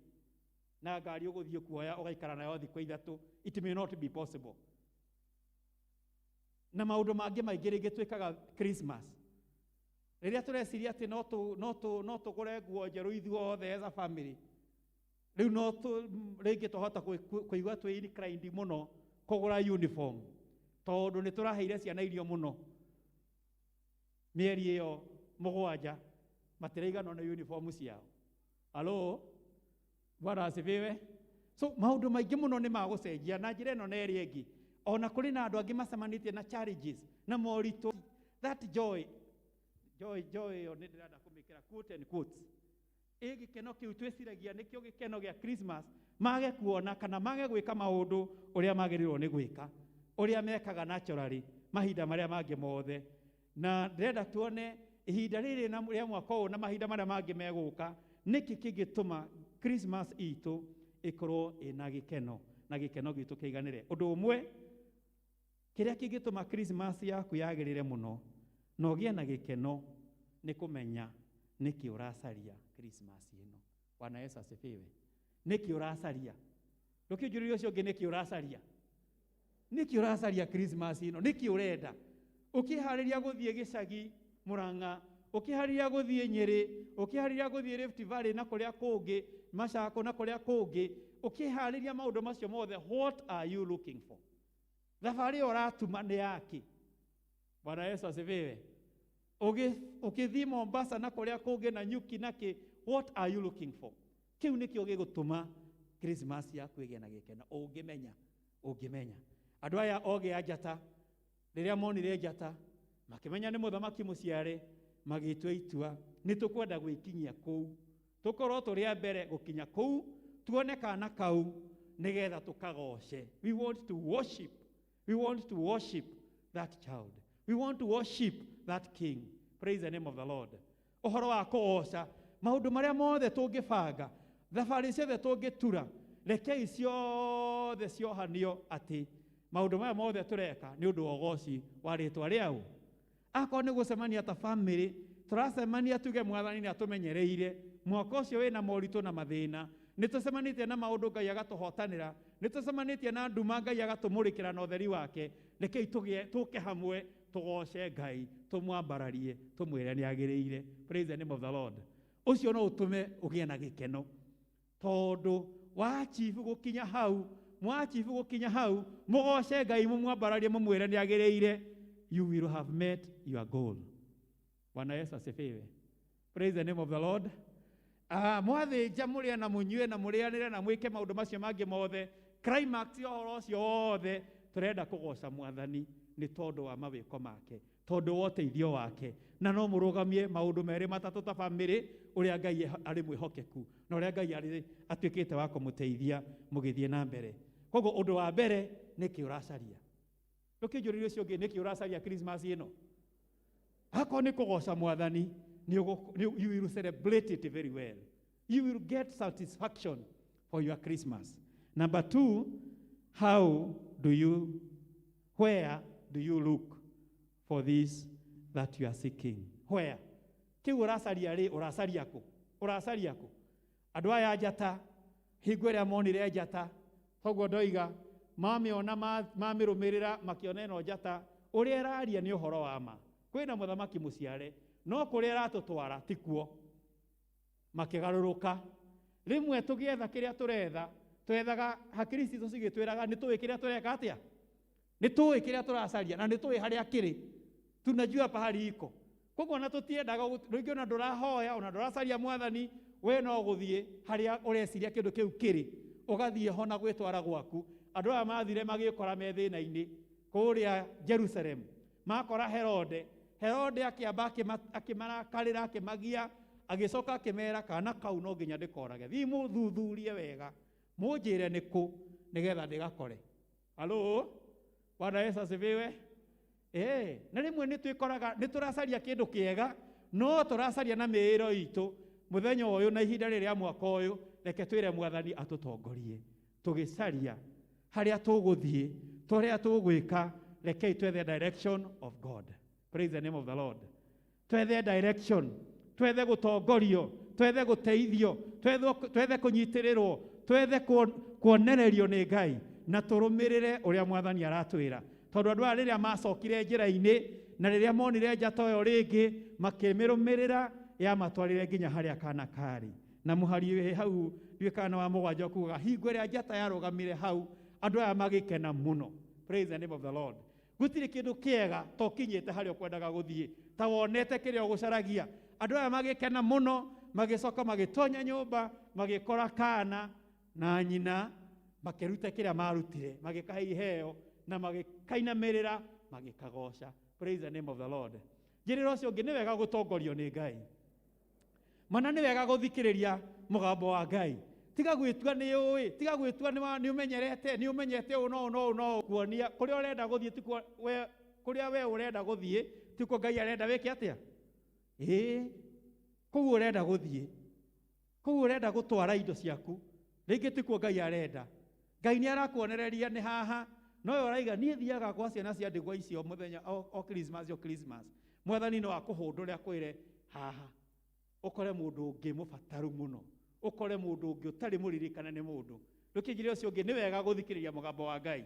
na ngari ũgũthiĩ kuoya ũgaikara nayo thikũ ithatũ, it may not be possible. Na maũndũ mangĩ maingĩ rĩngĩ twĩkaga Christmas rĩrĩa tũreciria atĩ no tũgũre nguo njerũ ithuothe as a family, rĩu no rĩngĩ twahota kũigua twĩ inclined mũno kũgũra uniform tondũ nĩ tũraheire ciana irio mũno mĩeri ĩyo mũgwanja, matiraiganwo na uniform ciao. Alo, Bwana asifiwe. So maũndũ maingĩ mũno nĩ magũcenjia na njĩra ĩno na ĩrĩa ĩngĩ. Ona kũrĩ na andũ angĩ macemanĩtie na challenges na moritũ. That joy, joy, joy ĩyo nĩ ndĩrenda kũmĩkĩra quote and quotes. Ĩ gĩkeno kĩu twĩciragia nĩkĩo gĩkeno gĩa Christmas, mage kuona kana mage gwĩka maũndũ ũrĩa magĩrĩirwo nĩ gwĩka, ũrĩa mekaga naturally mahinda marĩa mangĩ mothe. Na ndĩrenda tuone ihinda rĩrĩ na rĩa mwaka ũyũ na mahinda marĩa mangĩ megũka, nĩkĩ kĩngĩtũma Christmas itũ ĩkorwo ĩna gĩkeno na gĩkeno gitũ kĩiganĩre. Ũndũ ũmwe kĩrĩa kĩngĩtũma Christmas yaku yagĩrĩre mũno na ũgĩe na gĩkeno nĩ kũmenya nĩkĩ ũracaria Christmas ĩno. Bwana Yesu asifiwe. Nĩkĩ ũracaria? Ndũkĩnjũrĩrie ũcio ũngĩ nĩkĩ ũracaria? Nĩkĩ ũracaria Christmas ĩno? Nĩkĩ ũrenda? Ũkĩharĩria gũthiĩ gĩcagi Murang'a, ũkĩharĩria gũthiĩ Nyĩrĩ, ũkĩharĩria gũthiĩ Rift Valley na kũrĩa kũngĩ, Machakos na kũrĩa kũngĩ, ũkĩharĩria maũndũ macio mothe, what are you looking for? Thabarĩ ĩyo ũratuma nĩ yaki? Bwana Yesu asifiwe. Ũkĩthiĩ Mombasa na kũrĩa kũngĩ na Nyuki na kĩ, what are you looking for? Kĩu nĩkĩo gĩgũtũma Christmas yaku ĩgĩe na gĩkeno. Ũngĩmenya, ũngĩmenya. Andũ aya ogĩ a njata, rĩrĩa monire njata, makĩmenya nĩ mũthamaki mũciare, magĩtua itua, nĩ tũkwenda gwĩkinyia kũu. Tũkorwo tũrĩ a mbere gũkinya kũu, tuone kana kau, nĩgetha tũkagoce. We want to worship. We want to worship that child. We want to worship that king. Praise the name of the Lord. Ũhoro wa kũgoca, maũndũ marĩa mothe tũngĩbanga, thabarĩ ciothe tũngĩtura, rekei ciothe ciohanio atĩ maũndũ maya mothe tũreka nĩ ũndũ wa ũgoci wa rĩtwa rĩau. Akorwo nĩ gũcemania ta family, tũracemania tuge Mwathani nĩ atũmenyereire, mwaka ũcio wĩna moritũ na mathĩna, nĩ tũcemanĩtie na maũndũ Ngai agatũhotanĩra, nĩ tũcemanĩtie na nduma Ngai agatũmũrĩkĩra na ũtheri wake, rekei tũgĩe tũke hamwe tũgoce Ngai, tũmwambararie, tũmwĩre nĩ agĩrĩire. Praise the name of the Lord. Ũcio no ũtũme ũgĩe na gĩkeno, tondũ wachibu gũkinya hau, mwachibu gũkinya hau, mũgoce Ngai, mũmwambararie, mũmwĩre nĩ agĩrĩire, you will have met your goal. Bwana Yesu asifiwe. Praise the name of the Lord. Mwathĩnja mũrĩe na mũnyue na mũrĩanĩre na mwĩke maũndũ macio mangĩ mothe, climax ya ũhoro ũcio wothe, tũrenda kũgoca Mwathani nĩ tondũ wa mawĩko make, tondũ wa ũteithio wake, na no mũrũgamie maũndũ merĩ matatũ ta bamĩrĩ, ũrĩa Ngai arĩ mwĩhokeku na ũrĩa Ngai arĩ atuĩkĩte wa kũmũteithia mũgĩthiĩ na mbere. Koguo ũndũ wa mbere, nĩkĩ ũracaria? Ndũkĩnjũrĩrie ũcio ũngĩ, nĩkĩ ũracaria Christmas ĩno? Akorwo nĩ kũgoca Mwathani, you will celebrate it very well. You will get satisfaction for your Christmas. Number two, where do you look for this that you are seeking? Where? Kĩu ũracaria rĩ, ũracaria kũ? Ũracaria kũ? Andũ aya njata, hingo ĩrĩa monire njata, toguo ndoiga, mamĩona, mamĩrũmĩrĩra, makĩona ĩno njata, ũrĩa ĩraria nĩ ũhoro wa ma. Kwĩna mũthamaki mũciare, no kũrĩa ĩratũtwara tikuo. Makĩgarũrũka. Rĩmwe tũgĩetha kĩrĩa tũretha, twethaga hakiri citũ cigĩtwĩraga nĩ tũĩ kĩrĩa tũreka atĩa? Nĩ tũĩ kĩrĩa tũracaria na nĩ tũĩ harĩa kĩrĩ. Tunajua pahali iko. Koguo ona tũtiendaga rĩngĩ ona ndũrahoya, ona ndũracaria Mwathani, we no gũthiĩ harĩa ũreciria kĩndũ kĩu kĩrĩ, ũgathiĩ ho na gwĩtwara gwaku. Andũ aya mathire magĩkora me thĩna-inĩ kũrĩa Jerusalem. Makora Herode. Herode akĩamba akĩmarakarĩra, akĩmagia, agĩcoka akĩmera kana kau no nginya ndĩkorage. Thiĩ mũthuthurie wega, mũnjĩre nĩ kũ nĩgetha ndĩgakore. Halo? Bwana Yesu asifiwe. Na rĩmwe nĩ twĩkoraga nĩ tũracaria kĩndũ kĩega, no tũracaria na mĩĩro itũ. Mũthenya ũyũ na ihinda rĩrĩa mwaka ũyũ, reke twĩre Mwathani atũtongorie. Tũgĩcaria harĩa tũgũthiĩ, tũrĩa tũgwĩka, rekei twethe direction of God. Praise the name of the Lord. Twethe direction, twethe gũtongorio, twethe gũteithio, twethe kũnyitĩrĩrwo, twethe kuonererio nĩ Ngai, na tũrũmĩrĩre ũrĩa Mwathani aratwĩra. Tondũ andũ aya rĩrĩa macokire njĩra-inĩ, na rĩrĩa monire njata ĩyo rĩngĩ, makĩmĩrũmĩrĩra, yamatwarire nginya harĩa kana karĩ. Na mũhari wĩ hau, ndiũĩ kana wa mũgwanja ũkugaga, hingo ĩrĩa njata yarũgamire hau, andũ aya magĩkena mũno. Praise the name of the Lord. Gũtirĩ kĩndũ kĩega ta ũkinyĩte harĩa ũkwendaga gũthiĩ, ta wonete kĩrĩa ũgũcaragia. Andũ aya magĩkena mũno, magĩcoka magĩtonya nyũmba, magĩkora kana na nyina, makĩruta kĩrĩa marutire, magĩkahe iheo na magĩkainamĩrĩra, magĩkagoca. Praise the name of the Lord. Njĩrĩra ũcio ũngĩ, nĩ wega gũtongorio nĩ Ngai. Mana nĩ wega gũthikĩrĩria mũgambo wa Ngai. Tiga gwĩtua nĩ ũĩ, tiga gwĩtua nĩ ũmenyerete, nĩ ũmenyete ũũ no ũũ no ũũ no ũũ. Kuonia kũrĩa ũrenda gũthiĩ tikuo we, kũrĩa we ũrenda gũthiĩ tikuo Ngai arenda wĩke atĩa? Ĩĩ, kũu ũrenda gũthiĩ, kũu ũrenda gũtwara indo ciaku, rĩngĩ tikuo Ngai arenda. Ngai nĩ arakuonereria nĩ haha, no we ũraiga niĩ thiaga gwa ciana cia ndigwa icio mũthenya o Christmas, o Christmas. Mwathani no akũhũndũre akwĩre haha, ũkore mũndũ ũngĩ mũbataru mũno, ũkore mũndũ ũngĩ ũtarĩ mũririkane nĩ mũndũ. Ndũkĩnjĩre ũcio ũngĩ, nĩ wega gũthikĩrĩria mũgambo wa Ngai.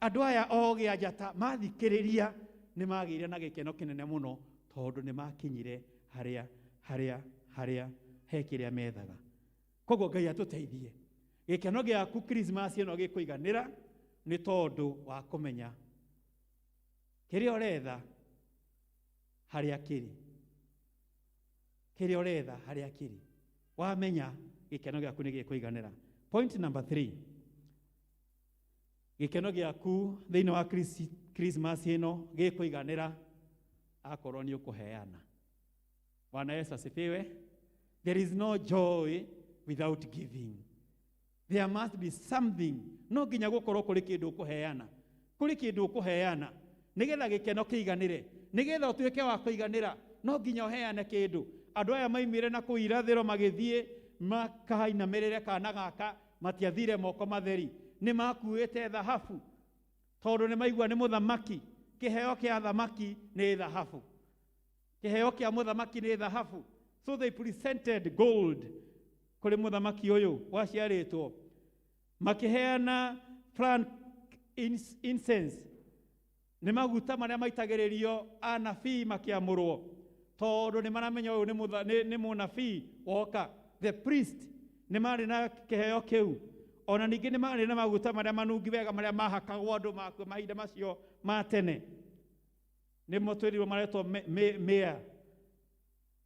Andũ aya ogĩ a njata mathikĩrĩria nĩ magĩire na gĩkeno kĩnene mũno tondũ nĩ makinyire harĩa harĩa harĩa he kĩrĩa methaga. Koguo Ngai atũteithie. Gĩkeno gĩaku Christmas ĩno gĩkũiganĩra nĩ tondũ wa kũmenya kĩrĩa ũretha harĩa kĩrĩ. Kĩrĩa ũretha harĩa kĩrĩ. Wamenya gĩkeno gĩaku nĩ gĩkũiganĩra. Point number 3. Gĩkeno gĩaku thĩinĩ wa Christmas ĩno gĩkũiganĩra akorwo nĩ ũkũheana. Bwana Yesu asifiwe. There is no joy without giving. There must be something. No nginya gũkorwo kũrĩ kĩndũ ũkũheana. Kũrĩ kĩndũ ũkũheana nĩgetha gĩkeno kĩiganĩre, nĩgetha ũtuĩke wa kũiganĩra, no nginya ũheane kĩndũ. Andũ aya maimire na kũu irathĩro magĩthiĩ makainamĩrĩre kana gaka, matiathire moko matheri, nĩ makuĩte thahabu tondũ nĩ maigua nĩ mũthamaki. Kĩheo kĩa thamaki nĩ thahabu. Kĩheo kĩa mũthamaki nĩ thahabu. So they presented gold kũrĩ mũthamaki ũyũ waciarĩtwo. Makĩheana frankincense, nĩ maguta marĩa maitagĩrĩrio anabii makĩamũrwo, tondũ nĩ maramenya ũyũ nĩ mũnabii woka. The priest nĩ marĩ na kĩheo kĩu. Ona ningĩ nĩ marĩ na maguta marĩa manungi wega marĩa mahakagwo andũ makua mahinda macio ma tene. Nĩmo twĩrirwo maretwo mĩa.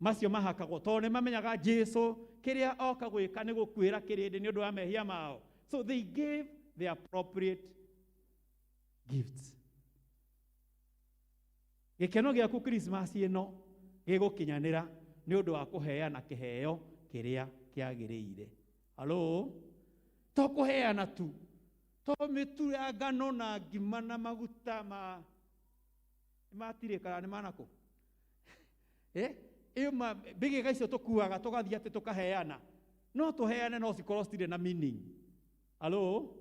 Macio mahakagwo tondũ nĩ mamenyaga Jesu kĩrĩa oka gwĩka nĩ gũkuĩra kĩrĩndĩ nĩ ũndũ wa mehia mao. So they gave the appropriate gifts. Gĩkeno gĩaku Christmas ĩno gĩgũkinyanĩra nĩ ũndũ wa kũheana kĩheo kĩrĩa kĩagĩrĩire. Hello? To kũheana tu, to mĩtu ya ngano na ngima na maguta ma matirĩ kana nĩ manakũ? Ĩyo mbĩgĩga icio tũkuaga tũgathiĩ atĩ tũkaheana. No tũheane no cikorwo citirĩ na meaning. Hello?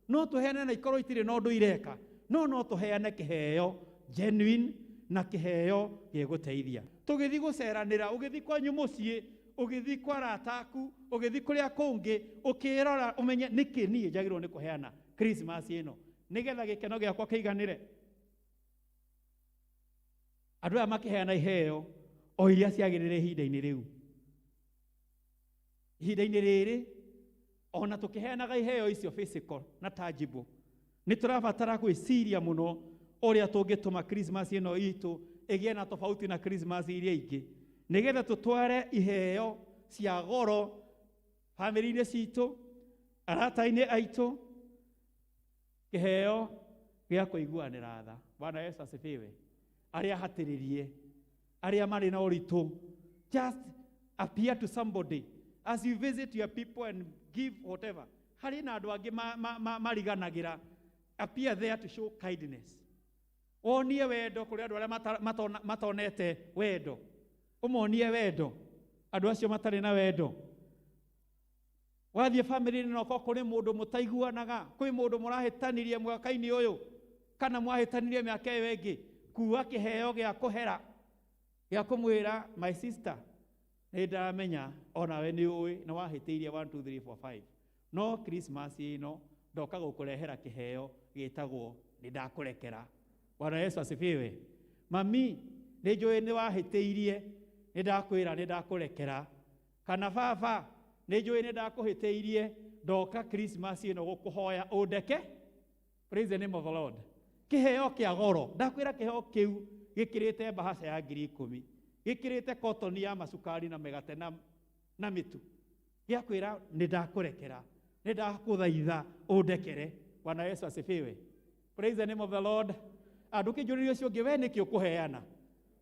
No tũheane na ikorwo itirĩ na ũndũ ireka. No no tũheane kĩheo genuine na kĩheo gĩgũteithia. Tũgĩthiĩ gũceranĩra, ũgĩthiĩ kwanyu mũciĩ, ũgĩthiĩ kwa arata aku, ũgĩthiĩ kũrĩa kũngĩ, ũkĩrora ũmenye nĩkĩ niĩ njagĩrĩirwo nĩ kũheana Christmas ĩno nĩgetha gĩkeno gĩakwa kĩiganĩre. Andũ aya makĩheana iheo o iria ciagĩrĩire ihinda-inĩ rĩu. Ihinda-inĩ rĩrĩ ona tũkĩheanaga iheo icio physical na tangible, nĩ tũrabatara gwĩciria mũno ũrĩa tũngĩtũma Christmas ĩno itũ ĩgĩe na tofauti na Christmas iria ingĩ, nĩgetha tũtware iheo cia goro bamĩrĩ-inĩ citũ, arata-inĩ aitũ, kĩheo gĩa kũiguanĩra tha. Bwana Yesu asifiwe. Arĩa hatĩrĩrie, arĩa marĩ na ũritũ, just appear to somebody as you visit your people and give whatever. Harĩ na andũ angĩ mariganagĩra. Appear there to show kindness. Wonie wendo kũrĩ andũ arĩa matonete wendo. Ũmonie wendo andũ acio matarĩ na wendo. Wathiĩ bamĩrĩ-inĩ na ũkorwo kũrĩ mũndũ mũtaiguanaga, kwĩ mũndũ mũrahĩtanirie mwaka-inĩ ũyũ kana mwahĩtanirie mĩaka ĩyo ĩngĩ, kua kĩheo gĩa kũhera, gĩa kũmwĩra my sister, nĩ ndamenya onawe nĩ ũĩ nĩ wahĩtĩirie 1 2 3 4 5, no Christmas ĩno ndoka gũkũrehera kĩheo gĩtagwo nĩ ndakũrekera. Bwana Yesu asifiwe. Mami, nĩ njũĩ nĩ wahĩtĩirie, nĩ ndakwĩra nĩ ndakũrekera. Kana baba, nĩ njũĩ nĩ ndakũhĩtĩirie, ndoka Christmas ĩno gũkũhoya ũndeke. Praise the name of the Lord. Kĩheo kĩa goro, ndakwĩra kĩheo kĩu gĩkĩrĩte mbahaca ya ngiri ikũmi, gĩkĩrĩte kotoni ya macukari na mĩgate na mĩtu. Gĩakwĩra nĩ ndakũrekera, nĩ ndakũthaitha ũndekere. Bwana Yesu asifiwe. Praise the name of the Lord. Andũ kĩnjũrĩrie ũcio ũngĩ, we nĩkĩ ũkũheana?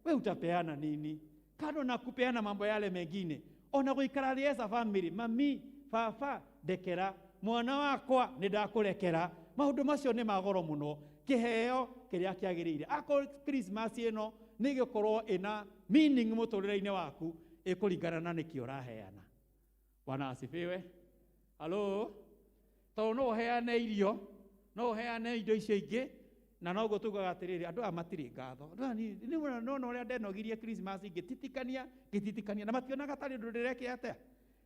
We utapeana nini? Kando na kupeana mambo yale mengine, ona gũikara thĩ as a family, mami, baba, ndekera, mwana wakwa nĩ ndakũrekera. Maũndũ macio nĩ ma goro mũno. Kĩheo kĩrĩa kĩagĩrĩire. Akorwo Christmas ĩno nĩ ĩgũkorwo ĩna meaning mũtũrĩre-inĩ waku, ĩkũringana na nĩkĩ ũraheana. Bwana asifiwe. Hello? Tondũ no ũheane irio, no ũheane indo icio ingĩ, na noguo tugaga atĩrĩrĩ, andũ aya matirĩ ngatho. Andũ aya nĩ nona ũrĩa ndenogirie Christmas ngĩtitikania, ngĩtitikania, na mationaga tarĩ ũndũ ndĩrekire atĩa?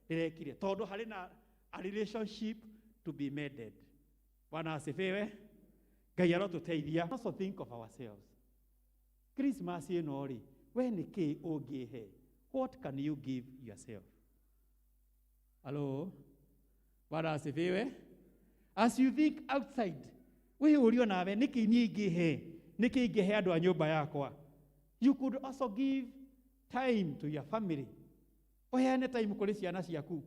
Ndĩrekire. Tondũ harĩ na a relationship to be mended. Bwana asifiwe. Ngai arotũteithia. Also think of ourselves. Christmas ĩno rĩ, we nĩ kĩ ũngĩhe? What can you give yourself? Hello? Bwana asifiwe. As you think outside, wĩyũrie nawe nĩkĩ niĩ ingĩhe? Nĩkĩ ingĩhe andũ a nyũmba yakwa? You could also give time to your family. Ũheane time kũrĩ ciana ciaku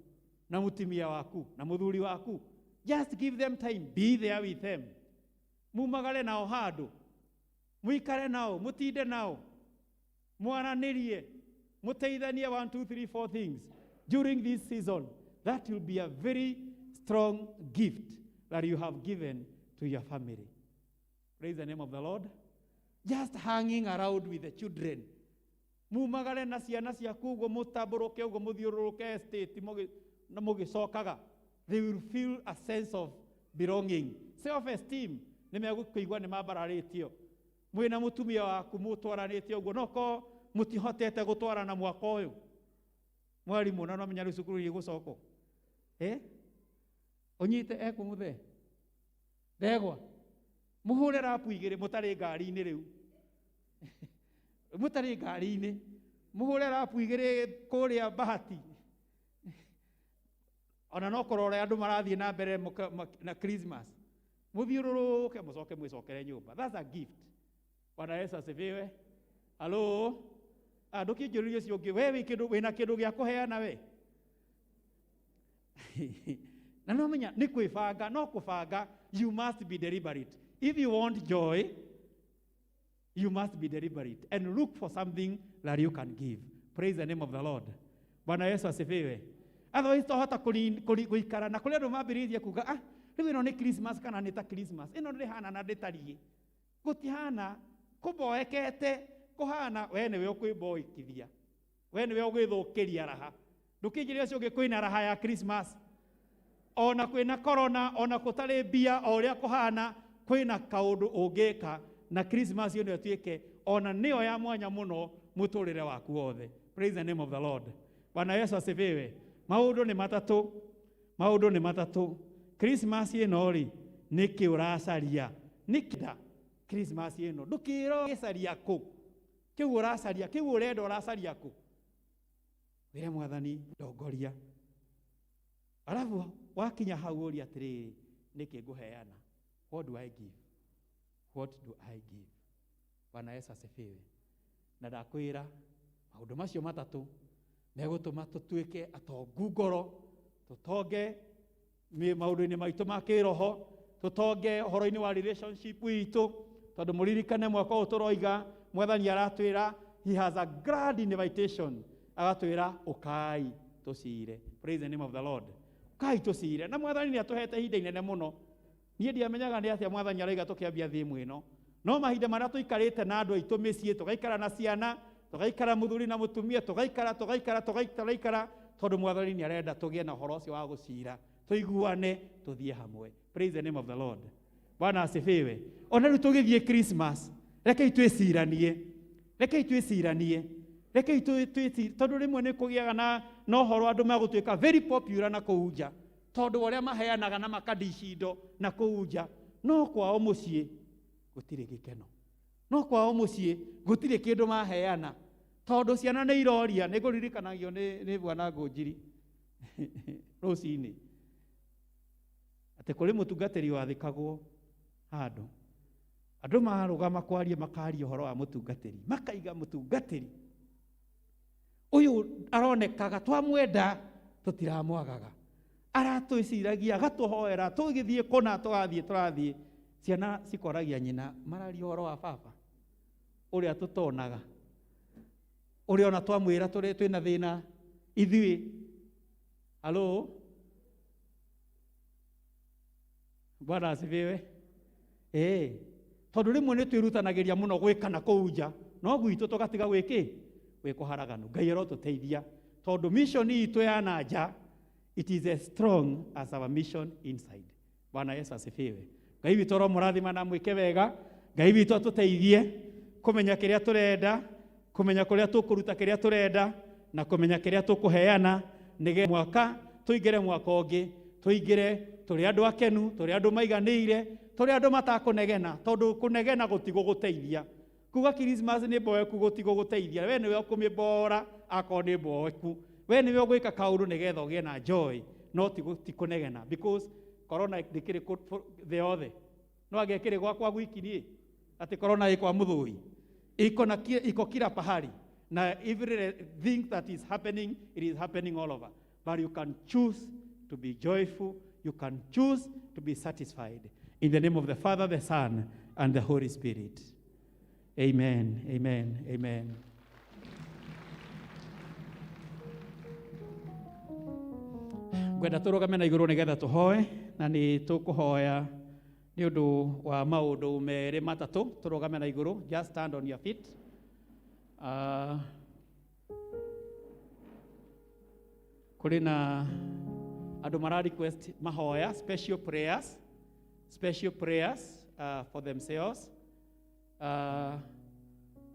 na mũtumia waku na mũthuri waku. Just give them time, be there with them. Mumagare nao handũ, mũikare nao, mũtinde nao, mwaranĩrie, mũteithanie 1 2 3 4 things during this season. That will be a very strong gift that you have given to your family. Praise the name of the Lord. Just hanging around with the children. Mumagare na ciana ciaku ũguo mũtambũrũke ũguo mũthiũrũrũke estate na mũgĩcokaga. They will feel a sense of belonging. Self-esteem nĩ megũkĩigua nĩ mambararĩtio. Mwĩna mũtumia waku mũtwaranĩte ũguo, no korwo mũtihotete gũtwarana mwaka ũyũ. Mwarimũ na no menya rĩu cukuru igũcokwo. Eh? Ũnyite ekũmũthee. Ndegwa. Mũhũre rapu igĩrĩ mũtarĩ ngari-inĩ rĩu. Mũtarĩ ngari-inĩ. Mũhũre rapu igĩrĩ kũrĩa Bahati. Ona no korwo ũrĩa andũ marathiĩ na mbere na Christmas. Mũthiũrũrũke mũcoke mwĩcokere nyũmba. That's a gift. Bwana Yesu asifiwe. Hello? Ah, ndũkĩnjũrĩrie ũcio ũngĩ, we wĩ kĩndũ, wĩna kĩndũ gĩa kũheana we? Na no menya nĩ kwĩbanga, no kũbanga, you must be deliberate. If you want joy, you must be deliberate and look for something that you can give. Praise the name of the Lord. Bwana Yesu asifiwe. Otherwise tohota gũikara na kũrĩ andũ mambĩrĩirie kuga, ah, rĩu ĩno nĩ Christmas kana nĩ ta Christmas. Ĩno ndĩhana na ndĩtariĩ. Gũtihana, kũboekete, kũhana, we nĩwe ũkwĩboekithia. We nĩwe ũgwĩthũkĩria raha. Ndũkĩnjĩre ũcio ũngĩ kwĩna raha ya Christmas. Ona kwĩna corona, ona gũtarĩ mbia, o ũrĩa kũhana, kwĩna kaũndũ ũngĩka na Christmas ĩno ĩtuĩke ona nĩyo ya mwanya mũno mũtũrĩre waku wothe. Praise the name of the Lord. Bwana Yesu asifiwe. Maũndũ nĩ matatũ. Maũndũ nĩ matatũ. Christmas ĩno rĩ, nĩkĩ ũracaria? Nĩkĩ nda Christmas ĩno? Ndũkĩĩrwo ũgĩcaria kũ? Kĩu ũracaria, kĩu ũrenda ũracaria kũ? Wĩre Mwathani ndongoria. Alafu wakinya hau ũrie atĩrĩrĩ, nĩkĩ ngũheana? What do I give? What do I give? Bwana Yesu asifiwe. Na ndakwĩra maũndũ macio matatũ megũtũma tũtuĩke atongu ngoro, tũtonge maũndũ-inĩ maitũ ma kĩroho, tũtonge ũhoro-inĩ wa relationship witũ, tondũ mũririkane mwaka ũyũ tũroiga Mwathani aratwĩra he has a grand invitation, agatwĩra ũkai tũcire. Praise the name of the Lord. Ũkai tũcire. Na Mwathani nĩ atũhete ihinda inene mũno. Niĩ ndiamenyaga nĩ atĩa Mwathani araiga tũkĩambia thĩmũ ĩno. No mahinda marĩa tũikarĩte na andũ aitũ mĩciĩ, tũgaikara na ciana, tũgaikara mũthuri na mũtumia, tũgaikara, tũgaikara, tũgaikara, tondũ Mwathani nĩ arenda tũgĩe na ũhoro ũcio wa gũcira, tũiguane, tũthiĩ hamwe. Praise the name of the Lord. Bwana asifiwe. Ona rĩu tũgĩthiĩ Christmas, rekei twĩciranie. Rekei twĩciranie. Rekei twĩci-, tondũ rĩmwe nĩ kũgĩaga na ũhoro andũ magũtuĩka very popular na kũu nja, tondũ ũrĩa maheanaga na makandici indo na kũu nja, no kwao mũciĩ gũtirĩ gĩkeno, no kwao mũciĩ gũtirĩ kĩndũ maheana, tondũ ciana nĩ iroria. Nĩ ngũririkanagio nĩ bwana Ngũnjiri rũcinĩ atĩ kũrĩ mũtungatĩri wathikagwo handũ, andũ marũgama kwaria makaria ũhoro wa mũtungatĩri, makaiga mũtungatĩri ũyũ aronekaga twamwenda tũtiramwagaga, aratwĩciragia agatũhoera, tũgĩthiĩ kũna tũgathiĩ tũrathiĩ, ciana cikoragia nyina mararia ũhoro wa baba ũrĩa tũtonaga, ũrĩa ona twamwĩra tũrĩ twĩna thĩna ithuĩ. Halo, Bwana asifiwe. Tondũ rĩmwe nĩ twĩrutanagĩria mũno gwĩka na kũu nja, no gwitũ tũgatiga gwĩkĩ? Gwĩ kũharaganu. Ngai arotũteithia, tondũ mission itũ ya na nja, it is as strong as our mission inside. Bwana Yesu asifiwe. Ngai witũ aromũrathima na mwĩke wega. Ngai witũ atũteithie kũmenya kĩrĩa tũrenda, kũmenya kũrĩa tũkũruta kĩrĩa tũrenda, na kũmenya kĩrĩa tũkũheana, nĩgetha mwaka tũingĩre mwaka ũngĩ, tũingĩre tũrĩ andũ akenu, tũrĩ andũ maiganĩire, tũrĩ Tũrĩ andũ matakũnegena, tondũ kũnegena gũtigũgũteithia. Kuga Christmas nĩ mboeku gũtigũgũteithia. We nĩwe ũkũmĩmbora akorwo nĩ mboeku. We nĩwe ũgwĩka kaũndũ nĩgetha ũgĩe na joy, no ti kũnegena because corona ndĩkĩrĩ thĩ yothe. No angĩkĩrĩ gwakwa gwiki niĩ atĩ corona ĩ kwa mũthũi. Iko na iko kila pahali na every thing that is happening, it is happening all over. But you can choose to be joyful, you can choose to be satisfied. In the name of the Father, the Son, and the Holy Spirit. Amen, amen, amen. Ngwenda tũrũgame na igũrũ nĩgetha tũhoe, na nĩ tũkũhoya nĩ ũndũ wa maũndũ merĩ matatũ. Tũrũgame na igũrũ, just stand on your feet. Kũrĩ na andũ mara request mahoya, special prayers, special prayers for themselves.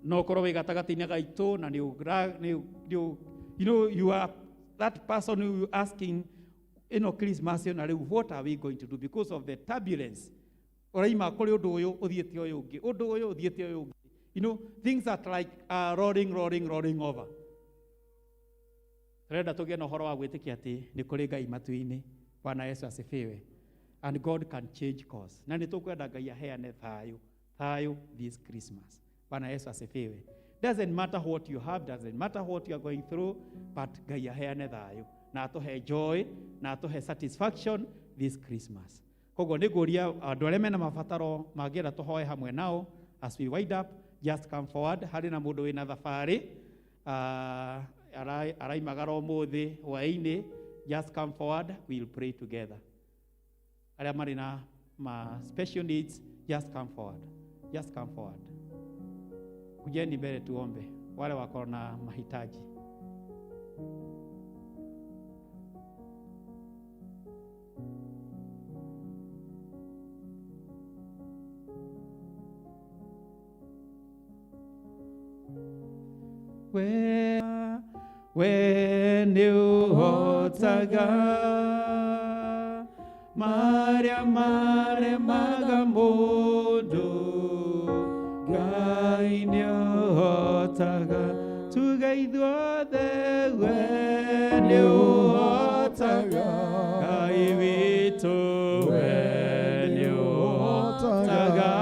No ũkorwo wĩ gatagatĩ-inĩ gaitũ na nĩ ũra-, nĩ, nĩ, you know, you are that person who you asking ĩno Christmas ĩno rĩu, what are we going to do because of the turbulence? Ũraima kũrĩ ũndũ ũyũ ũthiĩte ũyũ ũngĩ, ũndũ ũyũ ũthiĩte ũyũ ũngĩ. You know, things that like are rolling, rolling, rolling over. Tũrenda tũgĩe na ũhoro wa gwĩtĩkia atĩ nĩ kũrĩ Ngai matu-inĩ. Bwana Yesu asifiwe. And God can change course. Na nĩ tũkwenda Ngai aheane thayũ, thayũ this Christmas. Bwana Yesu asifiwe. Doesn't matter what you have, doesn't matter what you are going through, but Ngai aheane thayũ na atũhe joy na atũhe satisfaction this Christmas. Koguo nĩ ngũria andũ arĩa mena mabataro mangĩenda tũhoe hamwe nao as we wind up, just come forward. Harĩ na mũndũ wĩna thabarĩ, araimagara ũmũthĩ hwaĩ-inĩ, just come forward, we'll pray together. Arĩa marĩ na ma special needs, just come forward. Just come forward. Kujeni mbele tuombe wale wako na mahitaji. We nĩ ũhotaga marĩa maremaga mũndũ, Ngai nĩ ũhotaga. Tuge ithuothe, we nĩ ũhotaga, Ngai witũ, we nĩ ũhotaga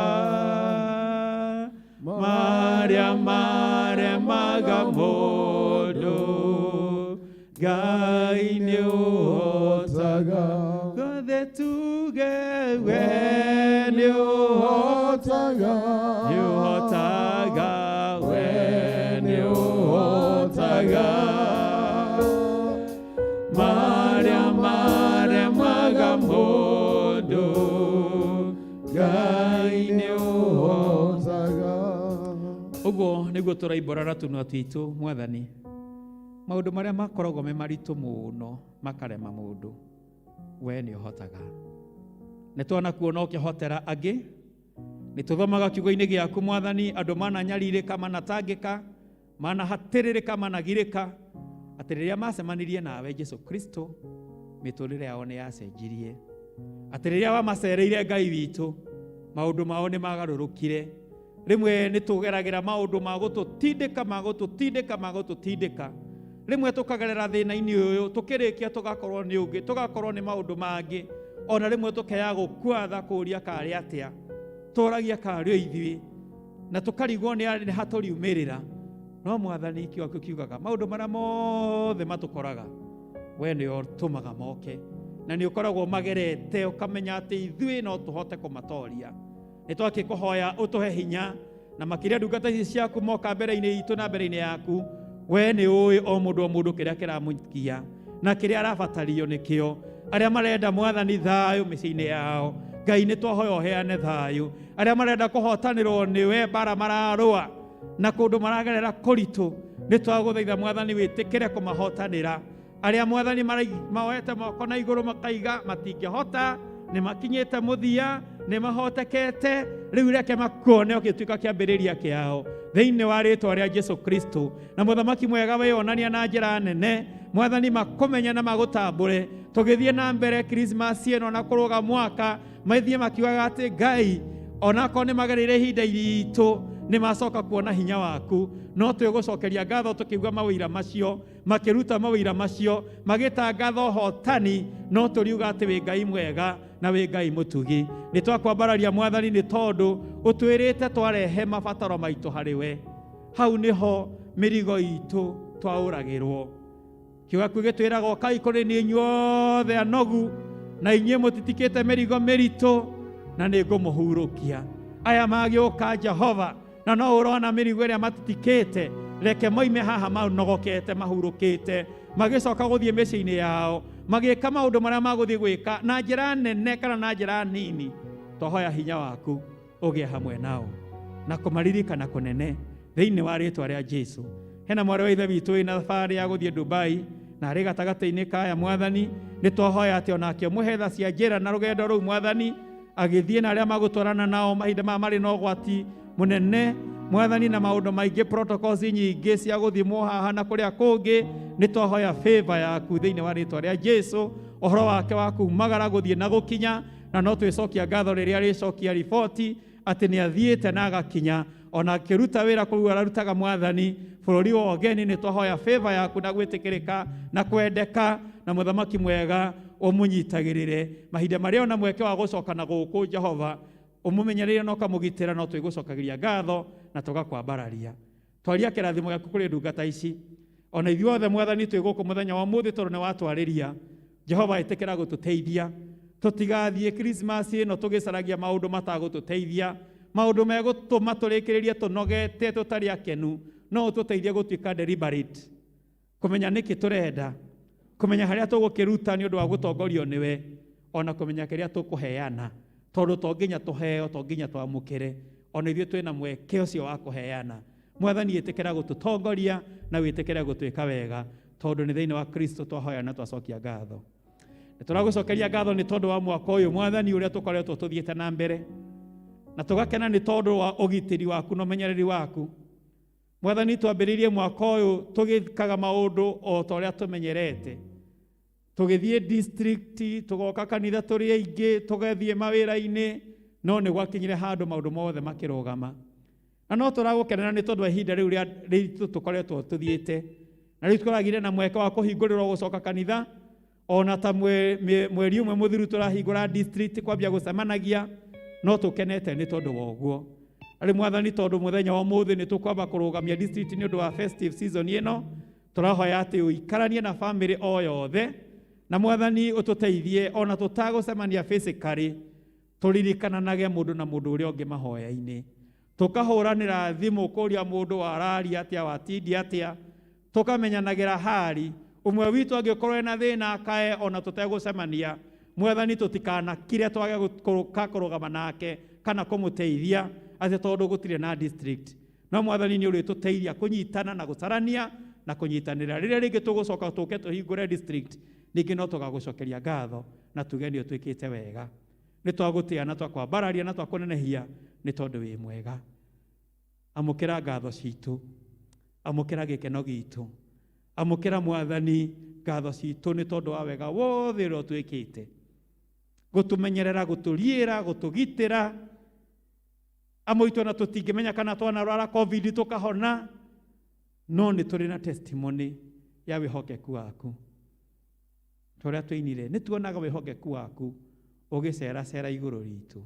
marĩa maremaga mũndũ, Ngai nĩ ũhotaga. Gothe tuge, we nĩ ũhotaga, nĩ ũhotaga, we nĩ ũhotaga marĩa maremaga mũndũ, Ngai nĩ ũhotaga. Ũguo nĩguo tũraimbũra tũnua twitũ, Mwathani. Maũndũ marĩa makoragwo me maritũ mũno makarema mũndũ, we nĩ ũhotaga. Nĩ twanakuona ũkĩhotera angĩ, nĩ tũthomaga kiugo-inĩ gĩaku Mwathani, andũ mananyarirĩka, manatangĩka, manahatĩrĩrĩka, managirĩka, atĩ rĩrĩa macemanirie nawe Jesu Kristo, mĩtũrĩre yao nĩ yacenjirie. Atĩ rĩrĩa wamacereire Ngai witũ, maũndũ mao nĩ magarũrũkire. Rĩmwe nĩ tũgeragĩra maũndũ ma gũtũtindĩka, ma gũtũtindĩka, ma gũtũtindĩka. Rĩmwe tũkagerera thĩna-inĩ ũyũ, tũkĩrĩkia tũgakorwo nĩ ũngĩ, tũgakorwo nĩ maũndũ mangĩ. Ona rĩmwe tũkeya gũkua tha kũũria karĩ atĩa, tũragia karĩ o ithuĩ, na tũkarigwo nĩ ha tũriumĩrĩra. No Mwathani kiugo gĩaku kiugaga maũndũ marĩa mothe matũkoraga, we nĩwe ũtũmaga moke, na nĩ ũkoragwo magerete ũkamenya atĩ ithuĩ no tũhote kũmatoria. Nĩ twakĩkũhoya ũtũhe hinya, na makĩria ndungata ici ciaku moka mbere-inĩ itũ na mbere-inĩ yaku, we nĩ ũĩ o mũndũ o mũndũ kĩrĩa kĩramũkia na kĩrĩa arabatario nĩkĩo. Arĩa marenda Mwathani thayũ mĩciĩ-inĩ yao, Ngai nĩ twahoya ũheane thayũ. Arĩa marenda kũhotanĩrwo nĩwe mbara mararũa na kũndũ maragerera kũritũ, nĩ twagũthaitha Mwathani wĩtĩkĩre kũmahotanĩra. Arĩa Mwathani maoete moko na igũrũ makaiga matingĩhota, nĩ makinyĩte mũthia, nĩ mahotekete, rĩu reke makuone ũgĩtuĩka kĩambĩrĩria kĩao thĩinĩ wa rĩtwa rĩa Jesu Kristo. Na mũthamaki mwega weyonania na njĩra nene, Mwathani makũmenye na magũtambũre, Tũgĩthiĩ na mbere Christmas ĩno na kũrũga mwaka, mathiĩ makiugaga atĩ Ngai onakorwo nĩ magereire ihinda iritũ, nĩ macoka kuona hinya waku. No twĩgũcokeria ngatho tũkĩigua mawĩira macio, makĩruta mawĩira macio, magĩtangatha ũhotani, no tũriuga atĩ wĩ Ngai mwega na wĩ Ngai mũtugi. Nĩ twakwambararia Mwathani nĩ tondũ ũtwĩrĩte twarehe mabataro maitũ harĩ we. Hau nĩho mĩrigo itũ twaũragĩrwo. Kiugo gĩaku gĩtwĩraga ũkai kũrĩ niĩ inyuothe anogu na inyuĩ mũtitikĩte mĩrigo mĩritũ, na nĩ ngũmũhurũkia. Aya magĩũka Jehova, na no ũrona mĩrigo ĩrĩa matitikĩte, reke moime haha manogokete mahurũkĩte, magĩcoka gũthiĩ mĩciĩ-inĩ yao, magĩka maũndũ marĩa magũthiĩ gwĩka na njĩra nene kana na njĩra nini. Twahoya hinya waku ũgĩe hamwe nao na kũmaririkana kũnene thĩinĩ wa rĩtwa rĩa Jesu. Hena mwarĩ wa ithe witũ wĩna thabarĩ ya gũthiĩ Dubai na arĩ gatagatĩ-inĩ kaya Mwathani, nĩ twahoya atĩ onake ũmũhe tha cia njĩra na rũgendo rũu Mwathani, agĩthiĩ na arĩa magũtwarana nao mahinda maya marĩ na ũgwati mũnene Mwathani, na maũndũ maingĩ, protocols nyingĩ cia gũthimwo haha na kũrĩa kũngĩ. Nĩ twahoya favor yaku thĩinĩ wa rĩtwa rĩa Jesu, ũhoro wake wa kumagara gũthiĩ na gũkinya, na no twĩcokia ngatho rĩrĩa arĩcokia riboti atĩ nĩ athiĩte na agakinya, ona akĩruta wĩra kũu ararutaga Mwathani bũrũri wa ũgeni. Nĩ twahoya favor yaku na gwĩtĩkĩrĩka na kwendeka, na mũthamaki mwega ũmũnyitagĩrĩre mahinda marĩa ona mweke wa gũcoka na gũkũ Jehova, ũmũmenyereire na ũkamũgitĩra. No twĩgũcokagĩria ngatho na tũgakwambararia. Twaria kĩrathimo gĩaku kũrĩ ndungata ici, ona ithuothe Mwathani twĩ gũkũ mũthenya wa ũmũthĩ, tondũ nĩ watwarĩria. Jehova, ĩtĩkĩra gũtũteithia tũtigathiĩ Christmas ĩno tũgĩcaragia maũndũ matagũtũteithia, maũndũ megũtũma tũrĩkĩrĩrie tũnogete tũtarĩ akenu. No ũtũteithie gũtuĩka deliberate, kũmenya nĩkĩ tũrenda, kũmenya harĩa tũgũkĩruta nĩ ũndũ wa gũtongorio nĩwe, ona kũmenya kĩrĩa tũkũheana, tondũ to nginya tũheo, to nginya twamũkĩre, ona ithuĩ twĩna mweke ũcio wa kũheana. Mwathani, ĩtĩkĩra gũtũtongoria na wĩtĩkĩre gũtwĩka wega, tondũ nĩ thĩinĩ wa Kristo twahoya na twacokia ngatho. Nĩ tũragũcokeria ngatho nĩ tondũ wa mwaka ũyũ Mwathani ũrĩa tũkoretwo tũthiĩte na mbere, na tũgakena nĩ tondũ wa ũgitĩri waku na ũmenyereri waku. Mwathani, twambĩrĩirie mwaka ũyũ tũgĩkaga maũndũ o ta ũrĩa tũmenyerete, tũgĩthiĩ district, tũgoka kanitha tũrĩ aingĩ, tũgathiĩ mawĩra-inĩ, no nĩ gwakinyire handũ maũndũ mothe makĩrũgama. Na no tũragũkenera nĩ tondũ wa ihinda rĩu rĩa rĩritũ tũkoretwo tũthiĩte, na rĩu tũragire na mweke wa kũhingũrĩrwo gũcoka kanitha, ona ta mweri ũmwe mũthiru tũrahingũra district kwambia gũcemanagia, no tũkenete nĩ tondũ wa ũguo. Arĩ Mwathani, tondũ mũthenya wa ũmũthĩ nĩ tũkwamba kũrũgamia district nĩ ũndũ wa festive season ĩno, tũrahoya atĩ ũikaranie na family o yothe, na Mwathani ũtũteithie ona tũtagũcemania physically, tũririkananage mũndũ na mũndũ ũrĩa ũngĩ mahoya-inĩ, tũkahũranĩra thimũ kũria mũndũ wararia atĩa, watindia atĩa, tũkamenyanagĩra hali ũmwe witũ angĩkorwo ena thĩna akae ona tũtegũcemania. Mwathani, tũtikanakire twage gũka kũrũgama nake kana kũmũteithia atĩ tondũ gũtirĩ na district. No Mwathani, nĩ ũrĩtũteithia kũnyitana na gũcarania na kũnyitanĩra. Rĩrĩa rĩngĩ tũgũcoka tũke tũhingũre district, ningĩ no tũgagũcokeria ngatho na tuge nĩ ũtwĩkĩte wega. Nĩ twagũtĩa na twakwambararia na twakũnenehia nĩ tondũ wĩ mwega. Amũkĩra ngatho citũ, amũkĩra gĩkeno gitũ, amũkĩra Mwathani ngatho citũ nĩ tondũ wa wega wothe ũrĩa ũtwĩkĩte, gũtũmenyerera, gũtũriĩra, gũtũgitĩra. Amwe aitũ ona tũtingĩmenya kana twanarwara COVID tũkahona, no nĩ tũrĩ na testimony ya wĩhokeku waku. Tũrĩa tũinire, nĩ tuonaga wĩhokeku waku ũgĩceracera igũrũ ritũ.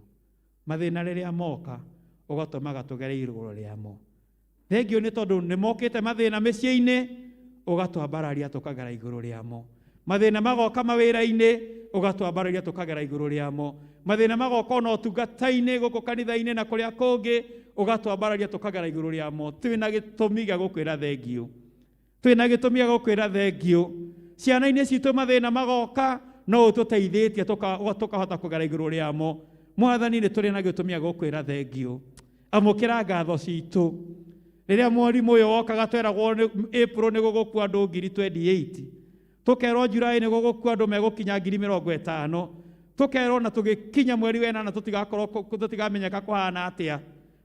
Mathĩna rĩrĩa moka ũgatũmaga tũgere igũrũ rĩamo. Thengio nĩ tondũ nĩ mokĩte mathĩna mĩciĩ-inĩ, ũgatwambararia tũkagera igũrũ rĩamo. Mathĩna magoka mawĩra-inĩ, ũgatwambararia tũkagera igũrũ rĩamo. Mathĩna magoka ona ũtungata-inĩ gũkũ kanitha-inĩ na kũrĩa kũngĩ, ũgatwambararia tũkagera igũrũ rĩamo. Twĩna gĩtũmi gĩa gũkwĩra thengio, twĩna gĩtũmi gĩa gũkwĩra thengio. Ciana-inĩ citũ mathĩna magoka, no ũtũteithĩtie tũkahota kũgera igũrũ rĩamo. Mwathani, nĩ tũrĩ na gĩtũmi gĩa gũkwĩra thengio. Amũkĩra ngatho citũ. Rĩrĩa mwarimũ ũyũ wokaga tweragwo nĩ April nĩ gũgũkua andũ ngiri 28, tũkerwo July nĩ gũgũkua andũ megũkinya ngiri mĩrongo ĩtano, tũkerwo na tũgĩkinya mweri wa ĩnana tũtigakorwo tũtigamenyeka kũhana atĩa,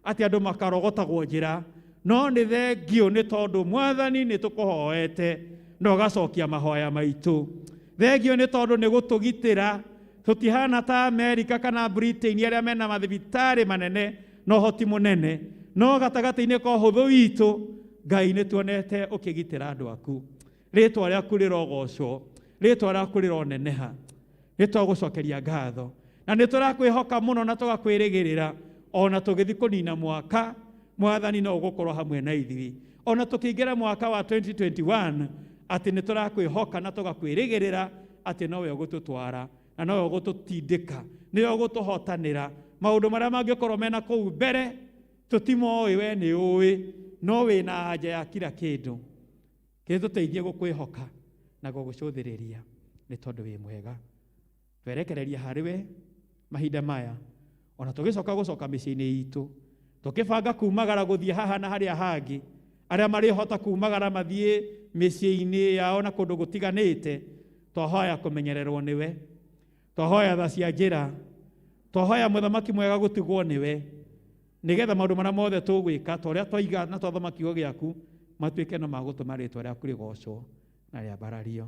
atĩ andũ makarogotagwo njĩra. No nĩ thengio nĩ tondũ Mwathani nĩ tũkũhoete na ũgacokia mahoya maitũ. Thengio nĩ tondũ nĩ gũtũgitĩra. Tũtihana ta Amerika kana Britain arĩa mena mathibitarĩ manene na ũhoti mũnene, no gatagatĩ-inĩ ka ũhũthũ witũ Ngai nĩ tuonete ũkĩgitĩra andũ aku. Rĩtwa rĩaku rĩrogocwo, rĩtwa rĩaku rĩroneneha. Nĩ twagũcokeria ngatho na nĩ tũrakwĩhoka mũno na tũgakwĩrĩgĩrĩra ona tũgĩthiĩ kũnina mwaka. Mwathani no ũgũkorwo hamwe na ithuĩ ona tũkĩingĩra mwaka wa 2021, atĩ nĩ tũrakwĩhoka na tũgakwĩrĩgĩrĩra atĩ nowe ũgũtũtwara na nowe ũgũtũtindĩka, nĩwe ũgũtũhotanĩra maũndũ marĩa mangĩkorwo mena kũu mbere. Tũtimoĩ, we nĩ ũĩ, no wĩna anja ya kila kĩndũ. Kĩtũteithie gũkwĩhoka na gũgũcũthĩrĩria nĩ tondũ wĩ mwega. Twerekereria harĩ we mahinda maya, ona tũgĩcoka gũcoka mĩciĩ-inĩ itũ, tũkĩbanga kumagara gũthiĩ haha na harĩa hangĩ, arĩa marĩhota kumagara mathiĩ mĩciĩ-inĩ yao na kũndũ gũtiganĩte, twahoya kũmenyererwo nĩwe, twahoya tha cia njĩra, twahoya mũthamaki mwega gũtigwo nĩwe, nĩgetha maũndũ marĩa mothe tũgwĩka ta ũrĩa twaiga na twathoma kiugo gĩaku matuĩke no magũtũma rĩtwa rĩaku rĩgocwo na rĩambarario.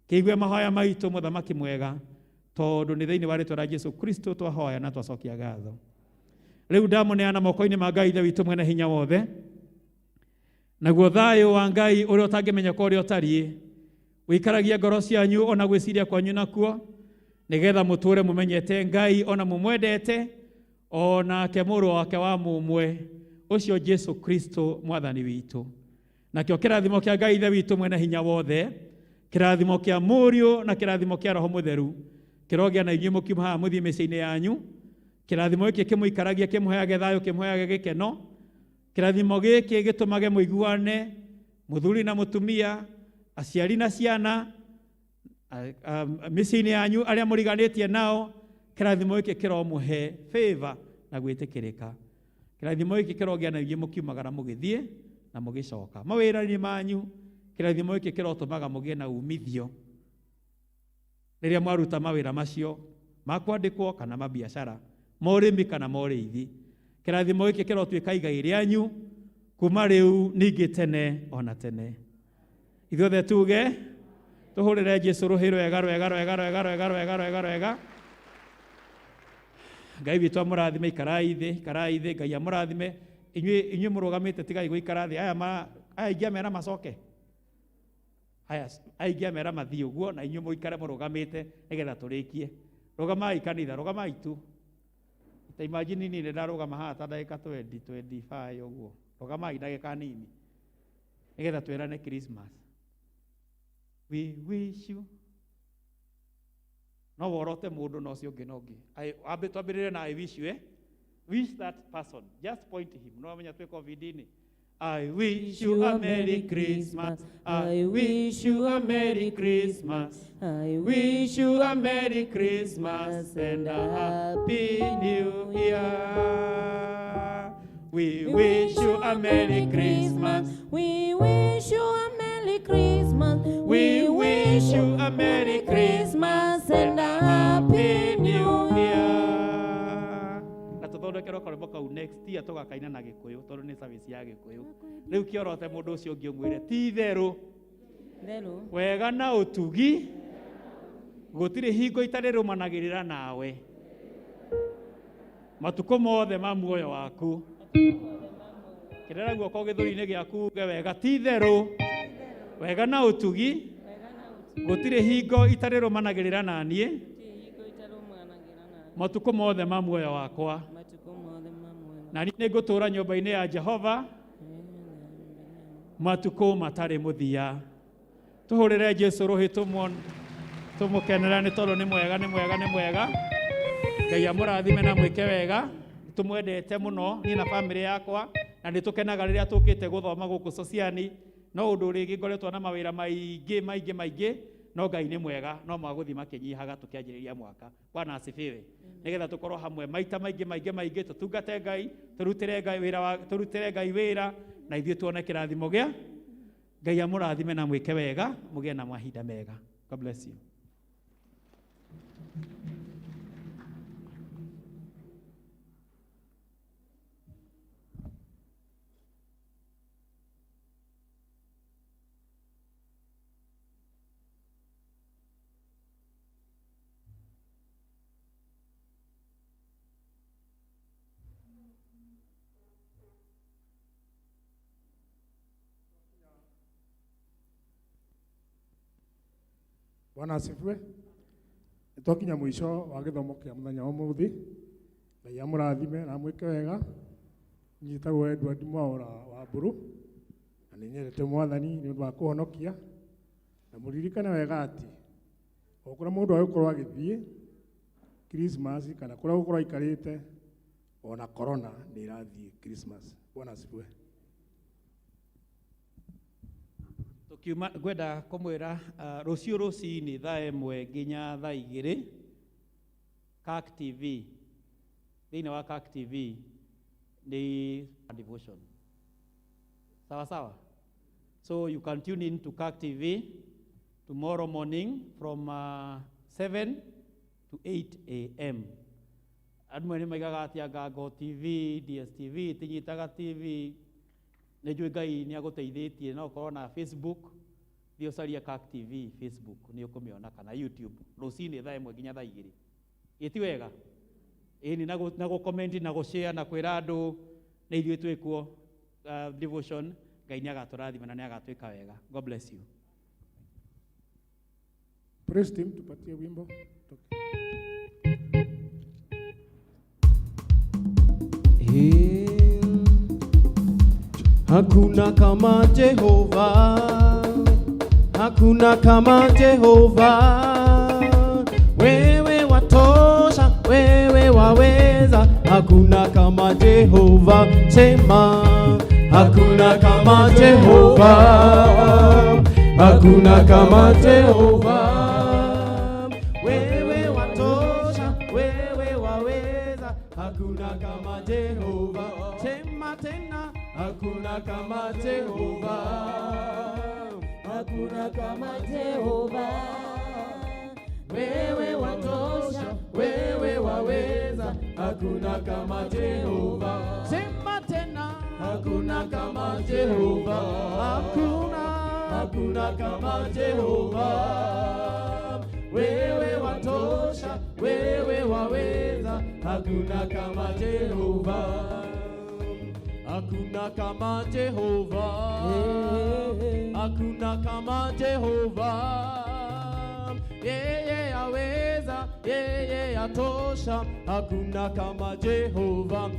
Kĩigue mahoya maitũ mũthamaki mwega, tondũ nĩ thĩinĩ wa rĩtwa rĩa Jesu Kristo twahoya na twacokia ngatho. Rĩu ndamũneana moko-inĩ ma Ngai Ithe witũ mwene hinya wothe, naguo thayũ wa Ngai ũrĩa ũtangĩmenyeka ũrĩa ũtariĩ wĩikaragia ngoro cianyu ona gwĩciria kwanyu nakuo, nĩgetha mũtũre mũmenyete Ngai ona mũmwendete, onake mũrũ wake wa mũmwe ũcio Jesu Kristo mwathani witũ. Nakĩo kĩrathimo kĩa Ngai Ithe witũ mwene hinya wothe, kĩrathimo kĩa Mũriũ na kĩrathimo kĩa Roho Mũtheru kĩrogĩa na inyuĩ mũkiuma haha mũthiĩ mĩciĩ-inĩ yanyu. Kĩrathimo gĩkĩ kĩmũikaragia, kĩmũheage thayũ, kĩmũheage gĩkeno. Kĩrathimo gĩkĩ gĩtũmage mũiguane mũthuri na mũtumia, aciari na ciana, mĩciĩ-inĩ yanyu arĩa mũriganĩtie nao. Kĩrathimo gĩkĩ kĩromũhe favor na gwĩtĩkĩrĩka. Kĩrathimo gĩkĩ kĩrogĩa na inyuĩ mũkiumagara mũgĩthiĩ na mũgĩcoka mawĩra-inĩ manyu. Kĩrathimo gĩkĩ kĩrotũmaga mũgĩe na umithio rĩrĩa mwaruta mawĩra macio ma kwandĩkwo kana mabiacara, ma ũrĩmi kana ma ũrĩithi. Kĩrathimo gĩkĩ kĩrotuĩka igai rĩanyu kuma rĩu ningĩ tene ona tene. Ithuothe tuge tũhũrĩre Jesu rũhĩ rwega rwega rwega rwega rwega rwega rwega rwega. Ngai witũ amũrathime. Ikarai thĩ, ikarai thĩ. Ngai amũrathime. Inyuĩ mũrũgamĩte tigai gũikara thĩ. Aya ingĩamera macoke, aya ingĩamera mathiĩ ũguo, na inyuĩ mũikare mũrũgamĩte nĩgetha tũrĩkie. Rũgamai kanitha, rũgamai tu. Ta imagine niĩ ndarũgama haha ta ndagĩka 20 25 ũguo. Rũgamai ndagĩka nini nĩgetha twĩrane Christmas. We wish you. No worote mũndũ na ũcio ũngĩ na ũngĩ. Ambe twambĩrĩre na I wish you, Wish that person. Just point him. No amenya twĩ COVID-inĩ. I wish you a Merry Christmas. I wish you a Merry Christmas. I wish you a Merry Christmas and a Happy New Year. We wish you a Merry Christmas. We wish you a Merry Christmas. We wish you a Merry Christmas and a Happy New Year. Na tũthondekerwo karwĩmbo kau next year tũgakaina na Gĩkũyũ tondũ nĩ service ya Gĩkũyũ. Rĩu kĩorote mũndũ ũcio ũngĩ ũmwĩre ti itherũ wega na ũtugi gũtirĩ hingo itarĩrũmanagĩrĩra nawe matukũ mothe ma muoyo waku. Kĩrĩra guoko gĩthũri-inĩ gĩaku uge wega ti itherũ wega na ũtugi gũtirĩ hingo itarĩrũmanagĩrĩra na niĩ matukũ mothe ma muoyo wakwa, na niĩ nĩngũtũũra nyũmba-inĩ ya Jehova matukũ matarĩ mũthia. Tũhũrĩre Jesu rũhĩ tũmũkenera nĩ tondũ nĩ mwega, nĩ mwega, nĩ mwega. Ngai amũrathime na mwĩke wega. Tũmwendete mũno niĩ na bamĩrĩ yakwa, na nĩ tũkenaga rĩrĩa tũkĩte gũthoma gũkũ Sociani. No ũndũ rĩngĩ ngoretwo na mawĩra maingĩ maingĩ maingĩ, no Ngai nĩ mwega, no magũthiĩ makĩnyihaga tũkĩanjĩrĩria mwaka. Bwana asifiwe. Nĩgetha tũkorwo hamwe maita maingĩ maingĩ maingĩ, tũtungate Ngai, tũrutĩre Ngai wĩra wa, tũrutĩre Ngai wĩra, na ithuĩ tuone kĩrathimo gĩa Ngai amũrathime na mwĩke wega, mũgĩe na mahinda mega. God bless you. Bwana asifiwe. Nĩtwakinya mũico wa gĩthomo kĩa mũthenya wa ũmũthĩ. Ngai amũrathime na amwĩke wega. Njĩtagwo Edward Mwaũra wa Mbũrũ na nĩ nyendete Mwathani nĩ ũndũ wa kũhonokia, na mũririkane wega atĩ o kũrĩa mũndũ agĩkorwo agĩthiĩ Christmas kana kũrĩa gũkorwo aikarĩte, ona corona nĩ ĩrathiĩ Christmas. Bwana asifiwe. Tukiuma ngwenda kumwira rucio rucini thaa 1 nginya thaa 2 CAK TV, thiini wa CAK TV ni devotion. Sawa sawa. So you can tune in to CAK TV tomorrow morning from 7 to 8 a.m. Andũ nĩ maigaga atĩ anga Go TV, DSTV, tinyitaga TV, nĩ njũĩ Ngai nĩ agũteithĩtie, no ũkorwo na Facebook, thiĩ ũcarie CAK TV Facebook nĩ ũkũmĩona, kana YouTube rũcinĩ thaa 1 nginya thaa 2. Ĩ ti wega? Ĩni na gũ-comment na gũ-share na kwĩra andũ nĩ ithuĩ twĩkuo devotion. Ngai nĩ agatũrathima na nĩ agatwĩka wega. God bless you. Praise team, tupatie wimbo. Hakuna kama Jehova, hakuna kama Jehova. Wewe watosha, wewe waweza, hakuna kama Jehova. Sema, hakuna kama Jehova, hakuna kama Jehova. Wewe watosha, wewe waweza, hakuna kama Jehova. Sema tena, hakuna kama Jehova, hakuna kama Jehova. Wewe watosha, wewe waweza, hakuna kama Jehova. Sema tena, hakuna kama Jehova, hakuna, hakuna kama Jehova. Wewe watosha, wewe waweza, hakuna kama Jehova. Hakuna kama Jehova, hakuna kama Jehova. Yeye aweza, yeye atosha, hakuna kama Jehova.